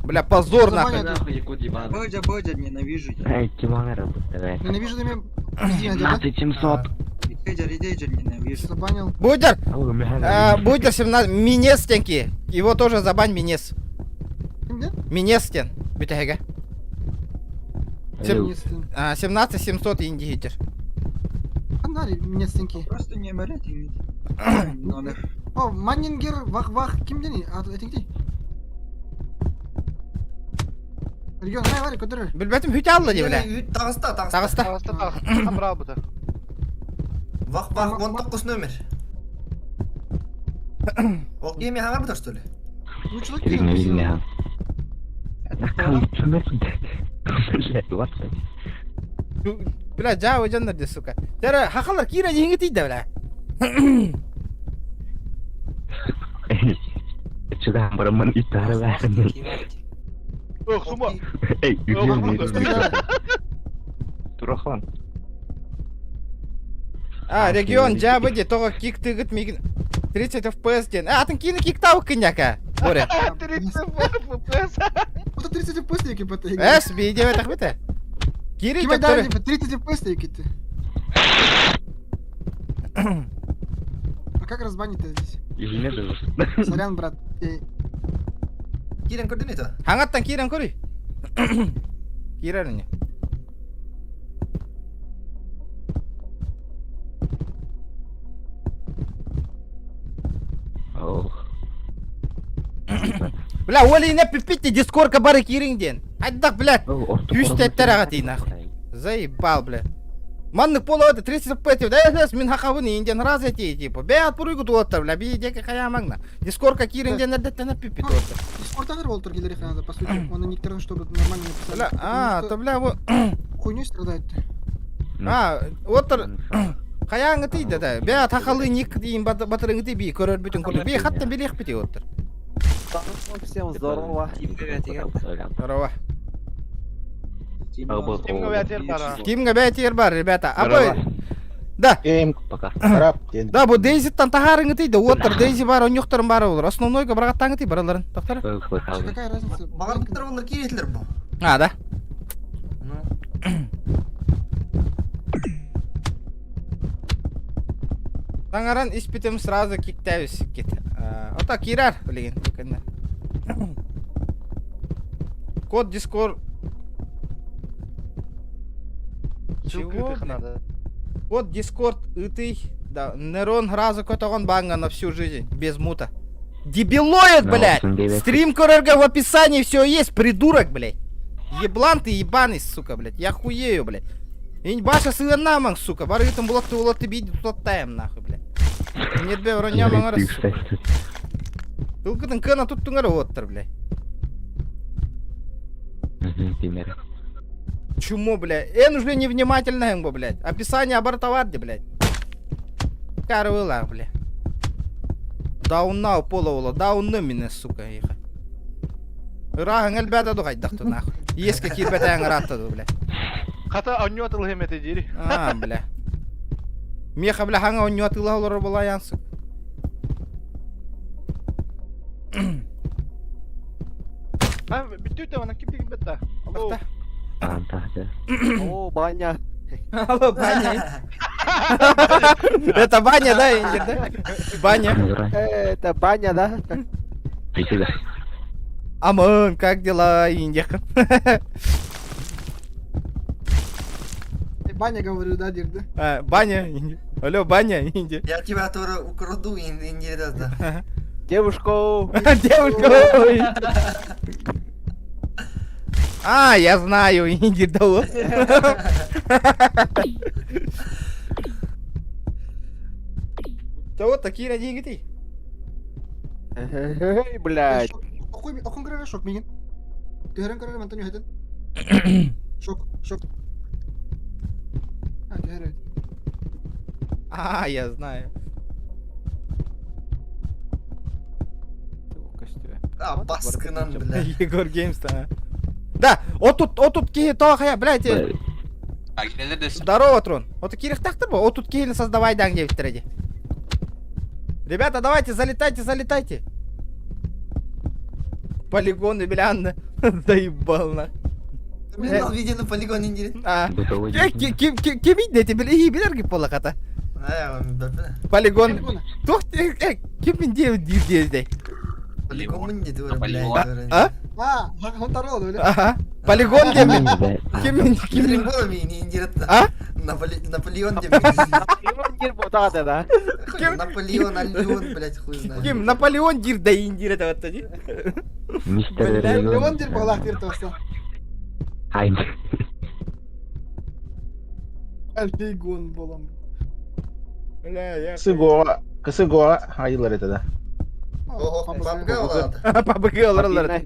Бля, позор нахуй. Нахуй якут ебаный. Бодя, Бодя, ненавижу. Ненавижу тебя. 700. Забанил. Будер! Будер 17... Минестенки. Его тоже забань Минес. Минестен. Бүтәһәгә. 17 700 индигитер. Анари, мне стенки. Просто не морять. О, Маннингер, вах-вах, ким дени? А, этиңти. Регион, хай, вари, көтөр. Билбәтим хүтә алды ди, бля. Тағыста, тағыста. Тағыста. Тағыста, тағыста. Браво, бұта. Вах, вах, 19 номер. Ол еме хаңар бұтар, что ли? Ну, человек. Блядь, 20. Бля, жаа дьоннор де, сука. Тера, хахалар киирэн иһиҥи тиийдэ, бля. Чугаһаан бараммын итаары баарым. Ох, сума. Эй, үрүөн Турахан. А, регион жабы де, тоҕо кик тыгыт мигин 30 FPS диэн. А, атын киини киктаук киняка. Боря. 30 FPS. Это 30 FPS деки бата. Эс, видео так бите. Кири Киме төптөрү. дали 30 FPS деки ты. А как разбанить-то здесь? Извини, даже. Сорян, брат. Эй, Киирэн көрдүн это? Хаңаттан киирэн көрүй. Киирэр ини. Ох. Бля, Оля пиппите дискорка бары киириҥ диэн. Айдах, блядь. Күүс тэттэр аҕа нахуй. Заебал, бля. Маннык поло это 30 FPS, да я мин хахабын инден раз эти типа. Бә пуруйгу туоттар, бля, би деке хаямаңна. Дискорка киириҥ диэн эрдэттэн пиппит туоттар. Дискорд агр болтор келери надо, по сути. Он никторын, чтобы нормально написали. Бля, а, то бля, вот. Хуйней страдает-то. А, оттор Хаяңы тиде да. Бә тахалы ник дейін батырыңы би көрөр бүтүн көрөр. Би хатта билех бити оттор. Всем здорово. Здорово. Кимге бәтер бар. Кимге бәтер бар, ребята. Абы. Да. Пока. Да, бу Дейзиттан тахарыңы тиде оттор. Дейзи бар, оньохторун бар олар. Основнойга баргаттаңы ти бараларын. Токтор. Какая разница? Багардыктар олар киретилер бу. А, да. Таңаран испитем сразу киктәбис кит. Ота кирар, билген. Код Дискорд. Чего? надо. Код Дискорд ытый. Да, Нерон разу котогон банга на всю жизнь, без мута. Дебилоид, Ну, блядь! в Стрим КРГ в описании все есть, придурок, блядь! Еблан ты ебаный, сука, блядь. Я хуею, блядь. Инь баша сыганаман, сука. Барытым булатты улатты биди тутаттаем, нахуй, блядь. Нет бе, вроня сука. Тылкытын кына туттуңар оттыр, блядь. Пример. Чмо, бля. Эн уже невнимательно, бо, блядь. Описание абортоварди, блядь. Карвыла, бля. Дауннау пола даунны мине, сука, еха. Ырааһың элбээтэ дугайдахту нахуй. Еске киирбэтээҥ ырааттаду, бля. Хата онньуат ылыхемете дири. А, бля. Меха, бля, хаҥа онньуат ыла олорор буолаайаан, сука. А, бүттү ана ким деген бетта. Алло. О, баня. Алло, баня. Это баня, да, Индир, да? Баня. Это баня, да? Спасибо. Амон, как дела, Индия? Баня, говорю, да, Дир, да? А, баня, Индия. Алло, баня, Индия. Я тебя тоже украду, Индия, да. Девушку. Девушка, ой. А, я знаю, Индия, да вот. Да вот такие деньги ты. Эй, блядь. Охун көрөр шок мигин. Түһэрэн көрөр мантан үһэтин. Шок, шок. А, түһэр. А, я знаю. А, баскынан, бля. Егор Геймс, да. Да, отут, отут киһи тоохая, блядь. Здорово, Трон. Вот кирихтахтыр бу, отут киһини создавай дан диэбиттэр Ребята, давайте, залетайте, залетайте. Полигоны, бля, Анна. Заебал, на. Блин, видео на полигон Индия. А. Ким ким дети били билер ги полаката. Полигон. Тух ким мин дев див дев Полигон не дура, блядь. А? А, он тарол, бля. Ага. Полигон дем. Ким мин ким мин А? Наполеон дем. Наполеон дир ботады, да? Наполеон, Альон, блядь, хуй знает. Ким Наполеон дир да индир это вот тоди. Мистер Леон дир балах дир тоста. Ай. Альбегон болам. Бля, я... Кысыгора, кысыгора, айылар это да. Ого, ПАБГ олар. ПАБГ олар.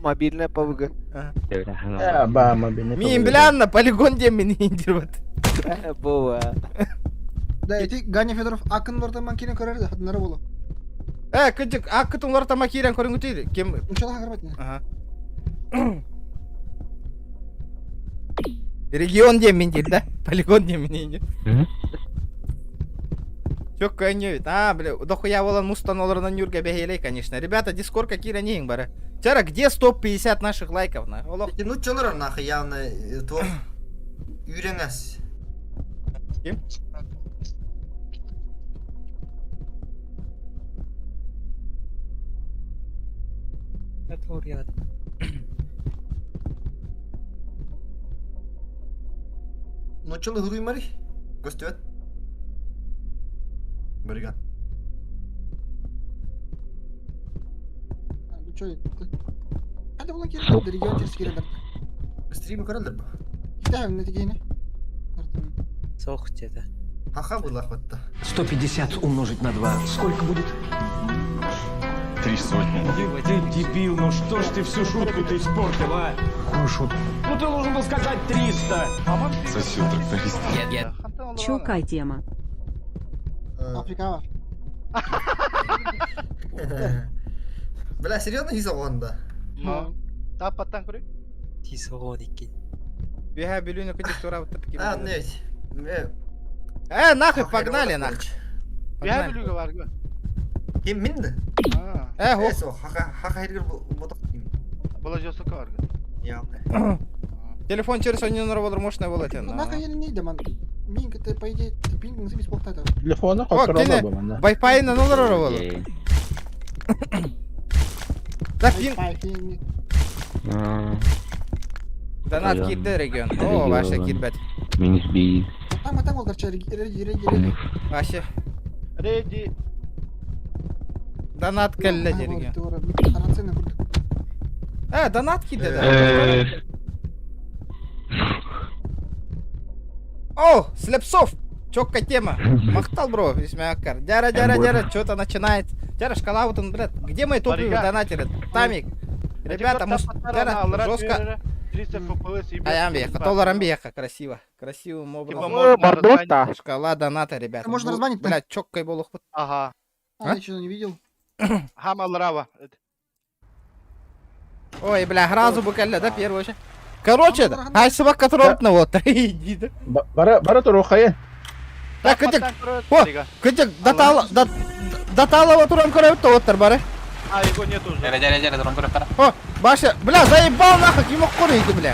Мобильная ПВГ. Ба, мобильный Мин билянна полигон диэн мин индирбат. Бува. Да, эти Ганя Федоров акын бартаман кирен көрөр хатынары болу. Э, кыдьык, аккытын олар тама киирэн көрүҥүтүй. Ким? Нучала хагырбат не. Ага. Регион диэн мин диир да? Полигон диэн мин индир. Чөк көнньүбүт. А, бля, дохуя болан мустан олорунан Юрга бэһиэлэй, конечно. Ребята, дискорка киирэн иһиҥ бары. Чара, где 150 наших лайков, на? Олох. Ну, чонор нахуй явно туох үүреңэс. Ким? Ну, чолы хуруймари. Көстүбэт. Барыган. Ну чё, Hadi була кирен, регион через кирен барда. Стрим көрөлдөр бу. Китай, не тегене. Сох где-то. Хаха было хватта. 150 умножить на 2 сколько будет? 300. Ты дебил, ну что ж ты всю шутку-то испортил, а? Какую шутку? Ну ты должен был сказать 300. Сосил тракторист. Чокай тема. Африка бар. Бля, серьезно хизоғанда? Ну. Таппаттан көрүй. Тисоғон икки. Беха бүлүүнү кыдьык тураабыттар ким. А, не. Э, нахуй, погнали, нахуй. Беха Погнали. бүлүүгө бар гө. Ким минді? Э, хоп. Э, хаха хаха хергер боток ким. Владивостокка бар гө. Явно. Телефон через онньонор болор мощный болот енді. Нахуй я не даман. Мин это по идее пинг запись бохтата. Телефоны О, контролда кини бу манна. Wi-Fi-нан олорор болор. Да, пин... Донат кирди регион. О, вообще кирбет. Минус би. Там там олдар чай реги реги. Вообще. Реди. Донат келле регион. Э, донат кирди да. О, Слепцов! Четкая тема. Махтал, бро, весьма аккар. Дяра, дяра, дяра, что-то начинает. Дяра, шкала вот он, блядь. Где мои топовые Барига. донатеры? Тамик. Ребята, мус... Дяра, жестко. 300 FPS и Аямбеха, толарамбеха, красиво. Красивым образом. можно разбанить. Шкала доната, ребята. Можно разбанить, да? Блядь, чёткой был уход. Ага. А, я что не видел. Хамалрава. Ой, бля, сразу буквально, да, первый вообще. Короче, ай, собака тропна, вот, иди, да. Бара бара турухайын. Так, кытык, о, кытык, датала, да, даталова туран көрөбүт тоттор бары. А, его нет уже. О, Баша, бля, заебал нахуй, ким оккор иди, бля.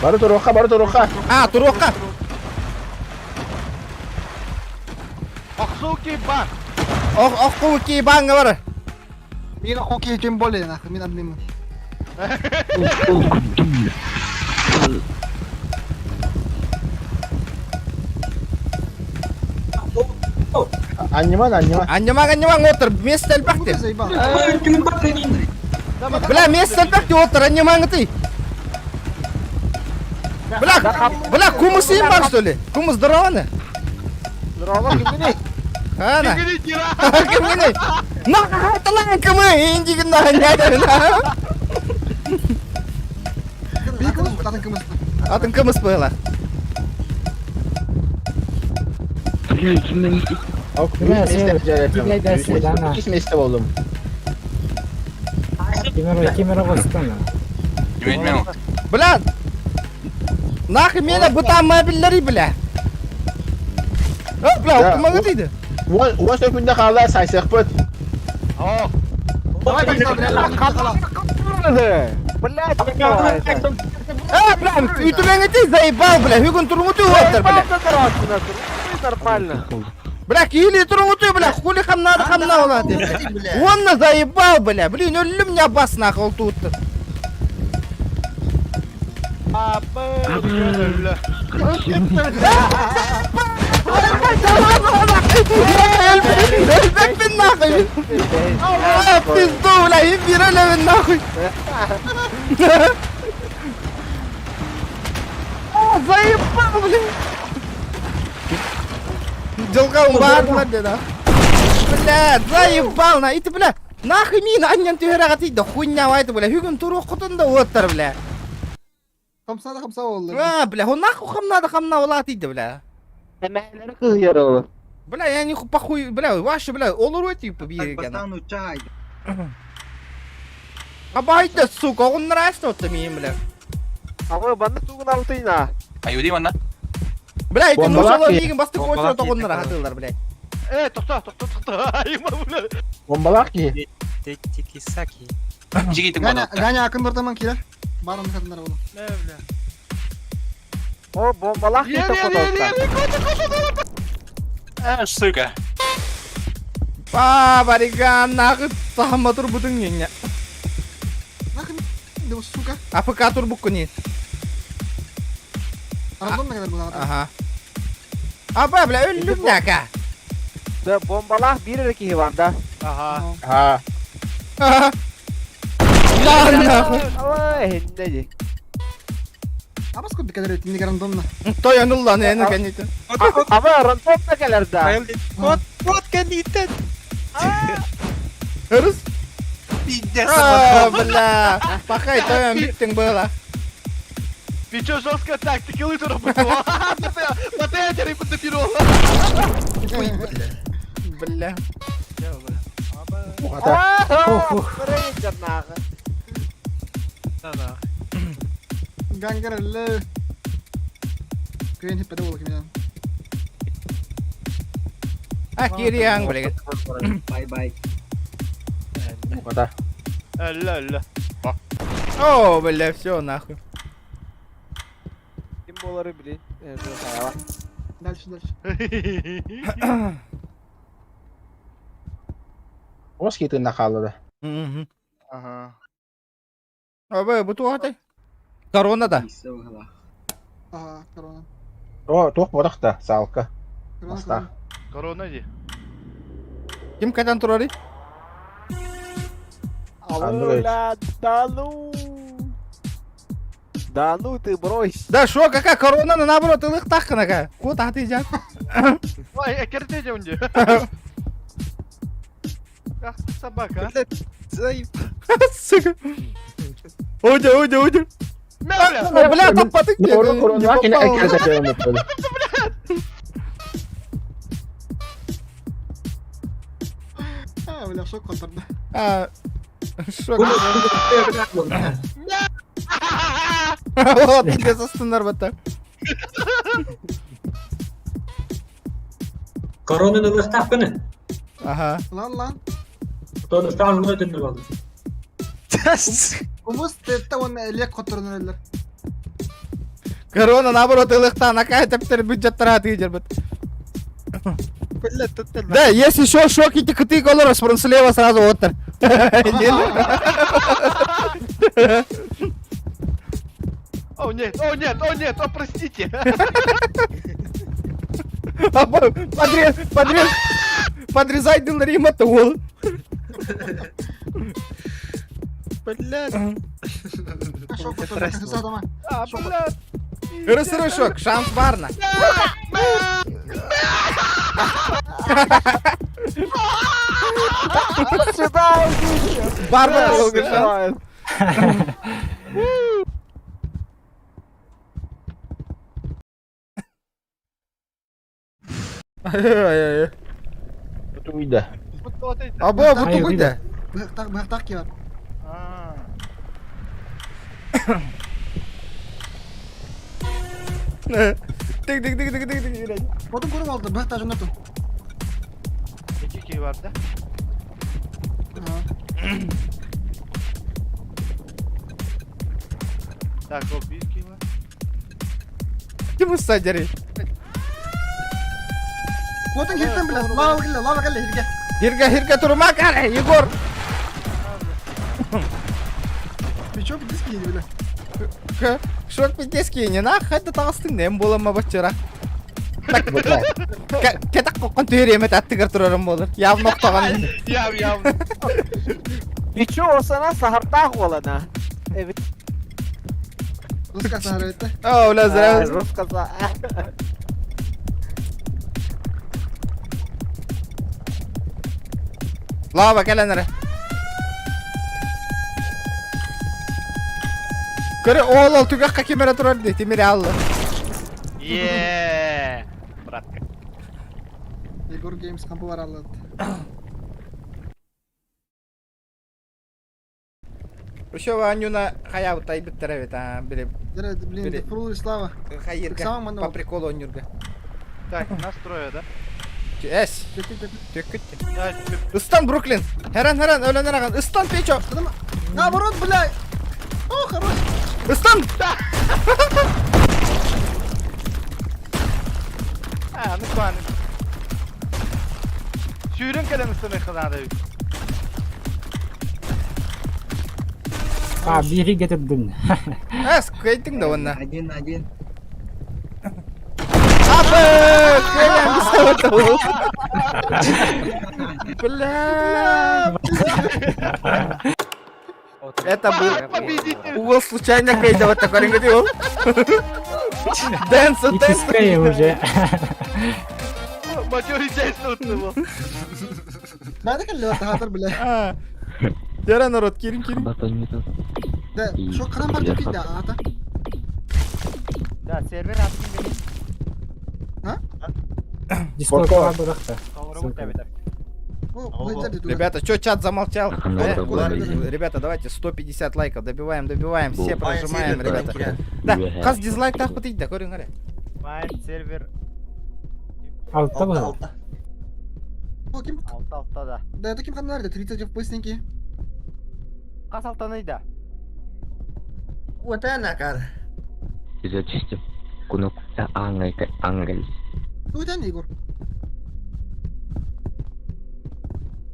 Бара туруха, бара туруха. А, турука. Охсуки бан. Ох, охку банга бар. Мин хоккей тем более нахуй, мин админ. Аннеман, аннеман. Аннеман, аннеман, отыр, место элбакты. Бля, место элбакты, отыр, аннеман ты. Бля, бля, кумыс им бар, что ли? Кумыс здорово, Здорово, кимгини? Ана. Кимгини, тира. Кимгини. На, талан кымы, индигин на, на. Атын кымыс. Атын кымыс было. Үч месте болдум. Кемеро қостан. Бля, нахуй меня бутан мобильлери, бля. О, бля, окумага дейді. Уон сөкүндө калда сайсакпыт. О. Давай, Блядь, Э, бля, үтүмеңи заебал, бля, бүгүн туруңуту оттар, бля. Нормально. Бля, кили туруңуту, бля, хули хамна да хамна ола деп. Он на заебал, бля, блин, өлүм не бас нахуй ол туутты. Өлбекпин нахуй. А, пизду, бля, и бирелебин нахуй. А, заебал, блин. Жылға умбардылар деді. Бля, заебал, на, и ты, бля. Нахуй мин анньан түһэрэҕитий да хуйня вайты бля бүгүн туруоххутун да уоттар бля. Хамсаа да хамсаа буолла. А, бля, он нахуй хамна да хамна улаатый да бля. Эмээлери кыһыйар ол. Бля, я не похуй, бля, ваши, бля, олору типа биир чай. Абайда, сука, он нравится вот миим, бля. Абы банны тугун алтыйна. Аюди манна. Бля, эти Бомбалаах нушала киһи. миигин бастык Бомбалаах очередь киһи оҕоннор аһатыылар, блядь. Э, тохто, тохто, тохто. Айма, бля. Бомбалаах киһи. Тикисаки. Жигитин Ганя, Ганя акын бортаман киирэр. Бар онно катыннар буолу. Не, бля. О, бомбалаах киһи тохтотолта. Э, сука. Па, бариган, нахуй, сахама турбутун ньиҥҥэ. Нахуй, да сука. АПК турбуккун ин. Рандомно кэлэр буолаҕа. Ага. Аба, бля, өллүм нака. Да, бомбалаах биир эрэ киһи бар да. Ага. Ага. Ла, нахуй. Ой, хинде ди. Абас курдук кэлэр итинник рандомно. Тойон ыллан, эни кэннитин. Аба рандомно кэлэр да. Вот, вот кэнниттэн. Ырыс. Пиздец. А, бля. Пахай, тойон бүттүң была. Ты чё, жесткая тактика, лысый работала? Потетер и потопировал. Бля. Гангар элле. Күөн хиппеде буолу киминэн. А, кириаң, бля. Бай-бай. Хата. Алла, алла. О, бля, все, нахуй. Ким болары билин. Дальше, дальше. Ос киһитин хаалла да. Мгм. Ага. Аба, бу туохатай? Корона да. Ага, корона. О, туох бодах да, саалка. Корона, Астаах. Корона ди. Ким катан турары? Алло, да ну. Да ну ты брось. Да шо, какая корона, на наоборот, ылых тахканака. Кот аты жат. Ой, экерте же унди. Ах ты собака, а. Сука. Уйди, уйди, уйди. Бля, О, бля, там потык. Корона, корона, кини экерде А, бля, шок которды. А, шок. Вот, тебе застынар бата. Коронаны ылыхтаах кыны. Ага. Лан лан. Тону стаан өтүндүр болды. Умус тетте он элек которун эллер. Корона, наоборот, ылыхтан, акай тептер бюджеттара ты бит. Бля, тут Да, есть еще шок, и ты колорос, слева сразу оттар. О нет, о нет, о нет, о простите. Подрез, подрез, подрезай дыларима тул. Блядь. Шок которды. А, блядь. Ырыс шок, шанс барна. Сюда идите. Барба толгы шанс. Ай-ай-ай. Туйда. Або, бу тугуйда. Быхтак, быхтак киир. Тик тик тик тик тик тик. Потом көрүп алды, быхта жөнөтү. Эки кей бар да. Так, ол бир кей бар. Ким устадери? Потом киртен бля, лава келе, лава келе, хирге. Хирге, хирге турма кare, Егор. Ты чё, пиздец киели, бля? Шок пиздец не на, хадда тагыстың нем болама бачыра. Кетак коккон түһүрүөмэт аттыгар турарым болар. Явно октогон. Яв, яв. Бичу осана сахартаах болана. Эбит. Руска сахарбетте. О, бля, зря. Руска са. Лава кэлэнэрэ. Көрө оол ол түгэххэ ким эрэ турар дии, Тимир алла. Еее, братка. Егор Геймс хампы бар аллат. Еще Ванюна хайабыт айбыттар эбит а били. Блин, Фрул и Слава. Хайырга по приколу онньурга. Так, нас трое, да? Эс. Төккүт. Ыстан Бруклин. Херен херен өлөн эраган. Ыстан Печо. Наоборот, бля. О, хорош. Ыстан. А, ну кваны. Сүүрэн кэлэн ыстаныахха наада эбит. А, бири гетирдин. Эс, кыайтыҥ да уонна. Один, один. Апы! Кыайан Бля! Это был... Угол случайно кыайда вот такой рингу Дэнс, дэнс. уже. Матерый чайсный Надо калли хатыр бля. Дера народ, кирин кирин. Да, шо кран бар да, ата. Да, сервер аттым бени. А? Дискорд бырахта. Ребята, что чат замолчал? Ребята, давайте 150 лайков добиваем, добиваем, все прожимаем, ребята. Да, хас дизлайк так вот да, көрүң аре. Майн сервер Алта был. Ким? Алта алта да. Да, это ким ханнар, 30 FPS-ники. Хас алтаны да. Вот она кар. Түзөтүстүм. Кунук аңгай ангел. Ну, это не Егор.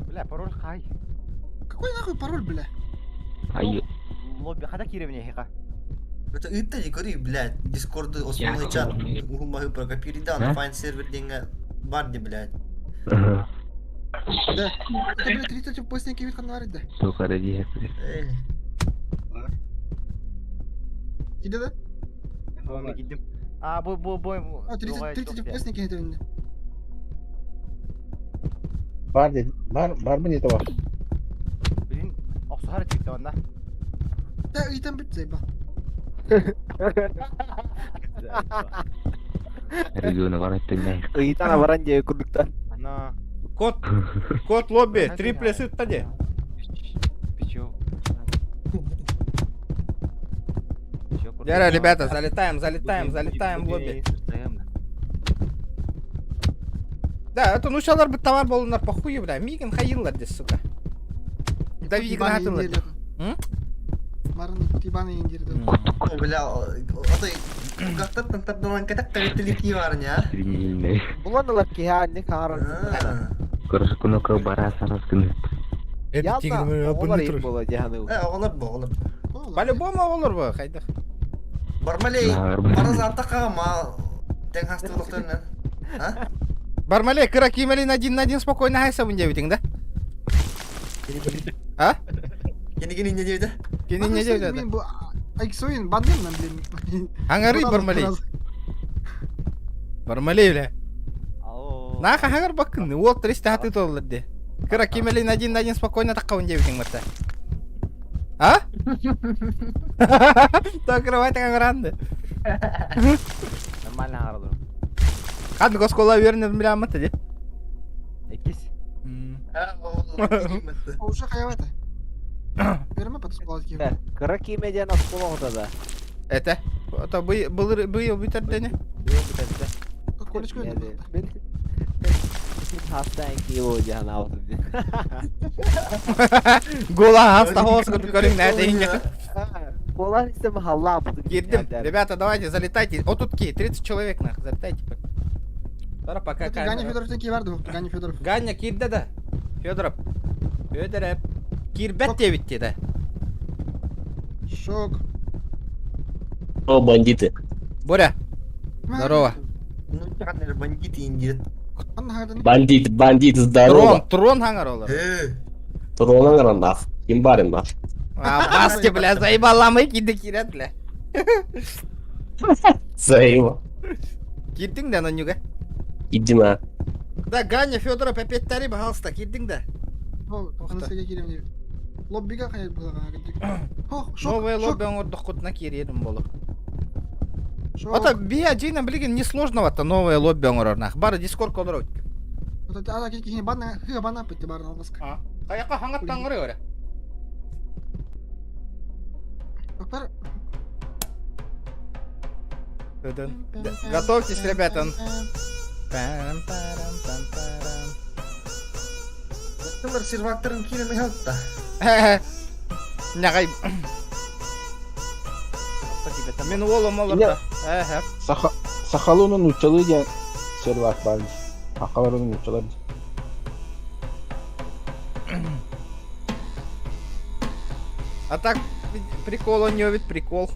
Бля, пароль хай. Какой нахуй пароль, бля? Ай. Лобби хата киревне хиха. Это это не кори, блядь, Дискорд основной чат. Умагы прокопили, да, на файн сервер деньга барди, блядь. Да. Это, блядь, 30 FPS-ники вид ханнар, да. Сука, ради. Киде да? А, бу бу бу. А, 30 30 FPS-ники это не. Бар дед, бар, бар мы не того. Блин, оксухар чикти онда. Да, и там бит заебал. Региона бар эттен Ыйтан баран дие курдуктан. На. Код, код лобби, 3 плюс таде. Пичу. Яра, ребята, залетаем, залетаем, залетаем в лобби. Да, это ну шалар бы товар был на похуй, бля. Мигин хаилар здесь, сука. Да вигин хатылар. Марын тибаны индирди. Бля, ото кактар тарталан кетек кабеттелики бар не, а? Булан алар киһаанни хаарар. Короче, кунук бара сарас күнү. Ялда оҕолор ир буола дьаһаны. Э, оҕолор бу, оҕолор. По-любому оҕолор бу, хайдах. Бармалей, бара артаққа ма тең хастылыктарынан. А? Бармалей, кыра кимелин один на один спокойно хайса бун да? А? Кини кини не дейdi? Кини не дейdi? Мен бу Айксоин бандым мен блин. Аңары Бармалей. Бармалей, бля. Наха хаңар бакын, ол 300 хаты доллар де. Кыра кимелин один на один спокойно таққа бун дебитиң мырта. А? Так кровать аңаранды. Нормально аңаралар. Кадны госкола вернен бля мыты де. Экис. Уже хаявата. Берме под складки. Кыра киме диэн осколоҕута да. Это? Это был был бүтердене? Быйыл бүтэрдэ. Колледж Мен хастаан киво дьаһан аабытым дии. Гола хаста хос көрүң нәте инге. Болар истем халлаабытым. Кирдим. Ребята, давайте залетайте. О, тут ки, 30 человек нах, залетайте. Тара пока Ганя камера. Федоров тенки барды, Ганя Федоров. Ганя кирде да. Федоров. Федоров. Кирбет дебитти да. Шок. О, бандиты. Боря. Здорово. Ну, чаканнар бандиты индирет. Бандит, бандит, здорово. Трон, трон хаңар олар. Трон аңарандах. Ким барындах. А, баски, бля, заебала мы киді кирет, бля. Заеба. Кирдиң да, нюга. Иди на. Да, Ганя Федоров опять тари, пожалуйста, кирдиң да. Анасыга кирем. Лоббига хайа быһаҕа. Новое лобби оҥордоххутуна киириэрим болу. Ото бия дьиҥнэн билигин несложного-то новое лобби оҥорор нах. Бары дискорд олорор. Ото ана киһини банна хыа банна пытты барын алгаска. Хайака хаңаттан оҥорой өрө. Пар Готовьтесь, ребята. Пам-парам-пам-парам. Тылар сервактарын киирэн ыһалта. Нягай. Мин уолум олордо. Эһэ. Саха сахалыын нууччалыы диэн сервак баар. Сахалар нууччалар. А так прикол у него ведь прикол.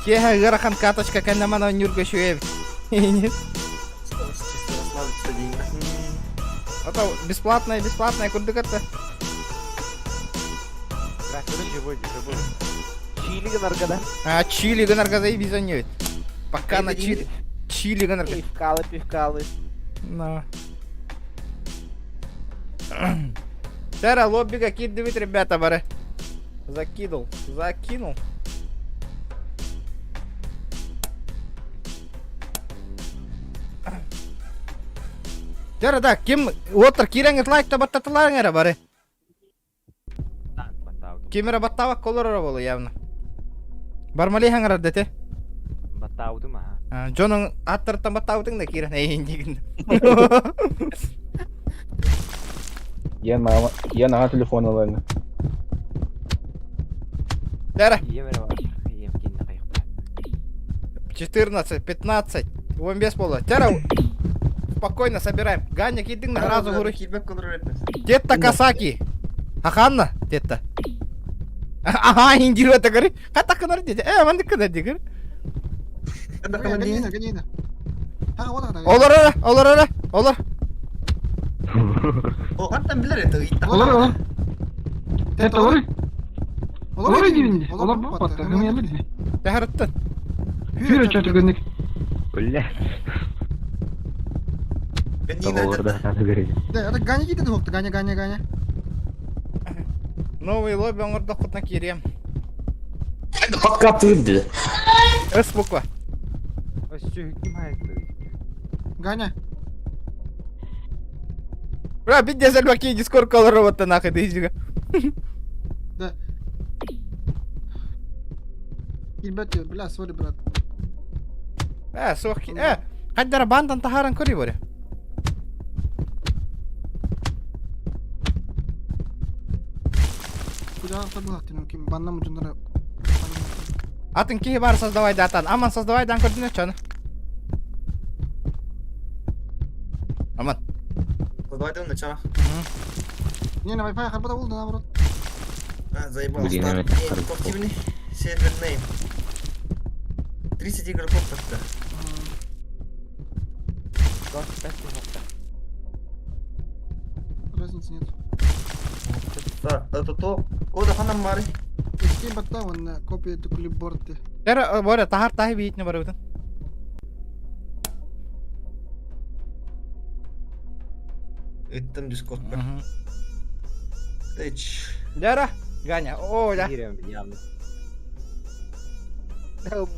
Киэһэ ыарахан каточка кэннэ мана ньурга үчүгэй эбит. Чисто расслабиться дейм. А то бесплатная, бесплатная курдук это. Живой, живой. Чили гынаргада. А, чили гынаргада и бизон Пока на чили. Чили гынаргада. Пивкалы, пивкалы. На. Тара лоббига кидывает, ребята, бары. Закинул, закинул. Тара да, ким отыр кирэҥҥит лайк баттатыларың эрэ бары. Ким эрэ баттаабак олорор буолу явно. Бармали хаҥарар дэтэ. Баттаабытым аха. Дьонуҥ аттарыттан баттаабытыҥ да киирэн эйин диигин. Я мама, я наҕа телефон ылан. Тара. Ийэм эрэ бар. Ийэм кинне хайыппа. 14, 15, 15 буолла. Тара, спокойно собираем. Ганя киирдиҥ на сразу говорю. Киирбэк олорор эппин. Тетта Касаки. Хаханна, тетта. Ага, индиру это говори. Хата кынар деди. Э, манды кынар дигер. Ганина, Ганина. Олор ара, олор ара, олор. О, хантан билэр это ыйтта. Олор, олор. Это олор. Олор диибин. Олор баппатта. Гымыялы дии. Тэхарыттан. Хүрө чөтүгүнүк. Бля. Да, это Ганя киирдэ дуохта, Ганя, Ганя, Ганя. Новый лобби оҥордоххутуна киириэм. Подкаптыыр дии. С буква. Ганя. Бра, бидде сальваки дискорд колор роботта нахуй дейзига. Да. Киирбэт, бля, сори, брат. Э, суох э, хайдара бантан тахаран көрүй боре. Куда табылахтын, ким банна мужунара. Атын киһи бар создавай датан. Аман создавай дан көрдүнө чону. Аман. Создавай дан начало. Не, на Wi-Fi харбата булды, наоборот. А, заебал. Блин, Старт это game, активный сервер name. 30 игроков так-то. Разницы нет. Так, это то. Кода ханам мары. Escape батта, он копия to clipboard. Тера боре тахар тахи биитне барыбытын. Ыттым дискорд. Эч. Дяра, Ганя, о, да.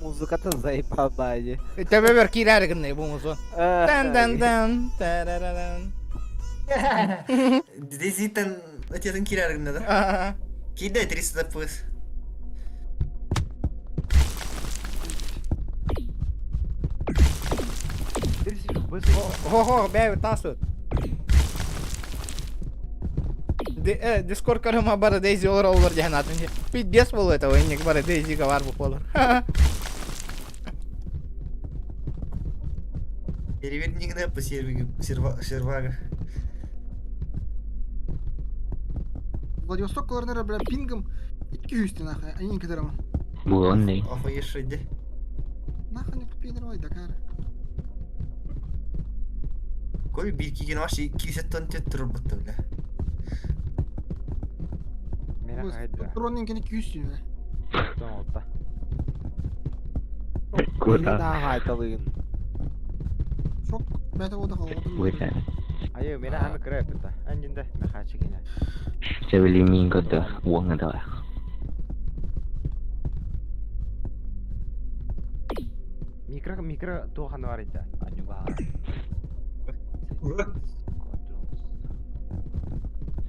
Музыкатын заебал бади. Тебе киирэр гынны бу музон. Дан дан дан тарараран. Дезитен этен киирэр гынна да? Кидай 300 FPS. Хо-хо, бэйб тасут. Дискорд карыма бары Дейзи олар олар диэн атын. Пиздец болу это ойник бары Дейзи бар бу болар. Переверни по сервиге, сервага. Владивосток колорнера, бля, пингом. 200 нахуй, они некоторым. Буонный. Охуевший, де. Нахуй не купи нормально, Дакар. Кой бир киген вообще 200 тон турбутта, бля. Дронын кene 200 бля. Куда? Шок, бәті ода қалды. Буйсаны. Айы, мені аны кіріп бітті. Әнінде, мехачы кене. Чэ били миин көрдө уоҥҥа да Микро микро туох аны бар ita?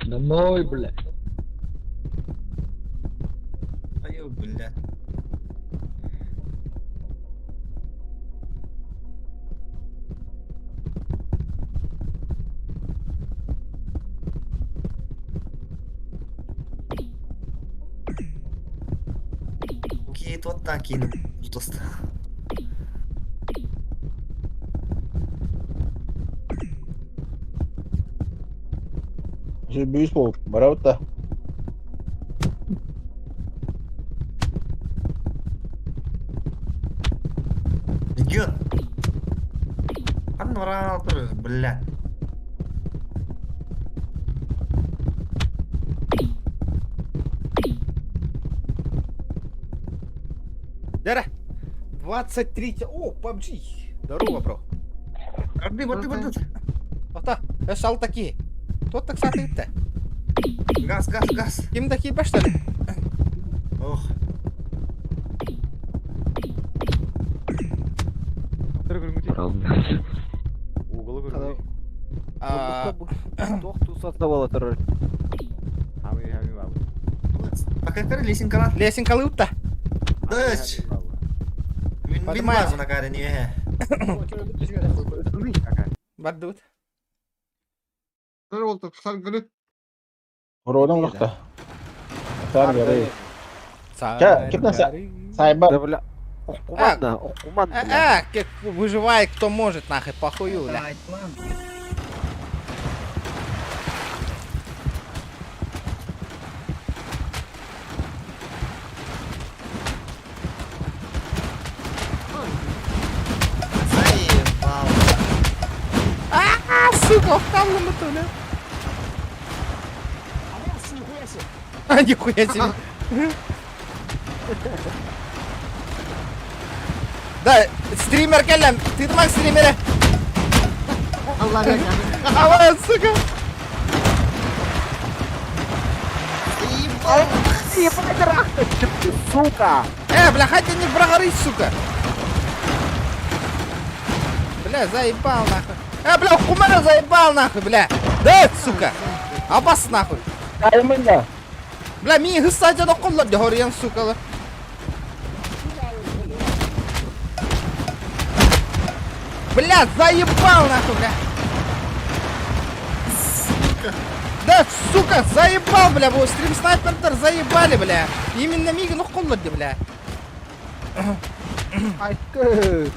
Домой, бля. Ай, бля. Окей, вот так кинул. Просто. Бүүс бол, барабыт да. Идиот. Анвар, бля. Дара! 23... О, PUBG! Здорово, бро. Барды, барды, барды. Ата, эс такие. Тот так сатыйты. Газ, газ, газ. Ким такие что ли? Ох. Пока лесенка. Лесенка лыпта. Дальше. Мин мин бар на каре не. Бардут. Родом лохта. Сар гары. Ча, кипна сайба. Да бля. Охкуман, охкуман. А, как выживает кто может, нахуй, похую, бля. Заебал. А, сука, там на бля. А, нихуя себе. Да, стример кэллэм, ты там стримеры. Давай, сука. Сука! Бля, хотя не прогорись, сука. Бля, заебал нахуй. Бля, кумара заебал нахуй, бля. Да, сука. Абас нахуй. Бля, ми хыссадя да коллар дехорьян, сука. Бля, заебал нахуй, бля. Да, сука, заебал, бля, бу стрим снайпер заебали, бля. Именно миги ну коллар бля. Айкы.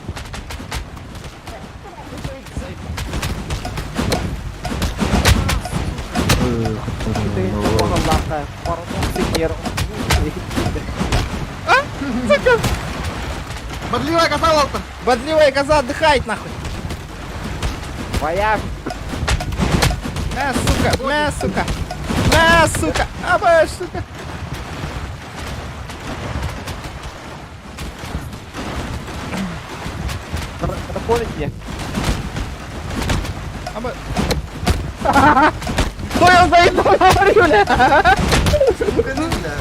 А, сука. Бодливая коза, Уолтер. Бодливая коза отдыхает, нахуй. Моя. На, сука, на, сука. На, сука. Аба, сука. Драконите. Аба. Что я заебал говорю, бля? Сука, ну, бля.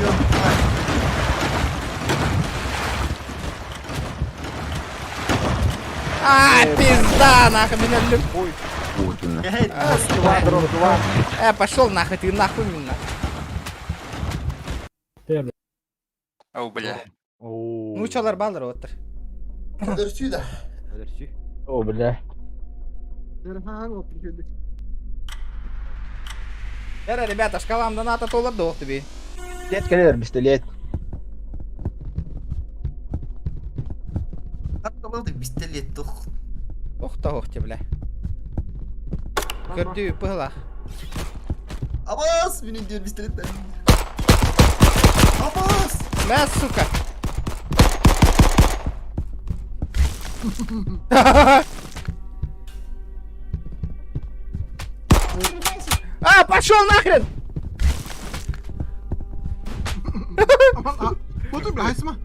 Ёб мать. А, пизда, нахуй, меня люб... Два, два. Пошел нахуй, ты нахуй меня. Оу, бля. Ну, чалар баллар оттыр. Сюда. О, бля. Эра, ребята, шкалам доната толар дох тебе. Лет кэлэр пистолет. Атталды пистолет тух. Ох та ох те, бля. Көрдүү пыла. Абас, мени диyor пистолет. Абас! На, сука. А, пошел нахрен! Вот бля, хайсма.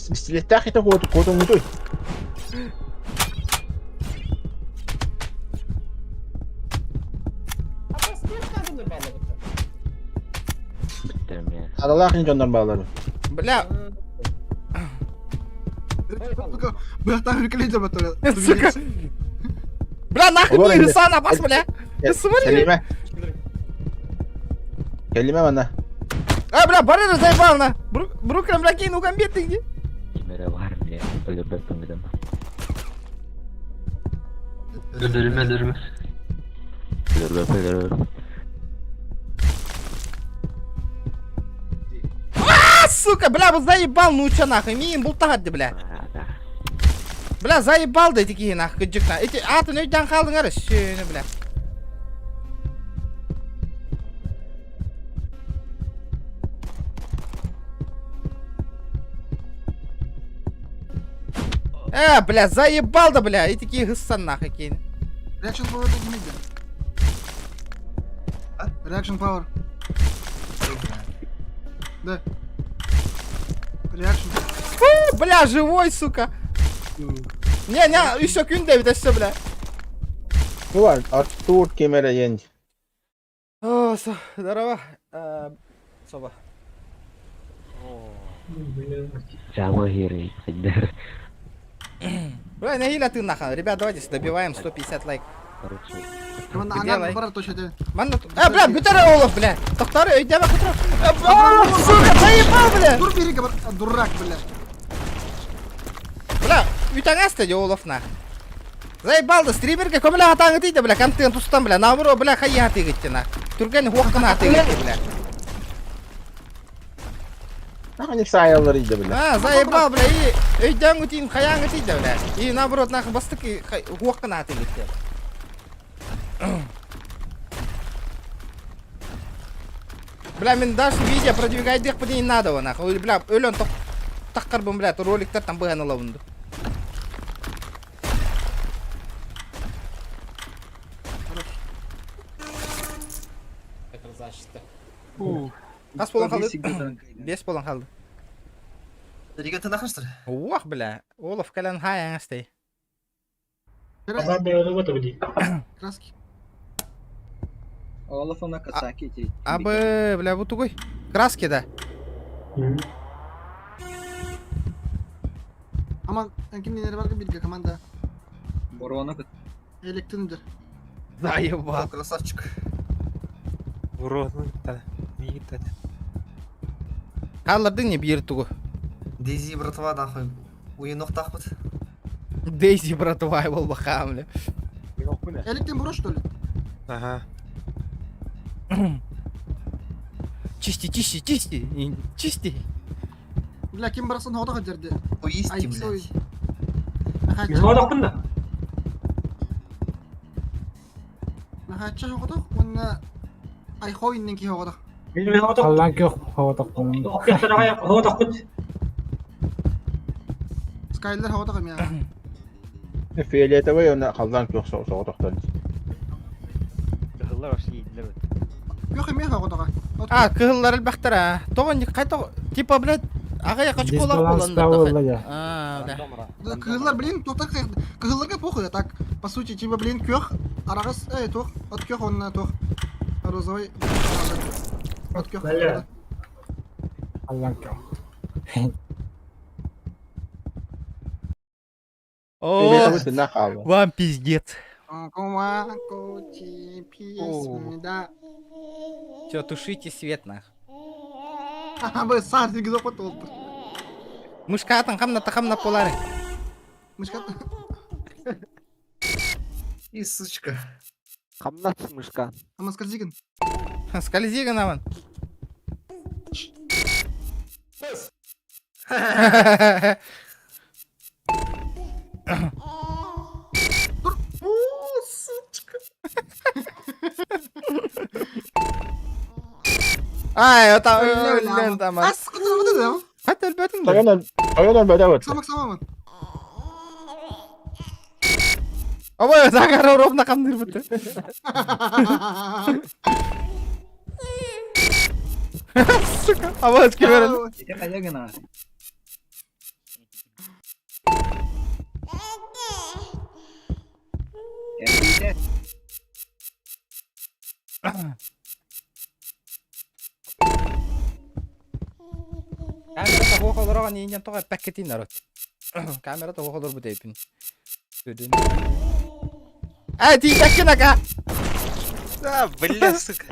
Пистолеттаах это куоту куоту мутуй. Аралаах дьоннор баалар. Бля. Быһахтаах үркэлей дьабаттар. Сука. Бля, нахуй Олор мне инде. Хасан бас, бля. Смотри. Кэлимэ. Кэлимэ манна. А, бля, барыра заебал на. Брукрем, бля, кинул гамбит ты где? Кимере бар мне, өлөрбөппүн гыдым. Өлөрүмэ, өлөрүмэ. Өлөрбөп, өлөрбөп. А, сука, бля, вот заебал, ну чё нахуй, миин бултахат бля. Бля, заебал да эти нахуй, кыдьык на. Эти атын өйден қалдың ары, сүйені, бля. Бля, заебал да, бля, эти гыссан нахуй кейін. Reaction power не имеет. Reaction power. Да. Reaction. Фу, бля, живой, сука. Не, не, еще күн дэбит өссө, бля. Бу бар, Артур кемере ен. О, здорово. Соба. Жабы хири, хидер. Бля, нэһиилэ тыыннахан. Ребят, давайте добиваем 150 лайк. Короче. Команда Где аңар лайк? бар точно де. Манна... бля, бүтэр Олаф, бля. Тохтары өйдөбө кутура. Сука, заебал, бля. Дур бери, бар, дурак, бля. Бля, үтәңәсті де Олаф на. Заебал да, стримерге көмілі атаңы дейді, бля, контент устан, бля, наоборот, бля, хайя атыгытты, на. Түрген хуаққына атыгытты, бля. Нахуй сайалар иде, бля. А, заебал, бля, и өйдөң үтейін, хаяң үтейді, бля. И наоборот, нахуй бастык и хуаққына атыгытты. Бля, мен даже видео продвигать дек не надо, нахуй. Бля, өлөн тоқ таққарбын, бля, роликтер там быған алабынды. Қас болан қалды? Бес болан қалды. Ригата нахастыр. Уах, бля. Олаф кәлән хай аңастай. Краски. Олаф она касаки ти. Абы, бля, бу тугой. Краски, да. Аман, ким нелер бар бирге команда. Борона Электриндер. Заебал. Красавчик. Қаллардың не бир тугу. Дейзи братва нахуй. Уйын тахпыт. Дейзи братва бол бахам, бля. Электрин буро, что ли? Ага. Чисти, чисти, чисти, чисти. Бля, ким барсан хода жерде. Уисти, блядь. Мен хода да. Нахача хода, онна айхойннен ки хода. Аллан көх хоотохпун. Скайлер хода кам я. Фиолетовый оны қалдан көх соғытақтан. Көх эме хода. А, кыһыллар элбэхтэр а. Тоҕон қайта типа, блядь, аҕай очколар Дисбаланс буоланнар. да. А, да. Кыһыллар, блин, тоқта кыһылларга похуй, так, по сути, типа, блин, көх, арагас, тох, от көх, он тох. Розовый. От көх. Бля. Аллан көх. О, вам пиздец. Все, тушите свет нах. Ага, сар дигиз окот олтур. Мышка атын хамна тахамна полары. Мышка. И сучка. Хамнат мышка. Ама скользиген. Скользиген аман. О, сучка. Ай, это өлен таман. Ас, куту Хат өлбөтүң Тойон тойон өлбөтө. Самак самамын. Ой, Загар ровно камдыр бутты. Сука, а вот кемерин. Каягына. Хуох олороҕун иинньэн тоҕо эппэккитий народ. Камера тоҕо олорбут эйпин. Сүрүн. Эй, тиийбэккин ака! А, бля, сука.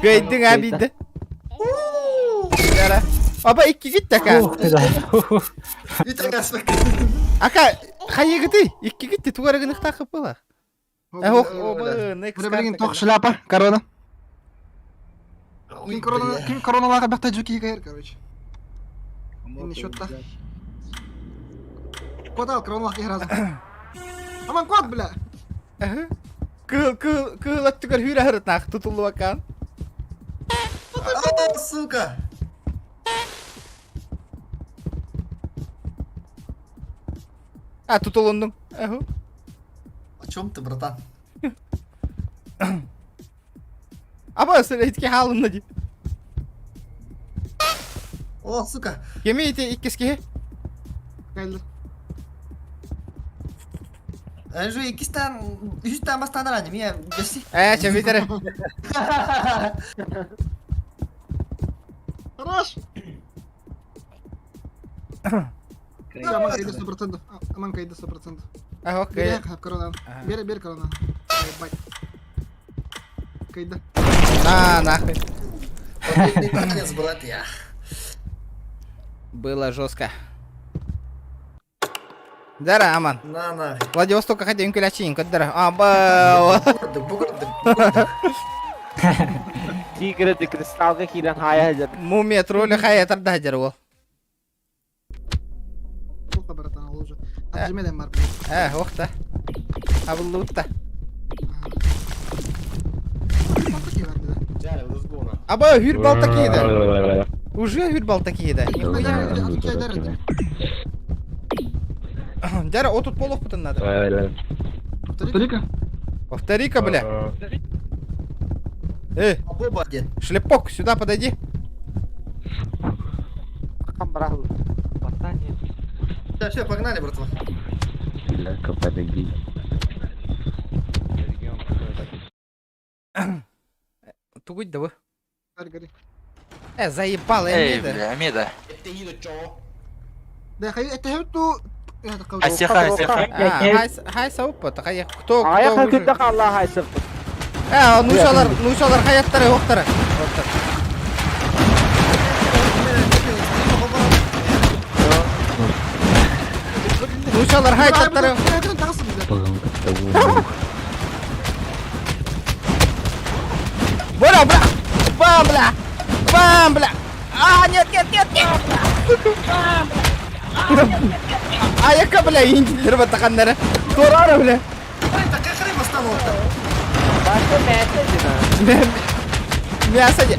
Кыайдыҥ аа биирдэ. Яра. Аба иккигит така. Ака, хайыгытый? Иккигит те тугара гыныхтаах была. Билигин тох шляпа, корона. Ким корона, ким короналаах бэхтэ дьүки кэр, короче. Инни счетта. Кот ал, короналаах киһи разом. Аман кот, бля! Кыыл, кыыл, кыыл өттүгэр хүүрэ хырытнаах тутуллубаккаан. Сука! А, тутулуннуҥ. О чем ты, братан? Аба, сэлэйтки хаалынна дии. О, сука. Кеми ити иккис киһи? Кэллэр. Же иккистан, үстан бастан ранее, меня гаси. Э, чем битере? Хорош! Аман кайда 100%. Аман кайда 100%. А, окей. Бери корона. Бери, бери корона. Ебать. Кайда. На, нахуй. Победный танец, брат, я. Было жестко. Дара, Аман. На, на. Владивостока хотя үҥкүлэчиин көрдөрө. Аба. Тигры де кристаллга киирэн хаайа сылдьар. Мумия тролля хайа тарда сылдьар уол. Плохо, братан, ол уже. Отжимеден бар. Э, ох та. Абыллыбыт та. Аба, хүр балта кииде. Уже хүр балта кииде. Дяра, отут полох надо. Повтори-ка. Повтори-ка, бля. Эй, шлепок, сюда подойди. Все, все, погнали, братва. Бляха, подойди. Тугуть давай. Гори, гори. Э, заебал, Эй, Эмида. бля, Амида. Да, хай, это хевту... Асеха, асеха. А, хай сауп, кто, кто Айа выжил? күндэ хаалла хайсып. Э, нушалар, нушалар хаяттары, оқтары. Нушалар хаяттары. Бра, бра! Бам, бля! Бам, бля! А, нет, нет, нет, нет! Бам, бля! А, яка, бля, индилер батақаннары. Торара, бля. Мясо не...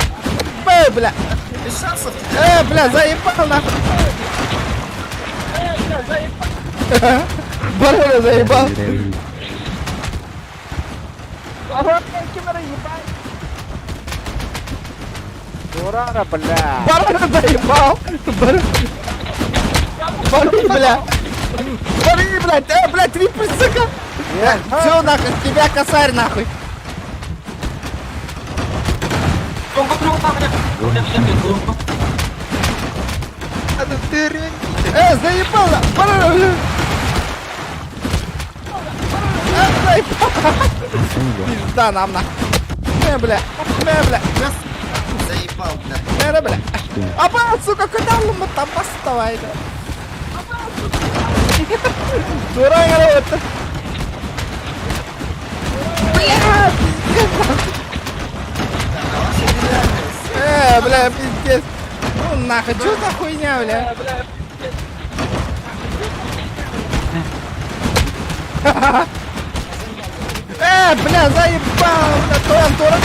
Б, бля. Без шансов. Бля, заебал нахуй. Барона заебал. Дурара, бля. Барона заебал. Барона. Бори, бля. Бори, блядь. Блядь, трипл, сука. Все, нахуй, с тебя косарь, нахуй. Заебал, Барона, бля. Заебал. Пизда нам, нахуй. Бля, бля, бля. Заебал, бля. Бля, бля. Аба, сука, куда он там поставай, да? Дурак, это. Бля, пиздец. Бля, пиздец. Ну нахуй, что за хуйня, бля? Бля, заебал, бля, Тоян, дурак,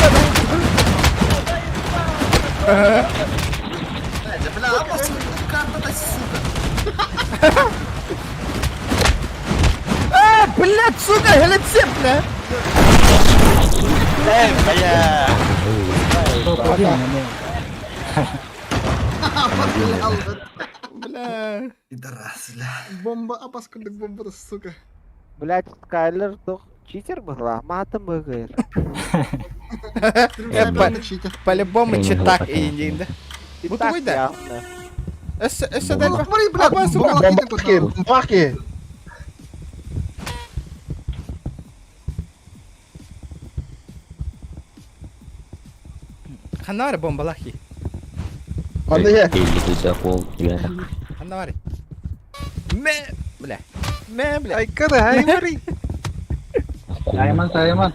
Бля, а карта сука. Блядь, сука, глядзи, бля. Эй, бля. Бля. Пидорас, бля. Бомба, апаскудык бомба, сука. Блядь, Скайлер тух читер была, матом выгыр. По-любому читак иин да. Бу тугуй да? Өссө өссө да Бля, сука. Бомбаки! Ханна бар бомбалахи. Анда я. Ханна бар. Мэ, бля. Мэ, бля. Айкада, аймари. Сайман, Сайман.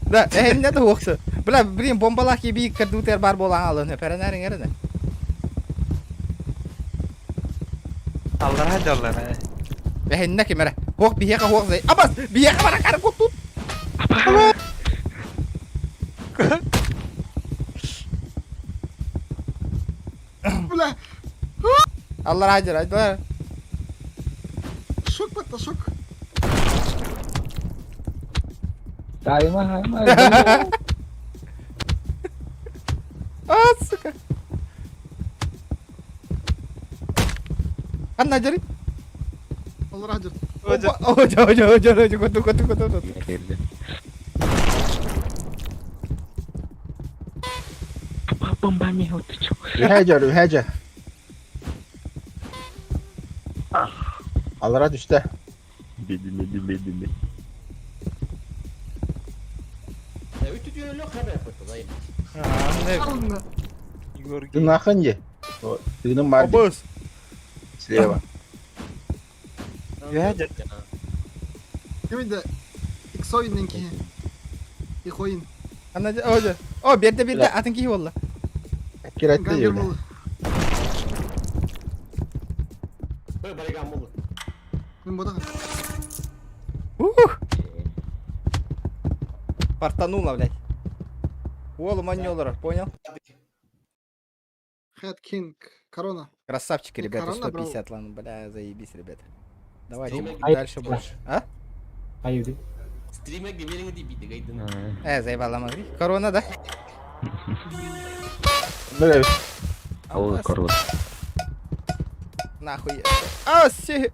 Да, э, не да уохса. Бля, блин, бомбалахи би кырдутер бар болан алын. Перенәрин эрене. Аллара жаллар. Эһинне кимере. Хуох биһиэхэ хуох зай. Абас, биһиэхэ бара кар куттут. Бля, Аллара ажыр, айдылар. шок батта, шок. Сайман, Сайман. А, сука. Ханна жары. Аллара жыр. Ожа, ожа, ожа, ожа, коту, коту, коту, коту. Үһәжер, үһәжер. Алара düştü. Нахын е. Тыным бар. Обыз. Слева. Кимде? Иксойннан ки. Ихойн. Ханна ожа. О, берде берде атын кихи болла. Киретти Гангер бля. болду. Мен бодага. Ух. Фартанула, блядь. Уолу манёлора, понял? Head King. Корона. Красавчики, Не, ребята, корона брал. 150, ладно, бля, заебись, ребята. Давайте Ай, дальше больше. А? Аюди. Заебала могли. Корона, да? Бля, Нахуй. А, си.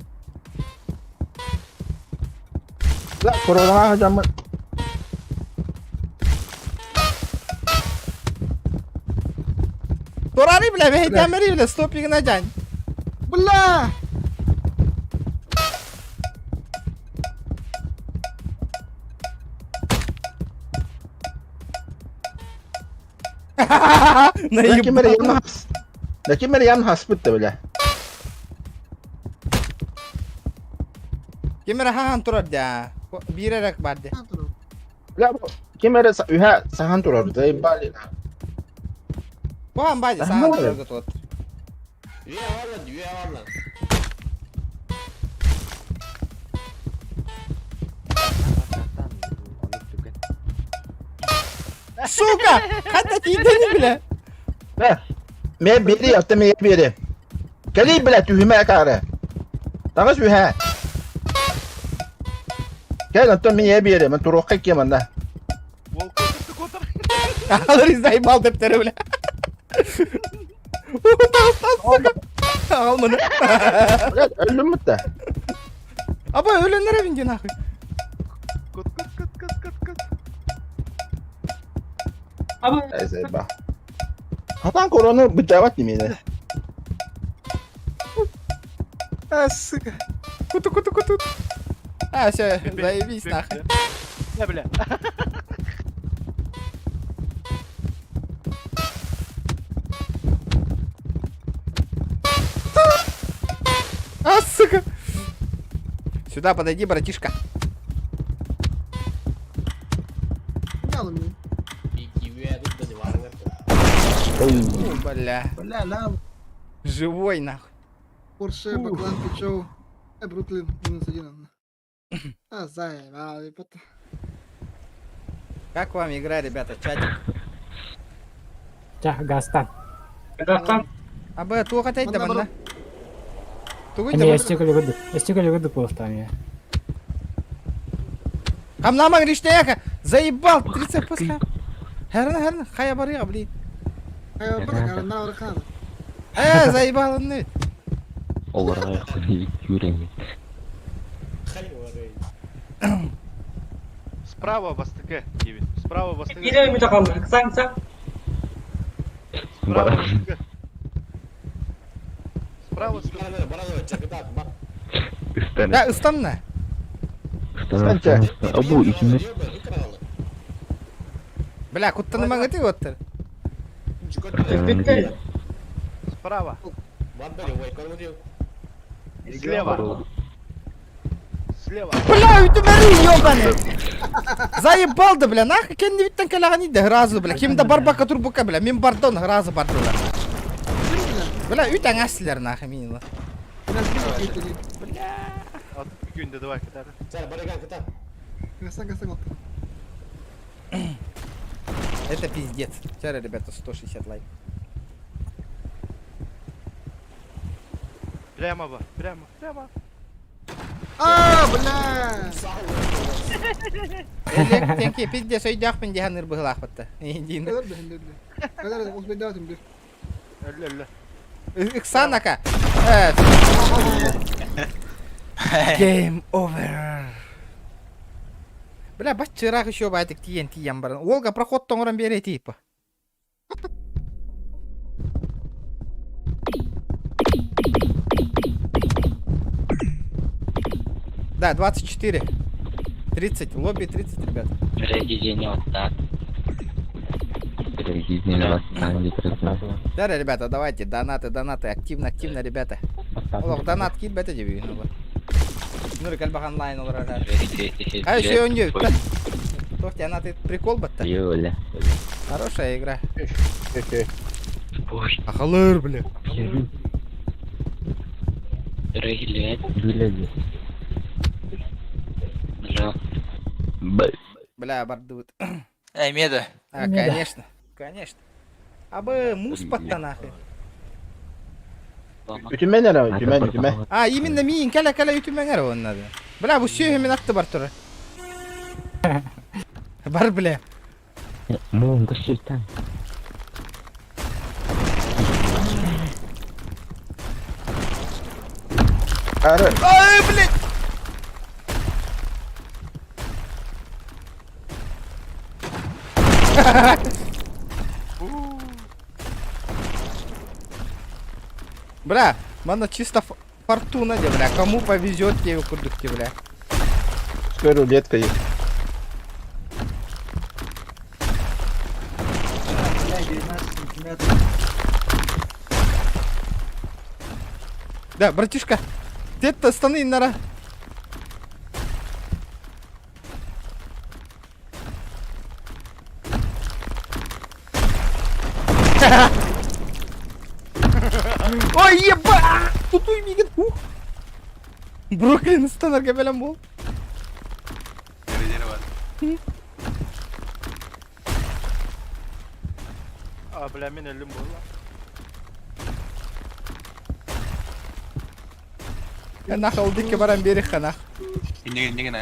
Бля, корона жамы. Турари, бля, бля, бля, стопик на дянь. Бля! Ләкин бер ян хас. Ләкин бер ян хаспыт бля. Кемер хахан турар да. Биререк барды. Бля, кем эре үһә сахан турар. Заебали. Бухан бади, сахан турар да тут. Сука! Хата тиидени, бля. Бля. Ме бери, атта ме бери. Кали, бля, түһүмә кары. Тагыз үһә. Кел, атта ме бери, мен турокка кем анда. Алыр заебал деп тере, бля. Сука. Ал мını. Бля, өлдүм битте. Аба өлөннөр эбинди нахуй. Ай, заеба. Хатан корона битәват нимени. А, сука. Куту, куту, куту. А, все, заебись нахуй. Не, бля. А, сука. Сюда подойди, братишка. Ялы мен. О, бля. Бля, ля. Живой нахуй. Порше, Баклан, Пичоу. Брутлин, минус один. А, заебали, пот. Как вам игра, ребята, чатик? Ча, гастан. Абы, туға тәйді Мында мында. Тугуй Эми да. эстекөл өгөдүк. Эстекөл өгөдүк болуштан я. Хамнаман риштеяка. Заебал, 30 после. Херна, херна, хая барыга, блин. Хая барыга, на барыга. Заебал он. Справа вас ТГ 9. Справа бастыгы. Биир мүтэ қалды. Ыксаң, ыксаң. Справа бастыгы. Справа Да, ыстанна. Ыстанча. Абу итини. Бля, куттанымаң ити оттар. Справа. Слева. Слева. Бля, үтүмэри ёбаный. Заебал да, бля, нахуй кенни биттен кэлэҕин иде разы, бля. Ким да барбакка турбукка, бля, мин бардон разы бардылар. Бля, үт аңаслар нахуй мин. От күндө давай кытар. Касан, касан, Это пиздец. Вчера, ребята, 160 лайк. Прямо ба, прямо, прямо. А, бля! Элек тенки пиздец өйдөөхпүн диһан ырбыһылаахпытта. Диин. Кэлэр да, хинде Кэлэр да, усбайдаатым бир. Өллө, өллө. Ыксанака. Game over. Бля, баччыраах еще байтык тиен тиен баран. Олга проход тоңорон бере типа. Да, 24. 30. Лобби 30, ребят. Да, ребята, давайте, донаты, донаты, активно, активно, ребята. Олох, донат кит бәте деби. Ну, рекальбах онлайн олар. А еще он не. Тохти, она ты прикол батта. Юля. Хорошая игра. Ахалыр, бля. Бля, бардут. Эй, Меда. А, конечно. Конечно. А бы мус патта нахуй. Үтүмэн эрэ, үтүмэн, үтүмэн. А, именно миин кәлә кәлә үтүмәңәр он надо. Бля, бу сүйе мен атты бар туры. Бар, бля. Муңга сülтан. Ары. Ай, блядь! Бля, мана чисто фортуна, де, бля. Кому повезет, тебе курдукте, бля. Скоро рулетка есть. Бля, 19 сантиметров. Да, братишка, ты-то станы нара. Ой, еба! Тут уймигин. Ух. Бруклин станарга белән бул. А, бля, мен өллүм болла. Нах алдык баран бери ханах. Иннеген,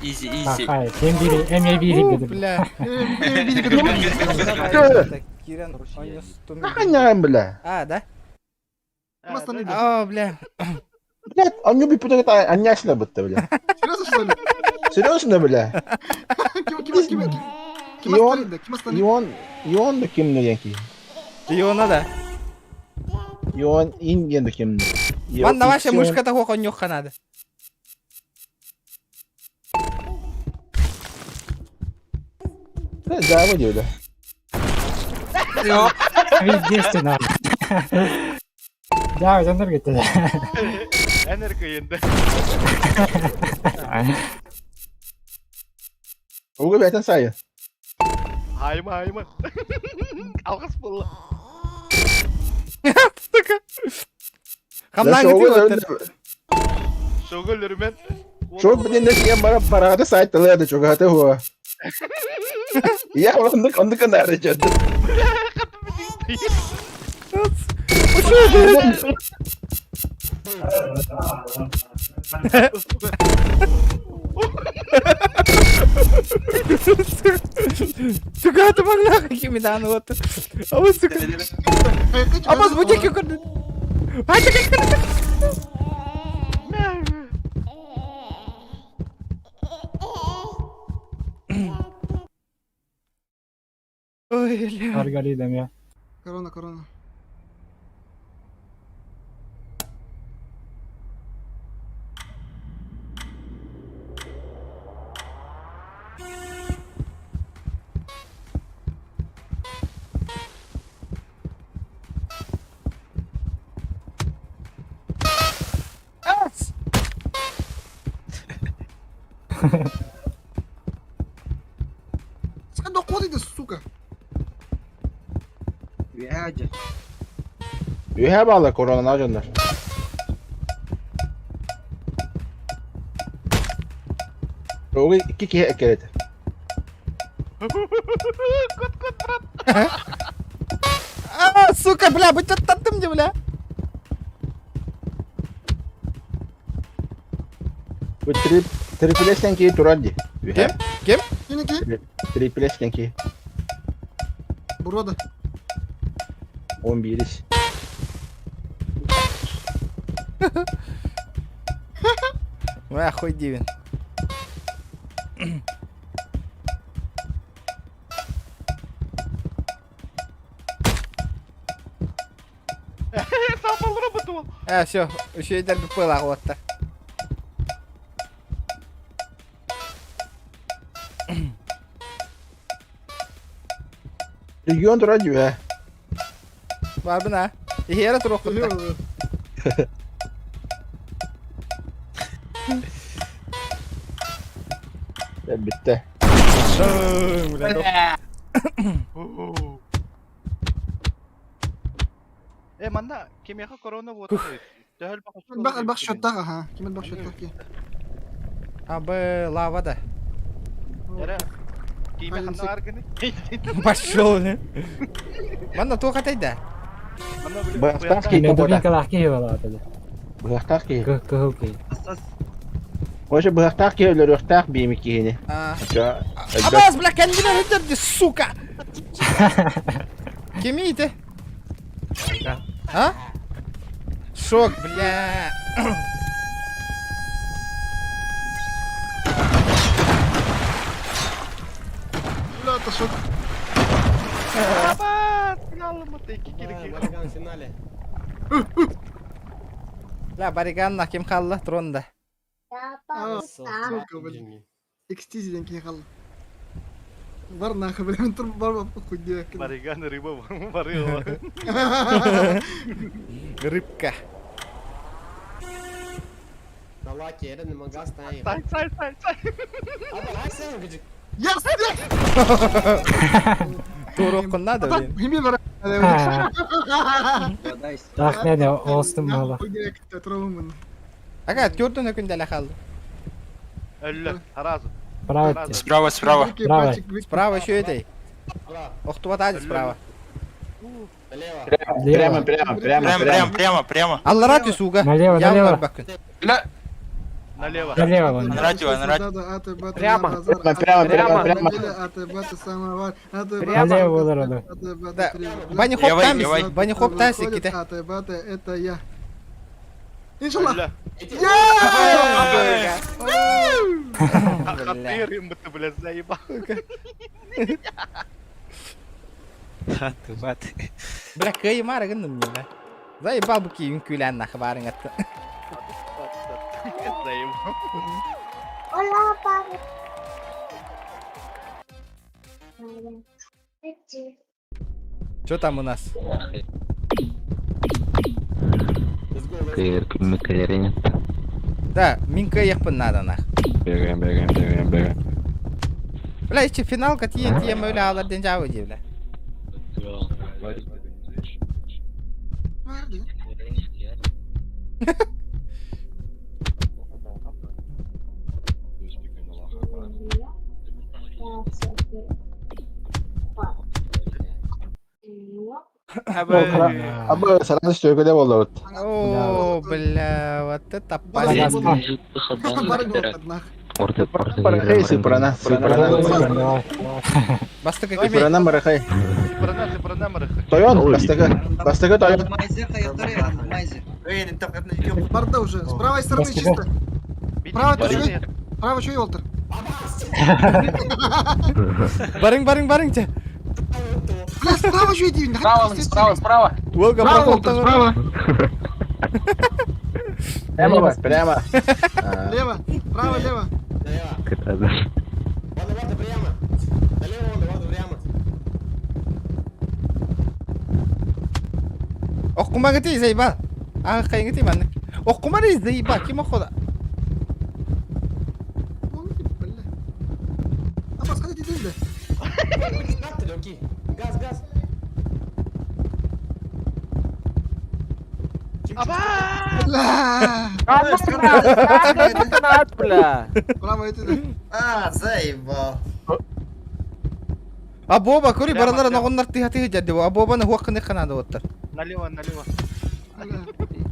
Изи, изи. Хай, кем бири, эм я бири У, дедим. бля. Киран, Наханяем, бля. А, да? А, бля. Блядь, он любит путать, а няшно будто, бля. Серьезно, что ли? Серьезно, бля? Ким, ким, ким, ким? И он, и он, и он да кимни янки. И он, да. И он, ин да кимни. Ман на ваша мышка того конюха надо. Да, да, вот бля. Естественно. Да, жандар кетти. Энергия енді. Угу бәтен сайы. Айма, айма. Алғыс болла. Сука. Хамнан кетти. Шогөл үрмен. Шог біден десеген бара барады сайттыларды чогаты хуа. Я онды онды канары чөттү. Сука, это могла химидан вот. А вот сука. А вот будик юкорды. А ты как Бля. Маргарита эмиэ. Корона, корона. Ас! Сен докуот сука. Үһэ баалар коронана дьоннор. Оҕу икки киһи эккирэтэ. А, сука, бля, бычаттаттым же, бля. Бу трип триплестен киһи турар дии. Үһэ. Ким? Киники? Триплестен киһи. Бурода. 11. Ой, хуй дивин. А, все, еще и пыла вот так. Регион турар дии үһэ. Барбына. Иһиэрэ туруоххутта. Бүттэ. Э, манна кимиэхэ корона буолар Төһөл Элбэх элбэх счеттах аха. Ким элбэх счеттах ки. А, б, лава да. Эрэ, киимэ ханна аргыны? Пошел, не. Манна туох атайда? Быһахтаах киһи Мен тоҕо дубинкалаах киһи балаата. Быһахтаах киһи. Кыһыл киһи. Короче, быһахтаах киһи өлөрүөхтээх биими киһини. Абаас, бля, кэннибэр өтөрдү, сука! Кими ити? А? Шок, бля. Бля, это шок. Бля, Бариганна ким қалла тронда. Сука, блин. Экстизиден киһи халла. Бар нахуй, бля, мен тур бар хуй Бариган рыба барыла. Рыбка. Сай, сай, сай, сай. Yes! Туруоххун надо, блин. Хими бар. Так, не, не, олстум мала. Ага, төрдөн өкүндәле қалды. Өллө, сразу. Справа. Справа, справа. Справа. Справа еще этой. Охтубат ади справа. Прямо, прямо, прямо, Прямо, прямо, прямо, прямо. Аллара түсуга. Налево, налево. Налево. Налево, вон. Наратива, наратива. Прямо. Прямо, прямо, прямо. Налево болар аны. Да. Бани хоп Левой, там, левой. бани хоп там секите. Это я. Иншаллах. Хатыр им ты, блядь, заебал. Бля, кыймар гынным мне, бля. Заебал бу кийин күлән нахы барың атты. Заебал. Hola, папа. Что там у нас? Да, мин кыйыкпын надо нах. Бегаем, бегаем, бегаем, бегаем. Бля, еще финалка тиен тиен өлі алар ден жабы дей, бля. Абы сараны сөйгөдө болобут. О, бля, вот это палец. Барахай сыпырана, сыпырана. Бастыка кеме. Сыпырана барахай. Сыпырана, сыпырана, марахай. Тойон, бастыгы. Бастыгы тойон. Барда уже. С правой стороны чисто. Право чуй. Право чуй, Уолтер. Барың, барың, барың те. Бля, справа еще иди. Справа, справа, справа. Волга Справа, проход справа. Прямо, прямо. Лево, право, лево. Оккумагыты заебал. А хайгыты манны. Оккумары заеба, ким охода. А басқа да дейді. Газ, газ. Бля. Бля. Право это. А, заебал. А Боба, кори Прямо, баралар прямо. ногоннар тыха тыха жадды. А Боба на хуакканы ханады оттар. Налево, налево.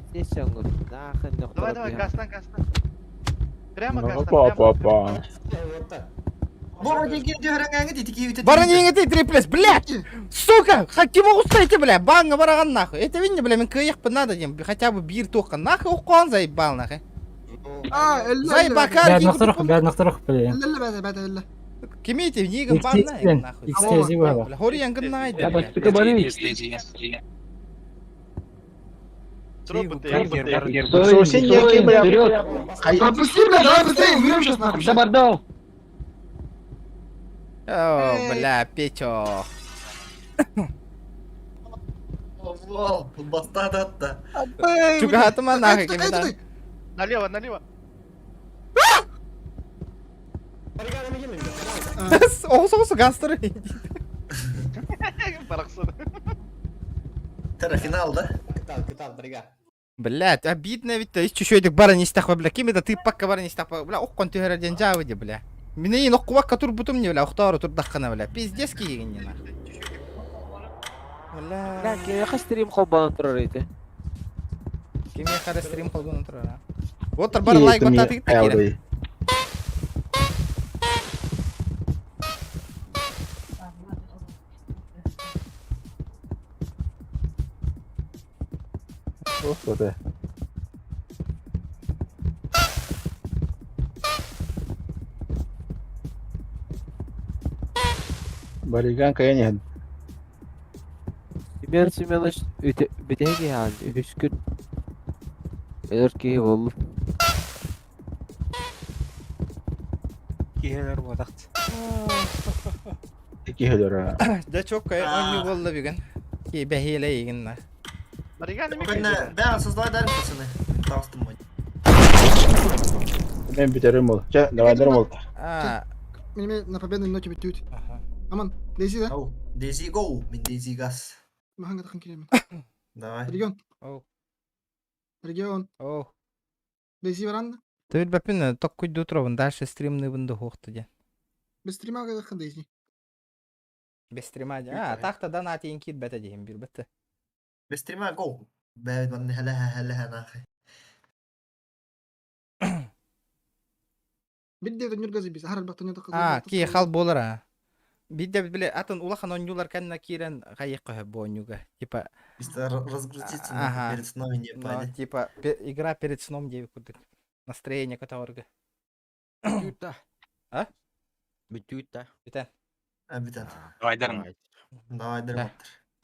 Здесь он говорит, нахрен, нахуй. Давай, давай, газтан, газтан. Прямо газтан, Па, прямо. па, па. Бога, деньги дюраңаңы, Баран еңети триплес, блядь! Сука! Хаким устайте, бля, банга бараган нахуй. Это видно, бля, мен кыях надо дем, хотя бы бир тоққа нахуй оққан заебал нахуй. А, элле. Заебакар, Бәрін ақтырық, бәрін ақтырық, бля. Элле, бәді, бәді, элле. Кимите, нигам бан нахуй. XTZ бар. Бля, хори янгын найды. Сосен яки, бля. Пропусти, бля, давай быстрее, умрем сейчас нахуй. Забардал. О, бля, Петё. Вол, бастады атта. Чугатыма нахуй, кимитан. Налево, налево. Оғыз оғыз гангстер. Барақсын. Тара финал, да? Блядь, обидно ведь, то есть еще этих бара не стахва, бля, кем это ты пакка бара не стахва, бля, оққан түһәрден жабыды, бля. Мені ең оққуаққа тур бұтым не, бля, ұқтары турдаққана, бля, пиздец кейген не нахуй. Бля, Бля, кемеха стрим холбанан турар ити. кеме қара стрим қолдан тұрар, а. Отыр бар лайк баттаты кері. Господи. Бариган каяне. Семен Семенович бүтәге ян, үс күн. Элер ки болду. Киһелер бодакт. Ики хөлөр. Да чок кай онны болду бүгін. Ки бәхиле егін на. Күнне, бә, создавай дарым, пацаны. Тағыстым мой. Мен битерим бол. Ча, давай дарым бол. А, Мене на победной ноте бітті Аман, Дейзи, да? Ау, Дейзи гоу, мен Дейзи газ. Маған тақын келемін. Давай. Регион. Оу. Регион. Оу. Дейзи баранды. Түбіл бәпін ток күйді отырабын, дальше стримны бынды хоқты де. Біз стримаға тақын Дейзи. Без стрима де. А, тақта да на тейін кит бәті дейін бір бітті. Без стрима гоу. Бә, мен хәлә хәлә нахай. Бидде дүнүргазы биз. Хар бақтан ятақы. А, ки хал болар а. Бидде биле атын улахан онюлар кәнна кирен кайык кө бу онюга. Типа Чисто разгрузиться нахуй перед сном и не Но, падать. типа игра перед сном девик кудык. Настроение которого. Бүтүтта. А? Бүтүтта. Бүтән. А, бүтән. Давай дарым. Давай дарым.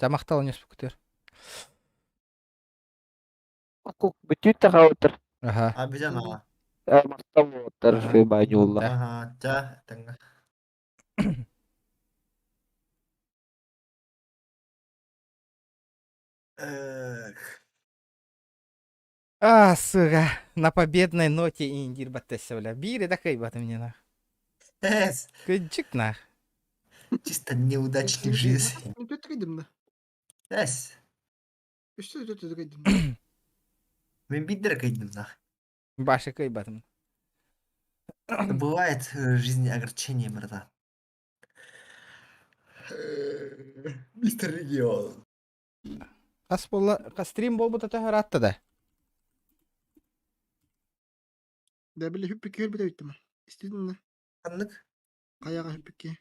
Жамақтал өнес күтер. Кук бүтүттэ хаутыр. Ага. А, бүтән, ага. Мактал оттар фыбанюлла. Ага, тя, таңга. Эх. А, сука, на победной ноте индир баттеся, бля. Бири да кайбаты мне нах. Эс. Кыджик нах. Чисто неудачник жизни. Мен да. Эс. Үсті өтті кайдым. Мен биддер кайдым нах. Башы кайбатым. Бывает в жизни огорчение, братан. Мистер Регион. Кас бола, кас стрим бол бута төхөр атты да. Да биле хүппі көр біте өттім. Истедin не? Қаннык? Қаяға хүппі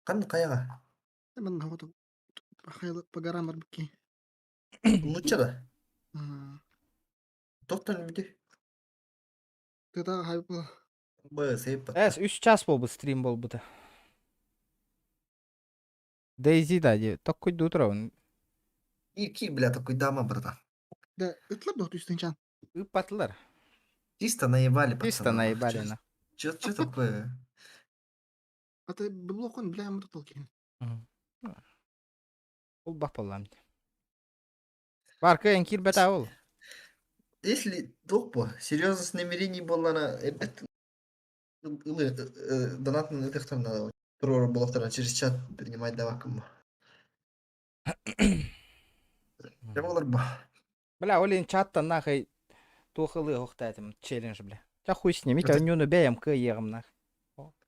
Қаннык қаяға? Мен хавата хайлы по горам бар бікке. Лучше да. Тоқтан бүте. Тыта хайп была. Б, сейп. Эс, 3 час бол бу стрим бол бута. Дейзи да дии, токкуйдуу турабын. Киир, киир, бля, такой дама, братан. Да, ытлар да түстен Ыыппатылар. Чисто наебали, Чисто пацаны. наебали, на. Чё такое? А ты блокун, бля, мы тут киин. Ол бапаллам. Бар кыайан киирбэтэ ол. Если тохпо, серьезно намерений было на это донат на надо. Турор через чат принимать давакам. Бля, ол чаттан нахай туохылы охтаатым челлендж, бля. Ча хуй с ним, ити нюну бэйэм кыайыам нах.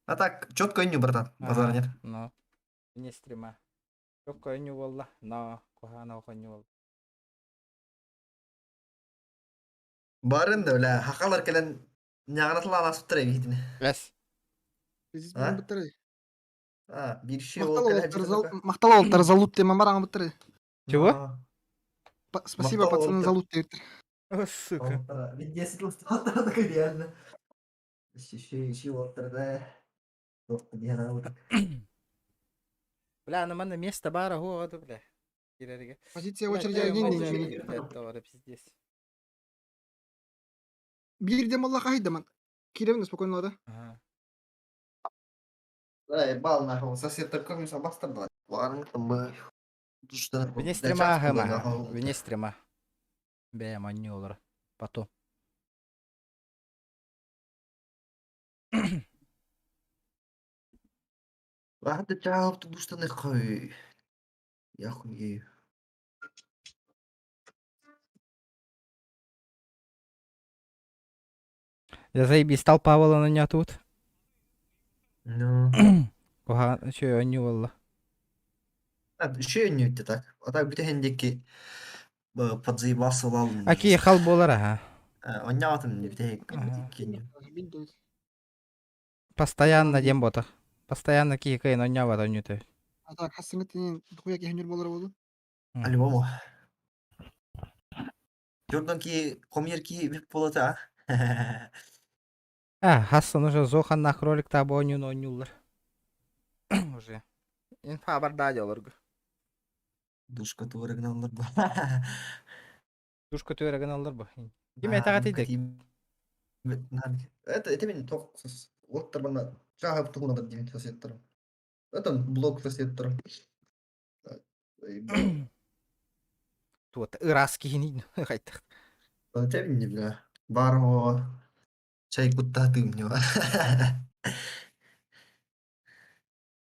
А так, четко ню, братан, базар нет. Но. Не стрима. Четко ню волла, но кухана ню волла. Барын да, бля, хакалар келен няғанатла анасып тұр битini. Бәс. А? А, bir şey ол келен. Мактал олтар за лут тема бар аңы Чего? Спасибо, пацаны, за лут дебиттер. О, сука. Мен 10 жыл такой реально. Еще олтар да. Бля, на манна место бара году, бля. Позиция очереди один пиздец. Бир дем Аллах айдаман. Киревне спокойно да. Ага. Да, ебал нахуй, сосед такой мне собака была. Ладно, там мы. Вне стрима, гама. Вне стрима. Бля, манёвр. Потом. Ладно, чао, потому что нахуй. Я хуею. Я заебись, толпа была на меня тут. Ну. Куха, что я не волла. Еще не так. А так бүтәһендеки подзаебался лал. Аки хал болар, ага. Онятым не бүтәһек. Постоянно дем бота. Постоянно ки кай но не вата не то. А так, хасыңы тен хуя ки хөнөр болар болду. Альбому. Жордан ки комьер ки вип болот а. А, Хасан уже зохан на кролик табоню но нюллар. Уже. Инфа барда деларгы. Душка туырыгын бу. Душка туырыгын алыр бу. Ким это гатыйдык? Это мен ток оттар бана жагып тугунадыр дейм соседтер. Это блок соседтер. Тут ыраски хини хайтах. Это не бля. Баро чай куттатым не.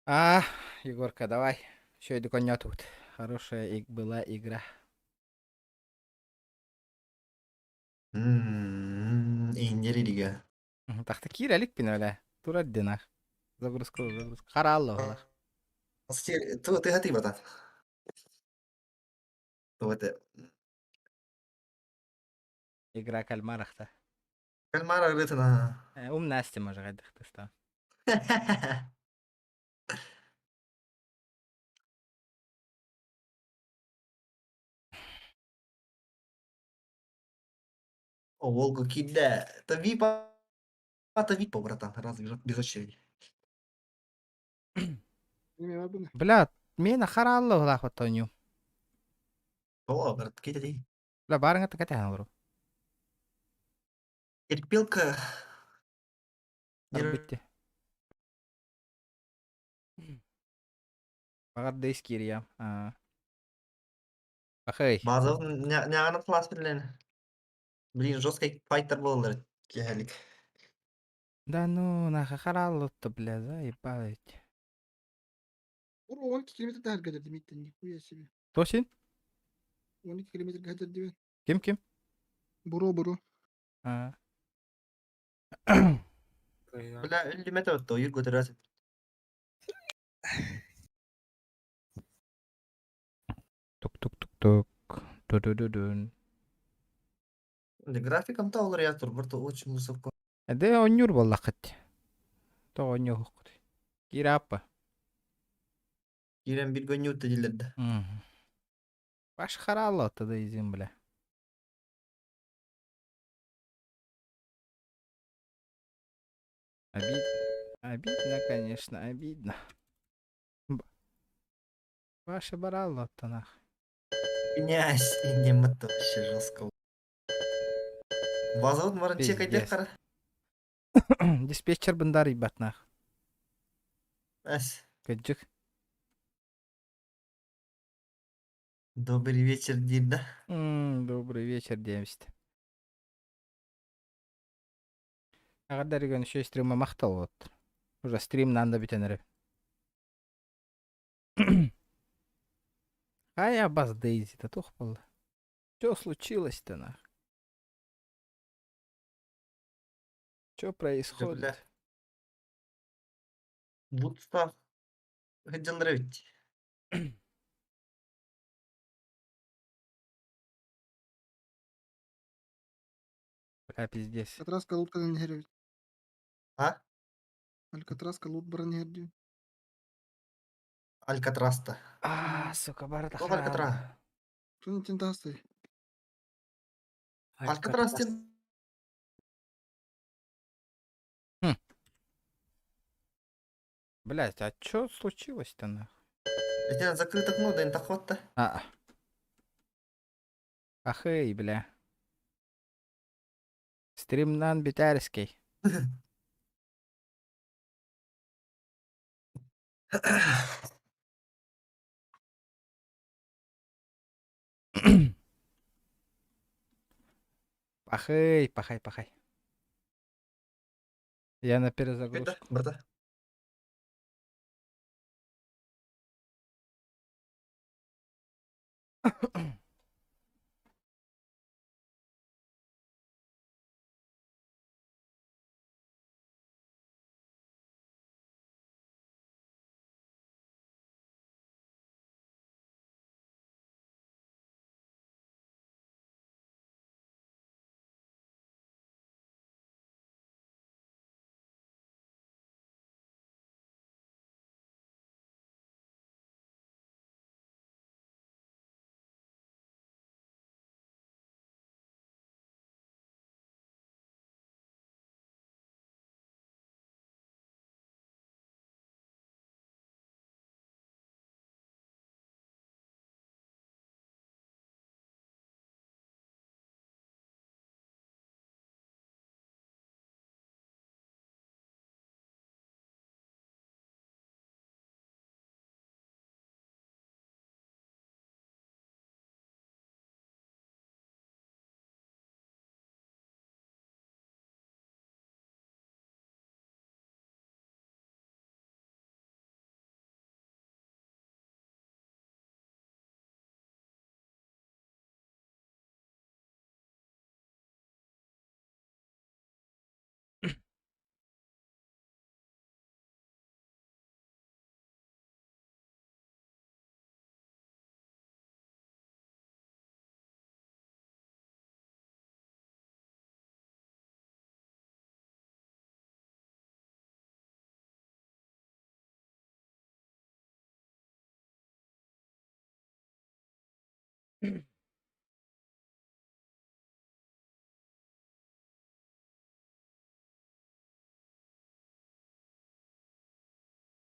А, Егорка, давай. Еще иду коня тут. Хорошая была игра. Индерилиге. Тахта кирелик пин Тура динах. Загрузка, загрузка. Харалла олар. Ту ты гаты братан. Ту это. Игра кальмарахта. Кальмара рытына. Ум Настя может гайдахта. О, Волга киде. Это випа. Это випа, братан, разве без очереди. Бля, мен харалла олар тоню. О, брат, киде. Бля, барыңа таката олар. Терпилка. Арбитте. Багар дейс кирия. Ахай. Базов няғаны класс билен. Блин, жесткий файтер был, кехалик. Да ну, нахай харалла-то, бля, заебать. Ур 12 километр дәргәдер демейттен, нихуя себе. Тосин? 12 километр гадер дебен. Ким ким? Буро, буро. А. Бля, өлі өтті, үйір көтересің. Тук-тук-тук-тук. Ту-ду-ду-дун. Графиком та олар я тур, бір очень высоко. Эде оннюр боллақыт. То оннюр хоқыт. Кираппа. Кирен bir гөнү өтті дилерді. Баш харалла да изин, бля. Обид... Обидно, конечно, обидно. Ваше баралло оттонах. Князь, и не это вообще жестко. Базовут Маранчек Пиздец. қара. Диспетчер бындар ебатнах. Ась, Кыджык. добрый вечер, Дина. Добрый вечер, демст. Аҕардарыган еще стрима махтал вот. Уже стрим надо бүтэн Ай, Абаз Дейзи-то тух был. Что случилось-то нах? Что происходит? Бля. Вудстав. Хотел ведь. Бля, пиздец. Алькатраска лут калан херевит. А? Алькатраска лут баран херди. Алькатраста. А, сука, барда. Кто Алькатра? Тун тентасты. Алькатрас тен. Блять, а что случилось-то нах? Это закрыто окно, да интахот-то. А. Ахей, бля. Стримнан битарский. Пахай, пахай, пахай. Я на перезагрузку. Брата.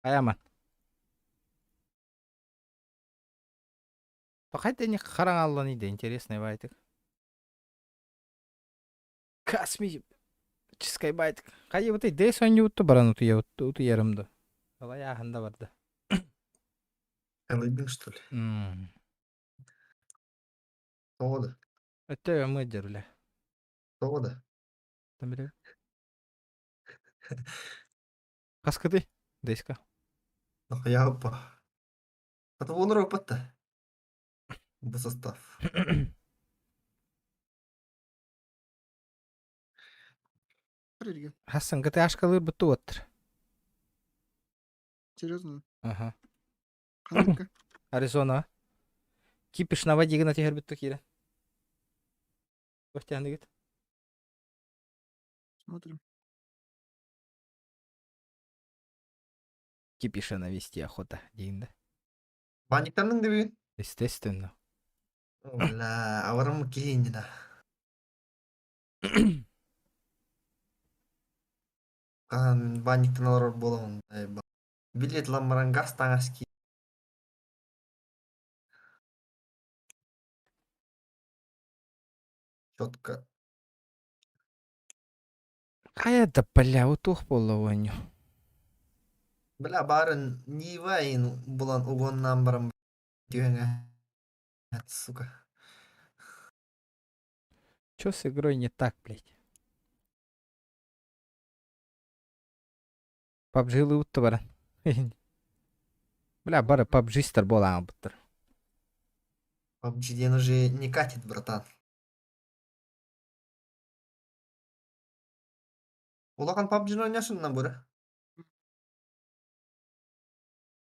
Аяман. Пахай не хараҥаллан иде, интересный байтык. Космический байтык. Хайы вот и соню утtu баран утуя утуярымды. Алай ахында барды. Алайдың, что ли? Тоҕо да. Өттө өмө бля. Тоҕо да. Там биле. Хаскыты? Дейска. Нахуя А то он ропот-то. Бу состав. Хасан гыты ашкалыр буту оттыр. Серьезно? Ага. Ханныка? Аризона. Кипиш на воде гына техер бүттү кире. Көстәндегит. Смотрим. Кипиша навести охота дегенде. Банниктанның дебин. Естественно. Бля, аварым кейинина. Кан банниктан алар боламын. Билет ламаран газ таңас ки. Четко. Хайа да бля, утуох буолла оонньуу. Бля, баарын Нива ин булан угоннаан баран түһэҥэ. Сука. Чё с игрой не так, блядь? PUBG утта баран. Бля, бары PUBG-стар буолаабыттар. PUBG диэн уже не катит, братан. Улахан PUBG-ны ойнашыннан бұры.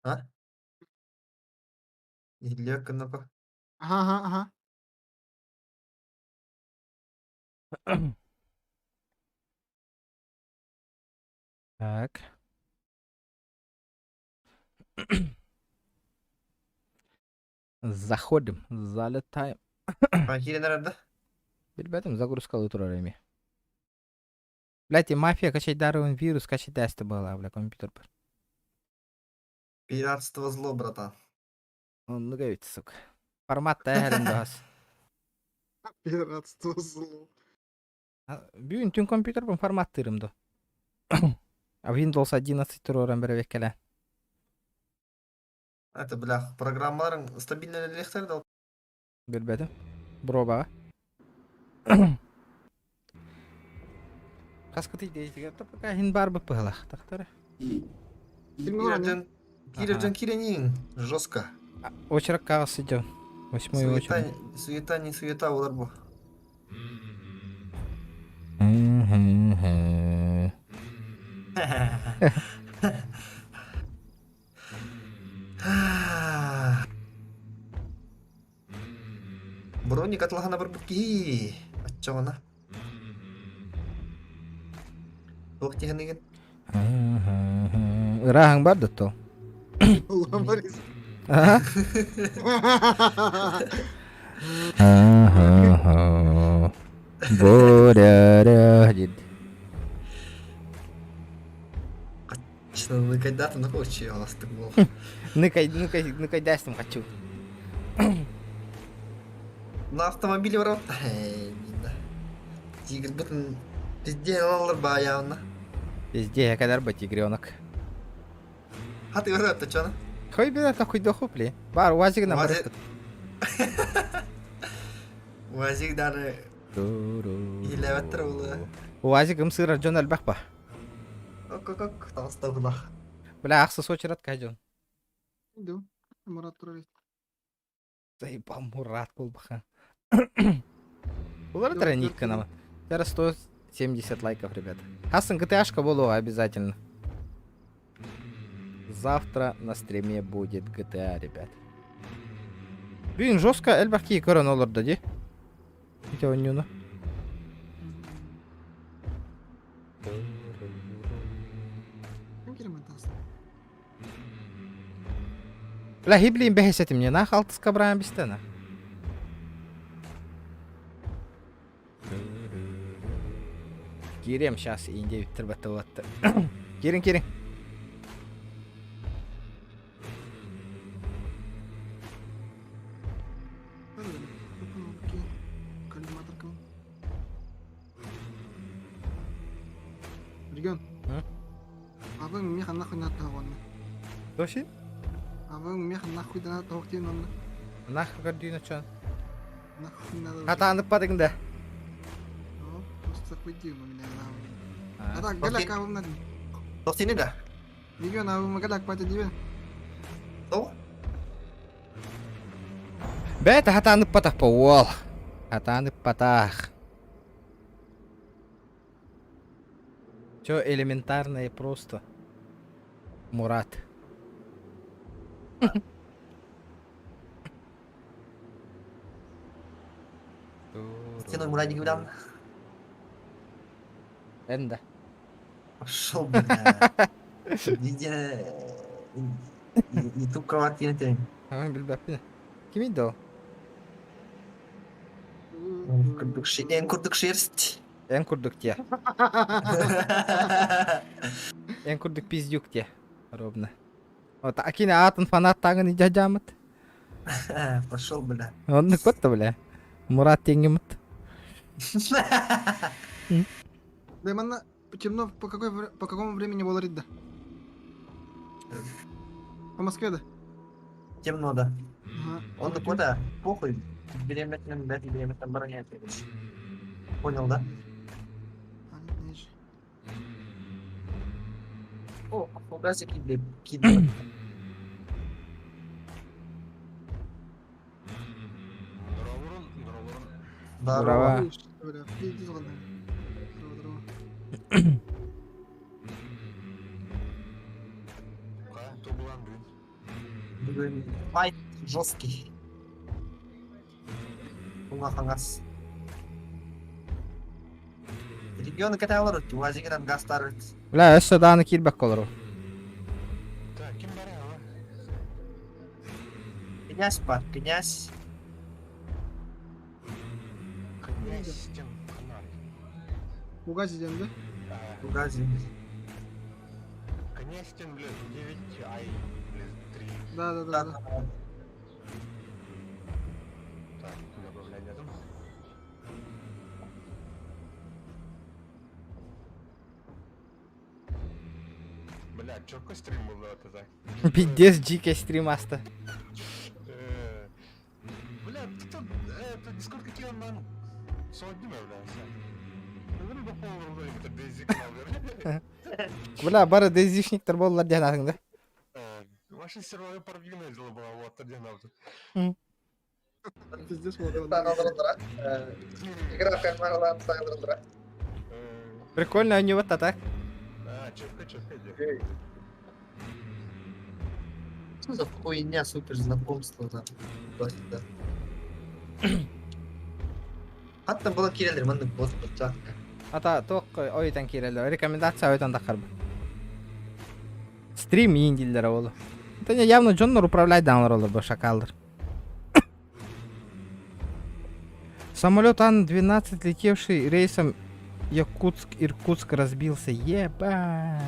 А? Илья Канапа. Ага, ага, ага. Так. Заходим, залетаем. А, киирэн эрэр да? Билбэтим, загрузкалы турар эми. Блядь, и мафия качайдарывын вирус качайдасты была, бля, компьютер бар. Пиратство зло, братан. Он ну говорит, сука. Формат тайрын дас. Пиратство зло. Бүгүн түн компьютер бун формат тырым до. А Windows 11 туроран беребеккеле. Это, бля, программаларың стабильно лехтер да? Билбетим. Бробаға. Хаскыты дейдиге пока хин бар быпылах тахтары. Кирерден, кирерден киренин. Жестко. Очерак кагаз сидел. Восьмой Суета, очередь. суета, не суета, олар бу. Броник атлахана бір бітки. Атчағана. Туох тиһэнигин? Ыраһаң бар да то. Улан Борис. Ага. Боря дед. Честно, ныкайдаты на хочешь астык бол. Ныкай, ныкай, ныкай дастым хочу. На автомобиле барып. Эй, да. Тигр бүтін пизде алалар баяғына. Везде я кадар бы тигренок. А ты барып та чана? Хой беда такой дохупли. Бар, уазик на Уазик- Уазик дары иләвәттер улы. Уазик ымсырар жон әлбәк ба. Ок, ок, ок, таста булах. Бля, ахсы сочерат кайжон. Иду. Мурат турар. Заебал Мурат был баха. Улар тройник канала. Сейчас 170 лайков, ребята. Хасан ГТАшка была обязательно. Завтра на стриме будет GTA, ребят. Блин, жестко элбахки көрөн олордо ди. Ите ойнуну. Ким киремен таста? Бля, хиблин бэхесетим не нах алтыска брайан бистена. Кирем сейчас инде биттер баттылатты. Кирин, кирин. Коллиматор кым? Регион. Абың меха нахуй на тагонны. Доши? Абың меха нахуй да тог тен онны. Нах көрдүйнө чон. Нахуй надо. Хатаанып бадыгында. Ну, просто хуйди у меня на. А так, галяк абым надо. Тохтини да? Регион абым галяк пати дибе. Бәт хатаанып батах па уол. Хатаанып батах. Чё элементарно и просто. Мурат. Стеной Мурадик билан. Энда. Пошел, бля. Везде YouTube кроватина тем. А, билбәппин. Ким иди ол? Эн курдук шерсть. Эн курдук те. Эн курдук пиздюк те. Ровно. Вот, акина атын фанат тагынижажамыт. Пошел, бля. Оннук батта бля. Мурат теңгемит. Да манна темно по какой по какому времени болар да? По Москве да? Темно да. Он куда? Похуй. Беременным, блядь, беременным баронять. Понял, да? О, фугасики, блядь, кидают. Здорово. Бүгүн файт жесткий. Уҥа-хаҥас. Регионы кэтээлэр УАЗигынан гастар. Бля, өссө дааны киирбэккэ олору. Князь бар, князь. Угази диэн да? Угази. Князь блядь, 9 ай, блядь, 3. Да, да, да, да. Так, добавлять рядом. Бля, чё стрим был это так? Пиздец, дикий стрим аста. Бля, ты тут, это Дискорд какие он нам? Сотни, бля, Бля, бары дезишниктер боллар диэн атың да. Ваши серверы парвина была, вот, один Пиздец, вот. Игра в кальмара ладно Прикольно, они вот так. А, четко, четко, иди. Что за хуйня супер знакомство там? Туда-сюда. Хаттан была кирелер, маннык бот бот Ата туох ойтан киирэллэр. Рекомендация ойтан таххарбы. Стрим иин дииллэр ол. Это не явно дьоннор управляет даанлар олор бу шакаллар. Самолет Ан-12, летевший рейсом Якутск-Иркутск, разбился. Еба.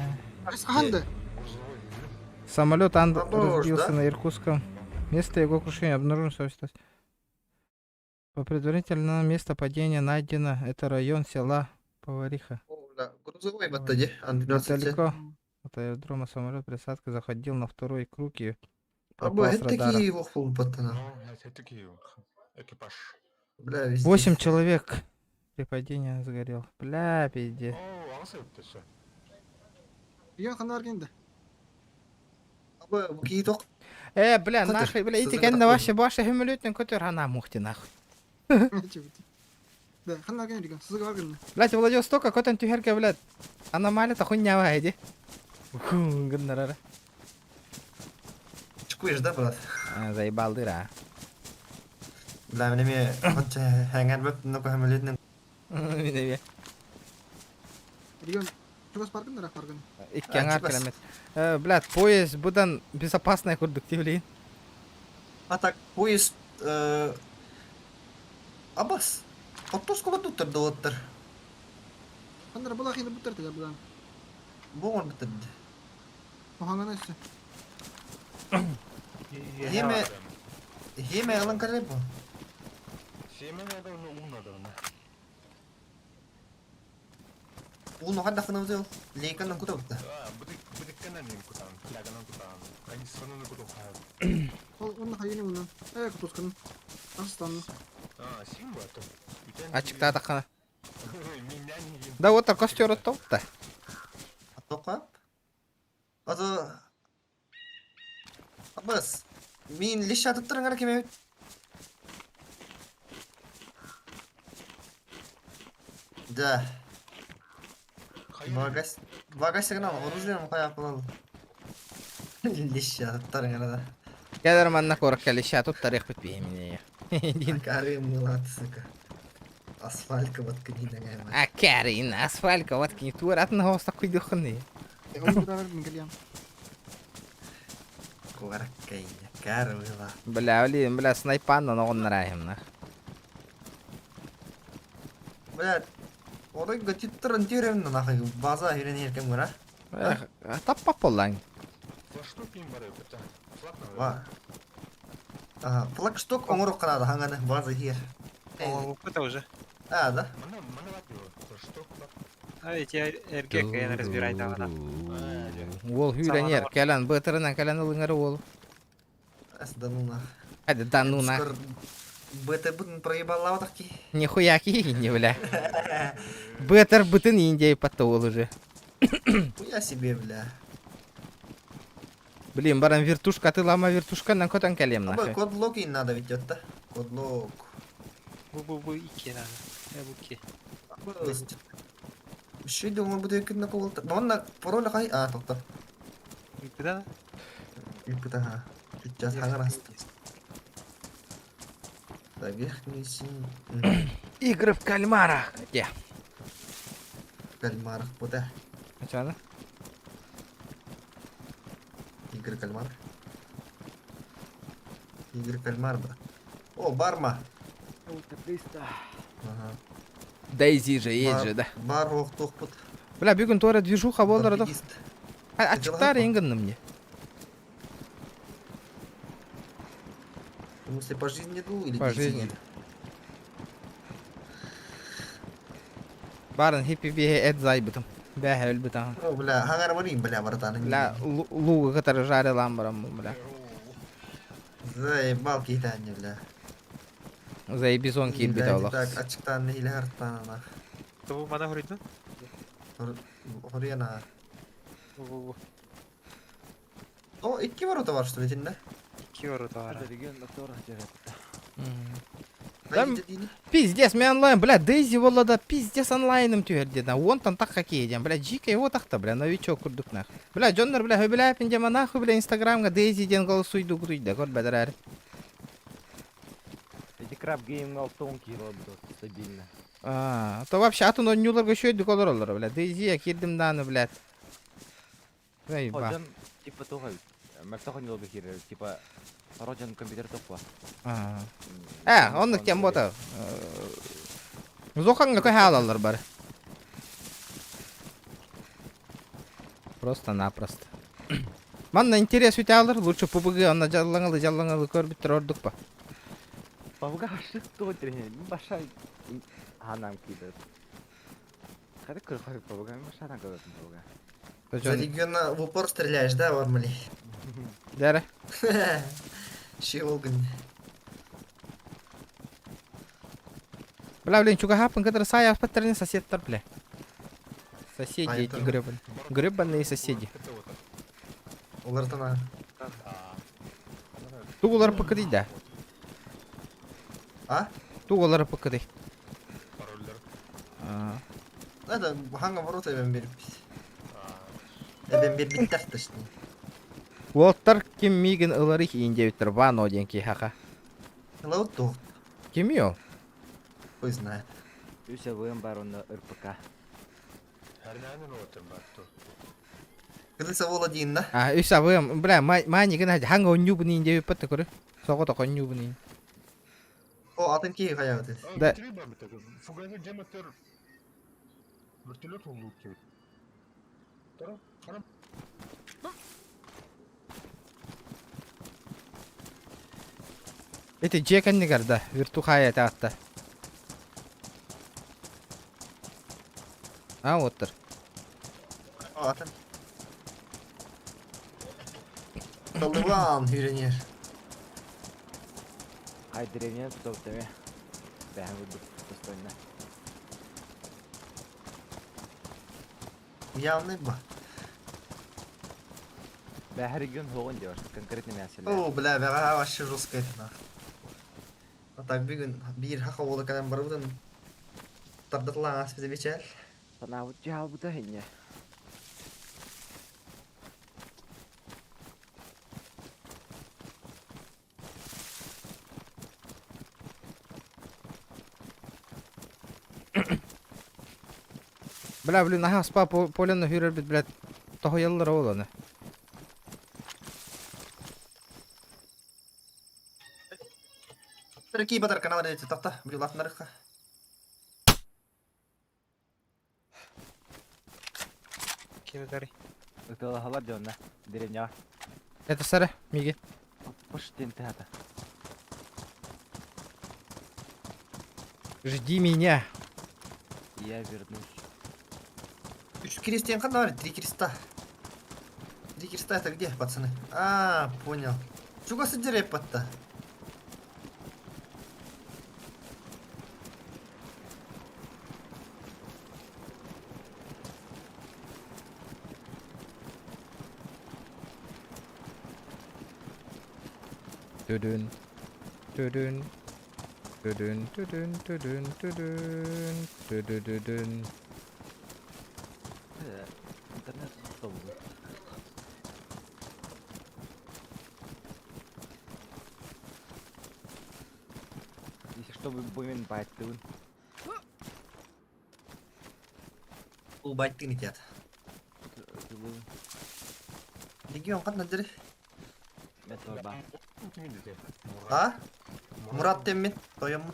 Ханды. Самолет Ан разбился да? на Иркутском. Место его крушения обнаружено сообщество. По предварительному место падения найдено. Это район села Повариха. Грузовой баттади, Ан-12. Недалеко от аэродрома самолет присадка заходил на второй круг и Або пропал с это радара. такие его хуй баттана. Ну, это такие экипаж. Бля, везде. Восемь человек при падении сгорел. Бля, пизде. О, алсы это все. Регион хандар генде. Або кии ток. Бля, Көтөр. нахуй, бля, ити Сызыгы кэннэ такой. вообще баша хөмөлөтүн көтөр ана мухти нахуй. Да, хандар ген регион. Сызыгы бар генде. Блядь, Владивостока көтөн түһэргэ, блядь. Аномалия хуйня иди. Гыннарара. Чукуешь, да, брат? Заебал дыра. Бля, мне хоть хәңәр бөп, но көһөмөлөтнең. Мине Регион чугас бар генде, бар генде. Икки аңар километр. Блядь, поезд будан безопасный курдук тивлин. А так, поезд Абас. Оттос кубат долоттар. Хандар була хинде бутер теге будан. Боңор битирди. Оханган өссө. Хеме Хеме алан карепо. Семен надо, ну, ум надо, ну. Уну хадда хыныбыз Лейкандан кутабытта. А, быдык канан кутан, фляганан кутан, канистранан кутан. Ол онна хайыны унан. Кутускан. Арстан. А, симба, то. Ачыкта тахана. Меня не Да вот костер оттопта. Тока? Ато Абас. Мин лиш атып турыңар кеме. Да. Багас багас сигнал оружие кая кылалы. Лиш атып турыңар да. Кәдер манна корок кәлиша тут тарих бит беймине. Карым мылат, сука. Асфальтка вот книга. А карин, асфалька вот кни тур атын хоста куйдухны. Куараккайна, карымыла. Бля, блин, бля, снайпан на ногон нах. Бля, орой гатиттырын тюрем нахуй база үйренеркен мыра. Эх, таппап боллаң. Флагшток им бары, это. Флаг надо. Ва. Ага, флагшток оңорук канады ханганы база хер. Это уже. А, да? А эти эрге кыйан разбирай даҕана. Уол хүүрэнер, кэлэн бытырынан кэлэн ылыҥар уол. Ас да ну нах. Hadi да ну нах. БТ-бытын проебаллаабатах ки. Нихуя не бля. Бытыр бытын индей патта уол уже. Хуя себе, бля. Блин, баран вертушка атылама вертушканан көтөн кэлиэм Абы нахуй. код лог надо ведь это. Код лог. Бу бу бу икки надо. Э бу ки. Еще думаю, буду я на кого-то. Но он на пароль хай. А, тоқта. Ыппыта Ыппыта, ха. Сейчас хагар Да, верхний синий. Игры в кальмарах. Где? Кальмарах, куда? А чё она? Игры кальмар. Игры кальмар, да. О, барма. Ага. Дейзи же есть же, да. Бар ох тохпут. Бля, бүгүн туора движуха болдор да. Торпедист. Ачыктар ингынным мне. В смысле, по жизни ду или По DayZ? жизни. Барын хиппи бие эт зайбытым. Бәһә өлбүтам. О, бля, хагар барин, бля, братан. Бля, луга кытары жарилам барам, бля. Заебал кейтанне, бля. Заебизон киирбит Бля, олох. Так, ачыктан или хартан, нах. Тобу мана хоруйдун? Хоруяна. Бу бу бу. О, икки ворота бар, что ли, да? Икки ворота бар. Да, пиздец, мен онлайн, бля, Дейзи болла да пиздец онлайным түһэр деден. Онтон так хоккей ден, бля, жика его тахта, бля, новичок курдук нах. Бля, дьоннор, бля, хөбүлээпин дема нахуй, бля, инстаграмга Дейзи ден голосуйду куруйда, көр бәдәрәр. Эти краб гейм алтон кило стабильно. А, то вообще атын ойнууларга шөйдүк олороллор, бля, Дейзи я кирдим даны, блядь. Заеба. Ходьон типа туга мөлтөх ойнуулга киирэр, типа Родион компьютер топпа. А. Э, оннук тем бота. Зоханга көй хаалалар бар. Просто-напросто. Манна интерес үтә алыр, лучше ПБГ онна жаллаңалы жаллаңалы көрбүттер ордук па. Павга ашык то тренер, баша ханам кидер. Хады көр павга, баша ханам кидер павга. За региона в упор стреляешь, да, Вармали? Дәрі. Щелган. Бля, блин, чуга хапын, который сая аспаттерни соседтар, бля. Соседи А, эти это- гребаные. Гребаные соседи. Улартана. Тугулар пыкыды да. А? Тугулар пыкыды. А. Это ханга ворота эбен берип. Эбен бербиттер точнее. Уолтар ким мигин ыларых индевиттер вано денки хака. Лаут тох, Ким йол? хуй знает. Үсә буен бар онда РПК. Кылыса вола дин, да? А, үс абым, бля, мани гына ханга онню буни индевит патта көрү. Сого то конню буни. О, атын ки хая вот. Да. Вертолет улук кебит. Тара, харам. Эти жеканнигар да, виртухая таатта. А, оттыр. О, атын. Талдыван, хүренер. Ай деревня топ теме. Бәһәм буду достойно. Явный ба. Бәһәр регион хоғын деп конкретно мәселе. О, бля, бәға вообще жестко это нах. А так бүгін бир хака болы калем барыбыдан тардатылан аспезе бичәл. Санабыт жабыта хинне. Бля, блин, ага, спа полено хүрер бит, блядь. Тохояллар оланы. Перки батар канал редете тахта, блин, лахнарыха. Кибетари. Ытылахалар дьонна, деревня. Это сара, миги. Пыш тентата. Жди меня. Я вернусь. Үс крестен ханна бар? Три креста. Три креста это где, пацаны? А, понял. Чуга сидереп батта. Дүдүн. Дүдүн. Дүдүн дүдүн дүдүн дүдүн дүдүдүдүн. Интернет тобу. Если что, будем байтын. Ул байтын итят. Легион ханна дери? А? Мурат теммин, тоёммун.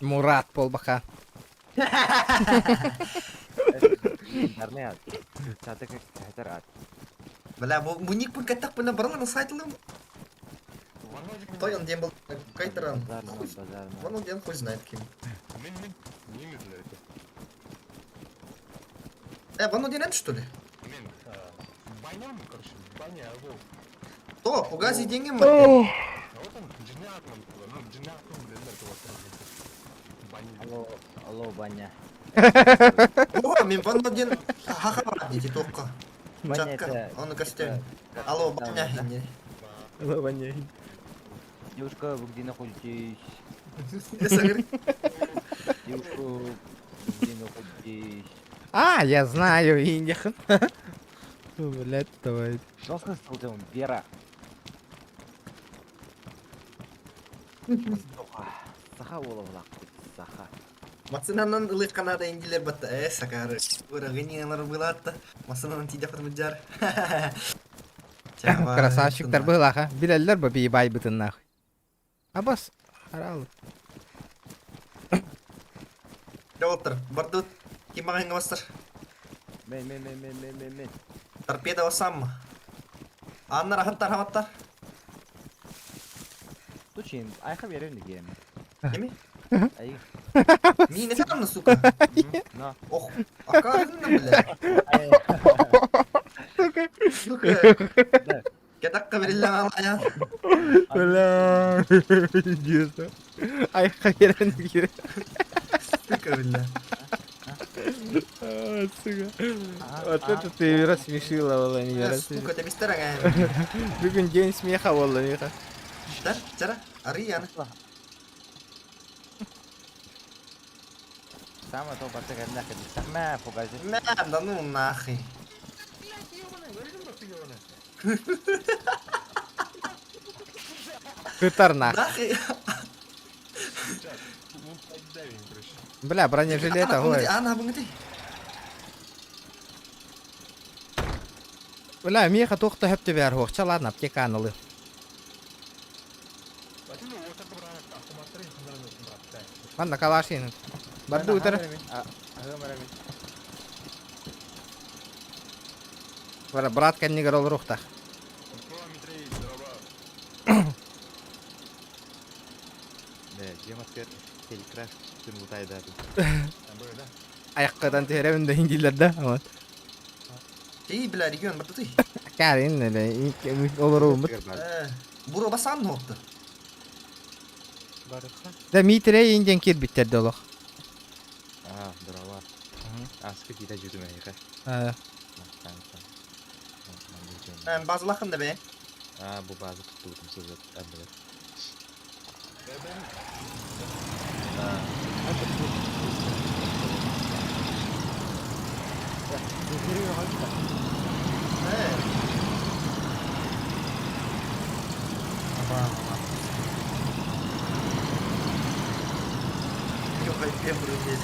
Мурат полбаха. Интернет. Чаты как хатер ат. Бля, бу ник пун каттак бuna баралар сайтылым. Тойон дем был кайтран. Вон он дем хуй знает ким. Вон он что ли? Баня, короче, баня, алло. То, угази деньги А вот он, джинатом, ну, джинатом, блин, это вот. Баня. Алло, алло, баня. О, мен вон один ха-ха дети тоққа. Баня Чатка, это... он костюм. Алло, баня. Алло, баня. Девушка, вы где находитесь? Девушка, вы где находитесь? А, я знаю, Индия. Блять, давай. Жестко стал делом, Вера. Саха олавлақ, саха. Масынанан ылык канада индилер батта. Сакары. Ура, гениялар булатта. Масынанан тиде фатмыджар. Красавчиктар был, аха. Билеллер бу бай бытын нахуй. Абас, харал. Доктор, бардут. Ким багайга бастыр? Мен, мен, мен, мен, мен, мен, мен. Торпеда басам. Аннар ахаттар хаваттар. Тучин, айха берем деген. Кими? Ай. Мин не там, сука. На. Ох, а как бля? Сука. Сука. Кедакка бериле алая. Бля, интересно. Айха берем деген. Сука, бля. А, сука. Вот это ты рассмешила, Володя. Сука, ты бистерага. Бүгін день смеха, Володя. Да, чара, Арияна. Самое то батыга нахуй. Сама пугази. Мә, да ну нахуй. Кытар нахуй. Нахуй. Бля, бронежилет, ой. Ана, бұңды. Бля, меха тоқта хөпті бәр хоқча, ладно, аптеканы ылы. Манна калашин. Барды утыр. Бара, брат кәннегер ол рухтах. Аяққадан теребин да индилер да. Вот. Ей, бля, регион, барды ты. Карин, олар умут. Буро басан нокты. Да митре инден кир биттер долох. А, дрова. Аскы кита жүтүмө хе. Мен базылахын да бе. А, бу базы туттубутум сызат әбділер. Ёбай, пембру здесь.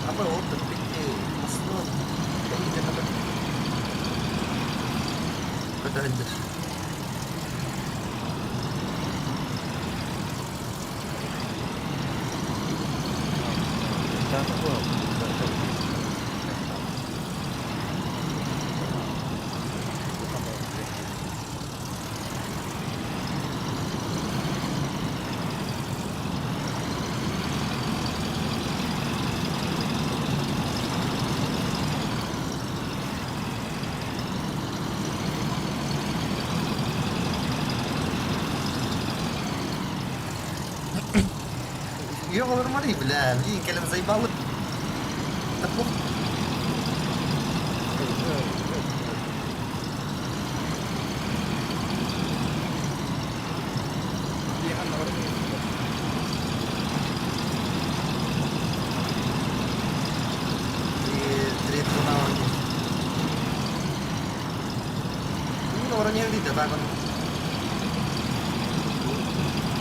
Апа, вот битте основ. Көтөрүлдүр. Ёбалар бля, блин, кэлэн заебалы. Да похуй. Три трона Вроде так он.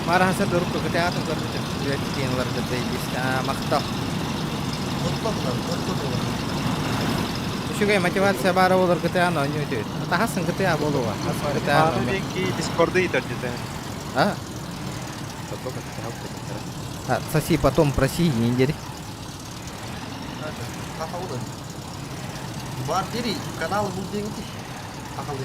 Марахаса дурукку кытаатын көрбүтүм. Үөттиин ларды дейбис. Махтал. Үчүгэй мотивация баара болар кытаан оонньуу үтүөт. Тахасын кытаа болуга. Хасын кытаан. Аны деньги Дискорды итер дете. А? А, соси потом проси, не дери. Хахалды. Бар дери, каналы бул деньги. Хахалды.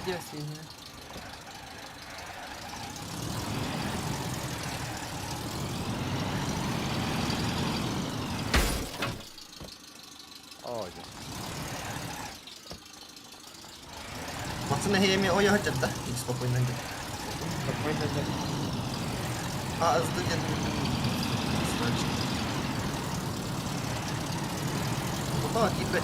Где синяя? Ой. Пацаны, я имею, ой, я хотел, да? И спокойно. Спокойно, да. А, сдаден. О, кипет.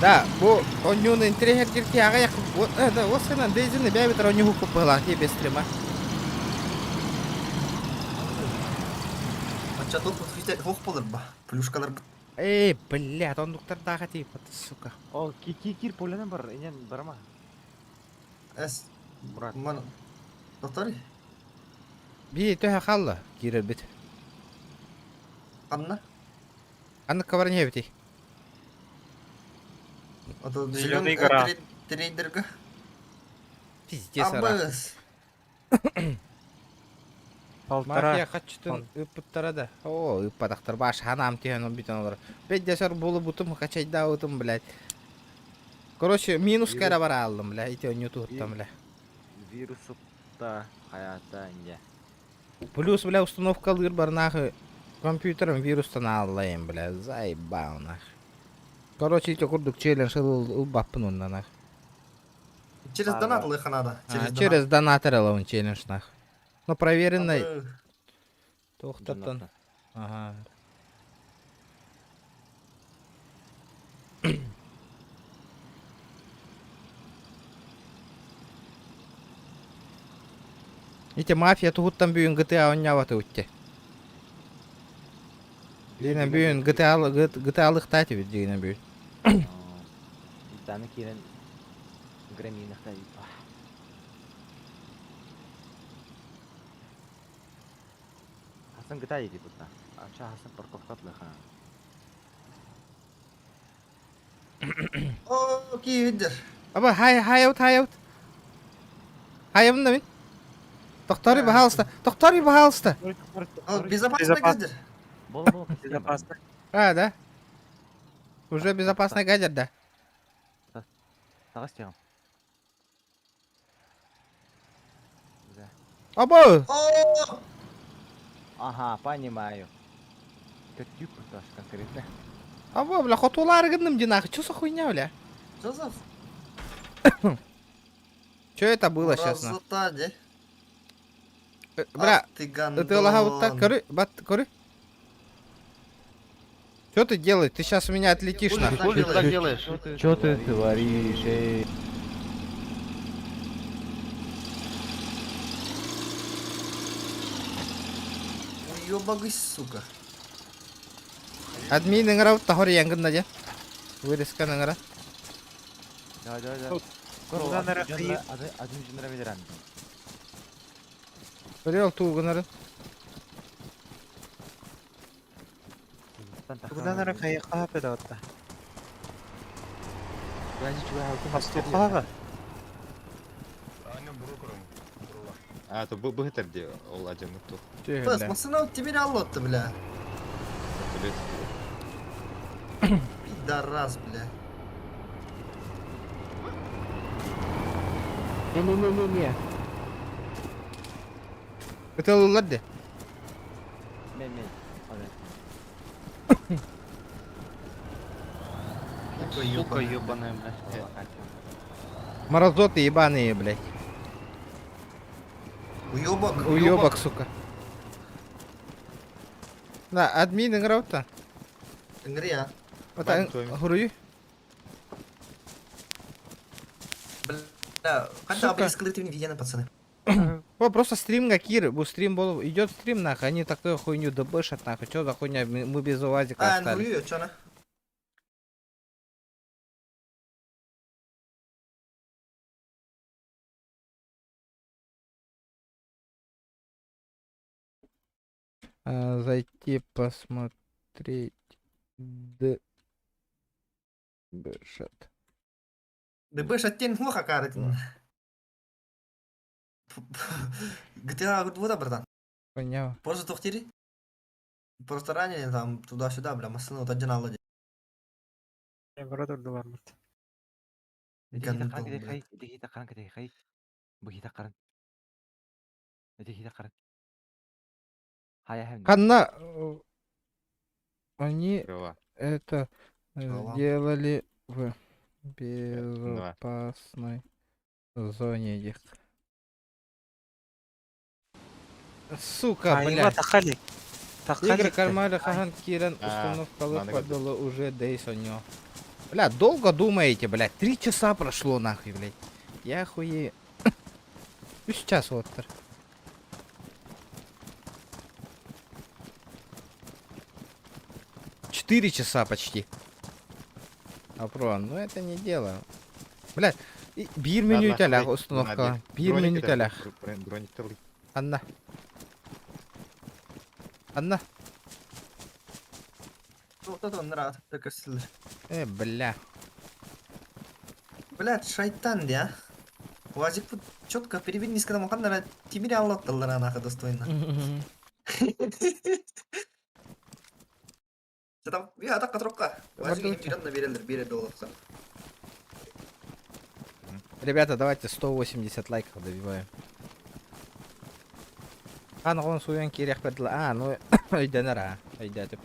Да, бу онньуун интерехер ага як да, осынан дейзини бәбитер онньуу куппала ти без стрима. Ача тут хох болыр ба. Плюшкалар Эй, блядь, ондуктар тага тип, сука. О, ки ки кир поленен бар, инен барма. Эс. Брат. Ман. Доктор? Би төһө халла кирер бит. Анна? Анна кабарне бити. Зеленый гора. Трейдерга. Пиздец, Абыс. Полтора. Мафия хачтын ыппыттара да. О, ыппатахтар баш ханам тиһэн битен олар. Беддесер болу бутум качайда утум, блядь. Короче, минус кара бара алдым, бля, ити онню туттам, бля. Вирус та хаята инде. Плюс, бля, установка лыр бар нахуй. Компьютером вирустан аллайым, бля, заебал нах. Короче, ити курдук челлендж ыл баппын онна нах. Через донат лыха надо. Через, а, через донатор он челлендж нах. Но проверенный. Тохтаттан. Ага. Ити мафия туһуттан бүгүн GTA онняваты утте. Дигенен бүгүн GTA GTA лыктати бит дигенен бүгүн. Таны кирен граминахта Хасан GTA иди бутта. Ача Хасан парковка лыха. О, киидер. Аба хай хай аут хай аут. Хай да мин. Тохтори пожалуйста. Тохтори пожалуйста. Безопасно газдер. Безопасно. А, да? Уже безопасный гаджет, да? Тагас тягам. Аба! Ага, понимаю. Как тюк тоже конкретно. Аба, бля, хотулар гынным динах. Чё за хуйня, бля? Что за... Чё это было сейчас, на? Красота, Бля, ты ты лага вот так, коры, бат, коры. Что ты делаешь? Ты сейчас у меня отлетишь, нахуй. Хули ты так делаешь? Чё ты творишь, эй? Уёбагысь, сука. Админ ыңыра тахор янгын надя. Вырезка ыңыра. Давай, давай, давай. Один жынра медеран. Көрел туугунары. Тугудан ара кайыкка педаватта. Пастухаҕа. А, то быһытар ди ол ажамыт ту. Пас, машина тебе аллотто, бля. Пидорас, бля. Не-не-не-не-не. Ытылылар де. Мен-мен. Сука ебаная, блядь. Морозоты ебаные, блядь. Уебок. Уебок, сука. Да, админ играл-то. Ыҥырыа. Вот хуруй. Бля, когда Сука. обрезкалитивный видео, пацаны. О, просто стрим какие, бу стрим был, идет стрим нахуй, они такую хуйню дыбышат нахуй, что за хуйня, мы без УАЗика А, остались. ну чё на? А, зайти посмотреть Д. Бшат. ДБ шаттен хуха каратын. GTA вот братан. Понял. Просто тухтири. Просто ранили там туда-сюда, бля, машину вот один аллади. Ханна, они это сделали в безопасной зоне их. Сука, блядь. Игры кальмара Хахан Киран установка выпадала уже Дейсонё. Бля, долго думаете, блядь? 3 часа прошло нахуй, блядь. Я хуею. И сейчас вот. 4 часа почти. Апро, ну это не дело. Блядь, биир мүнүүтэлээх установка. Биир мүнүүтэлээх. Анна. Анна. Вот это он нравится, так Э, бля. Блядь, шайтан, да? Уазик тут четко перевели, когда маханнара тебе аллатталлар нахуй достойно. Там, я так катрока. Уазик миллион берелер, бере долларов. Ребята, давайте 180 лайков добиваем. А, ну он суен кирех бедла. А, ну, өйдөнөр а. Өйдөтүп.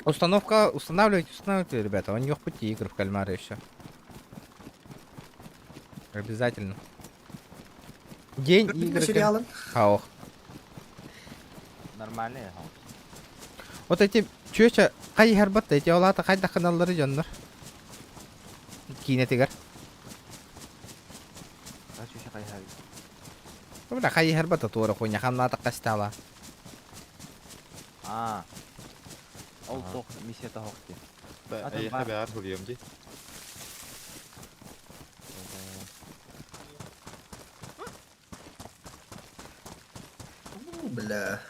Установка, устанавливайте, устанавливайте, ребята. У них пути игры в кальмары еще. Обязательно. День игры. Сериалы. Ох. Нормальный. Вот эти чүөчэ хайыһарбат эти олаата хайда каналлары дьоннор. Киинэтигэр. Бля хайыһарбат туора хуйня хамнаата кастала. А. Ол тох миссия тохти. Эйхэ бээр хуруйум ди. Бля.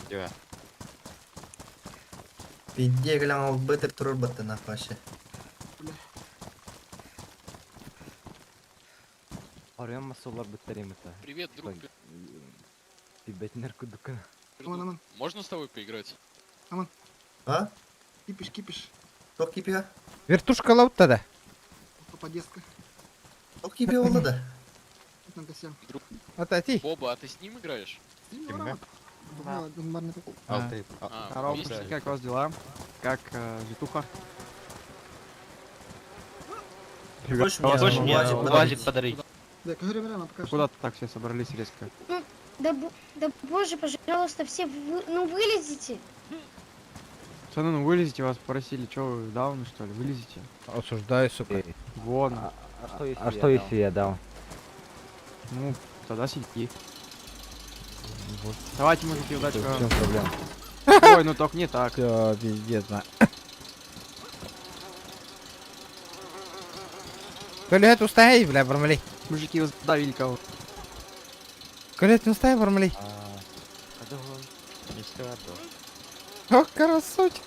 Дьэ. Пиздец, глянул бытыр турбот нахуй вообще. Арыйым масолар біттереміті. Привет, друг. Тибетнер кудукын. Аман, аман. Можно с тобой поиграть? Аман. А? Кипиш, кипиш. Ток кипиа. Вертушка лауттада. Попадеска. Ток кипиа да. Атати. Боба, а ты с ним играешь? Здорово, как у вас дела? Как житуха? Хочешь мне УАЗик подарить? Куда так все собрались резко? Ну, да, да боже, пожалуйста, все вы, ну вылезите. Пацаны, ну вылезите, вас просили, что вы, дауны что ли? Вылезите. Осуждаю, сука. Вон. А что если я дал? Ну, тогда сиди. Давайте, мужики, удачи В вам. чем проблема? Ой, ну только не так. Все, пиздец, на. Колет устай, бля, бармали. Мужики, вы задавили кого. Колет устай, бармали. О, красавчик.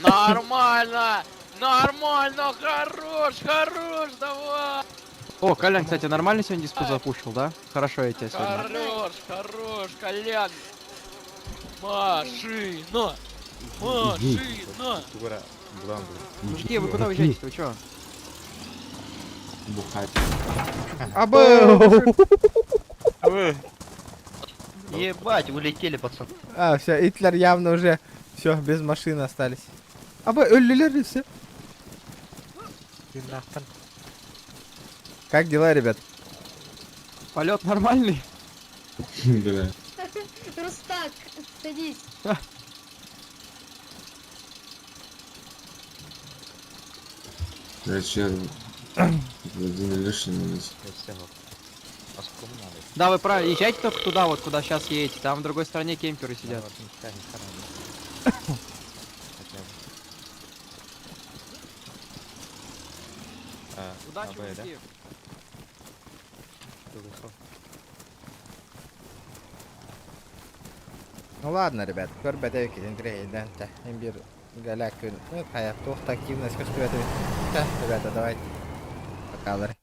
Нормально! Нормально! Хорош, хорош, давай! О, Колян, кстати, нормально сегодня диску запушил, да? Хорошо я тебя сегодня. Хорош, хорош, Колян! Машина! Машина! Мужики, вы куда уезжаете? Вы чё? Бухать. Абы! Ебать, улетели, пацан. А, все, Итлер явно уже все, без машины остались. Абы, өллүлэр все. Как дела, ребят? Полет нормальный? Бля. Рустак, садись. Короче, один лишний минус. Да, вы правильно, езжайте только туда, вот куда сейчас едете. Там в другой стороне кемперы сидят. Удачи, мужики. Ну ладно, ребят, көрбөтө интриэйдэн имбир галяк күн. Ну, хайа, туох активность көстүбэтэ. Ребята, давайте. Покалары.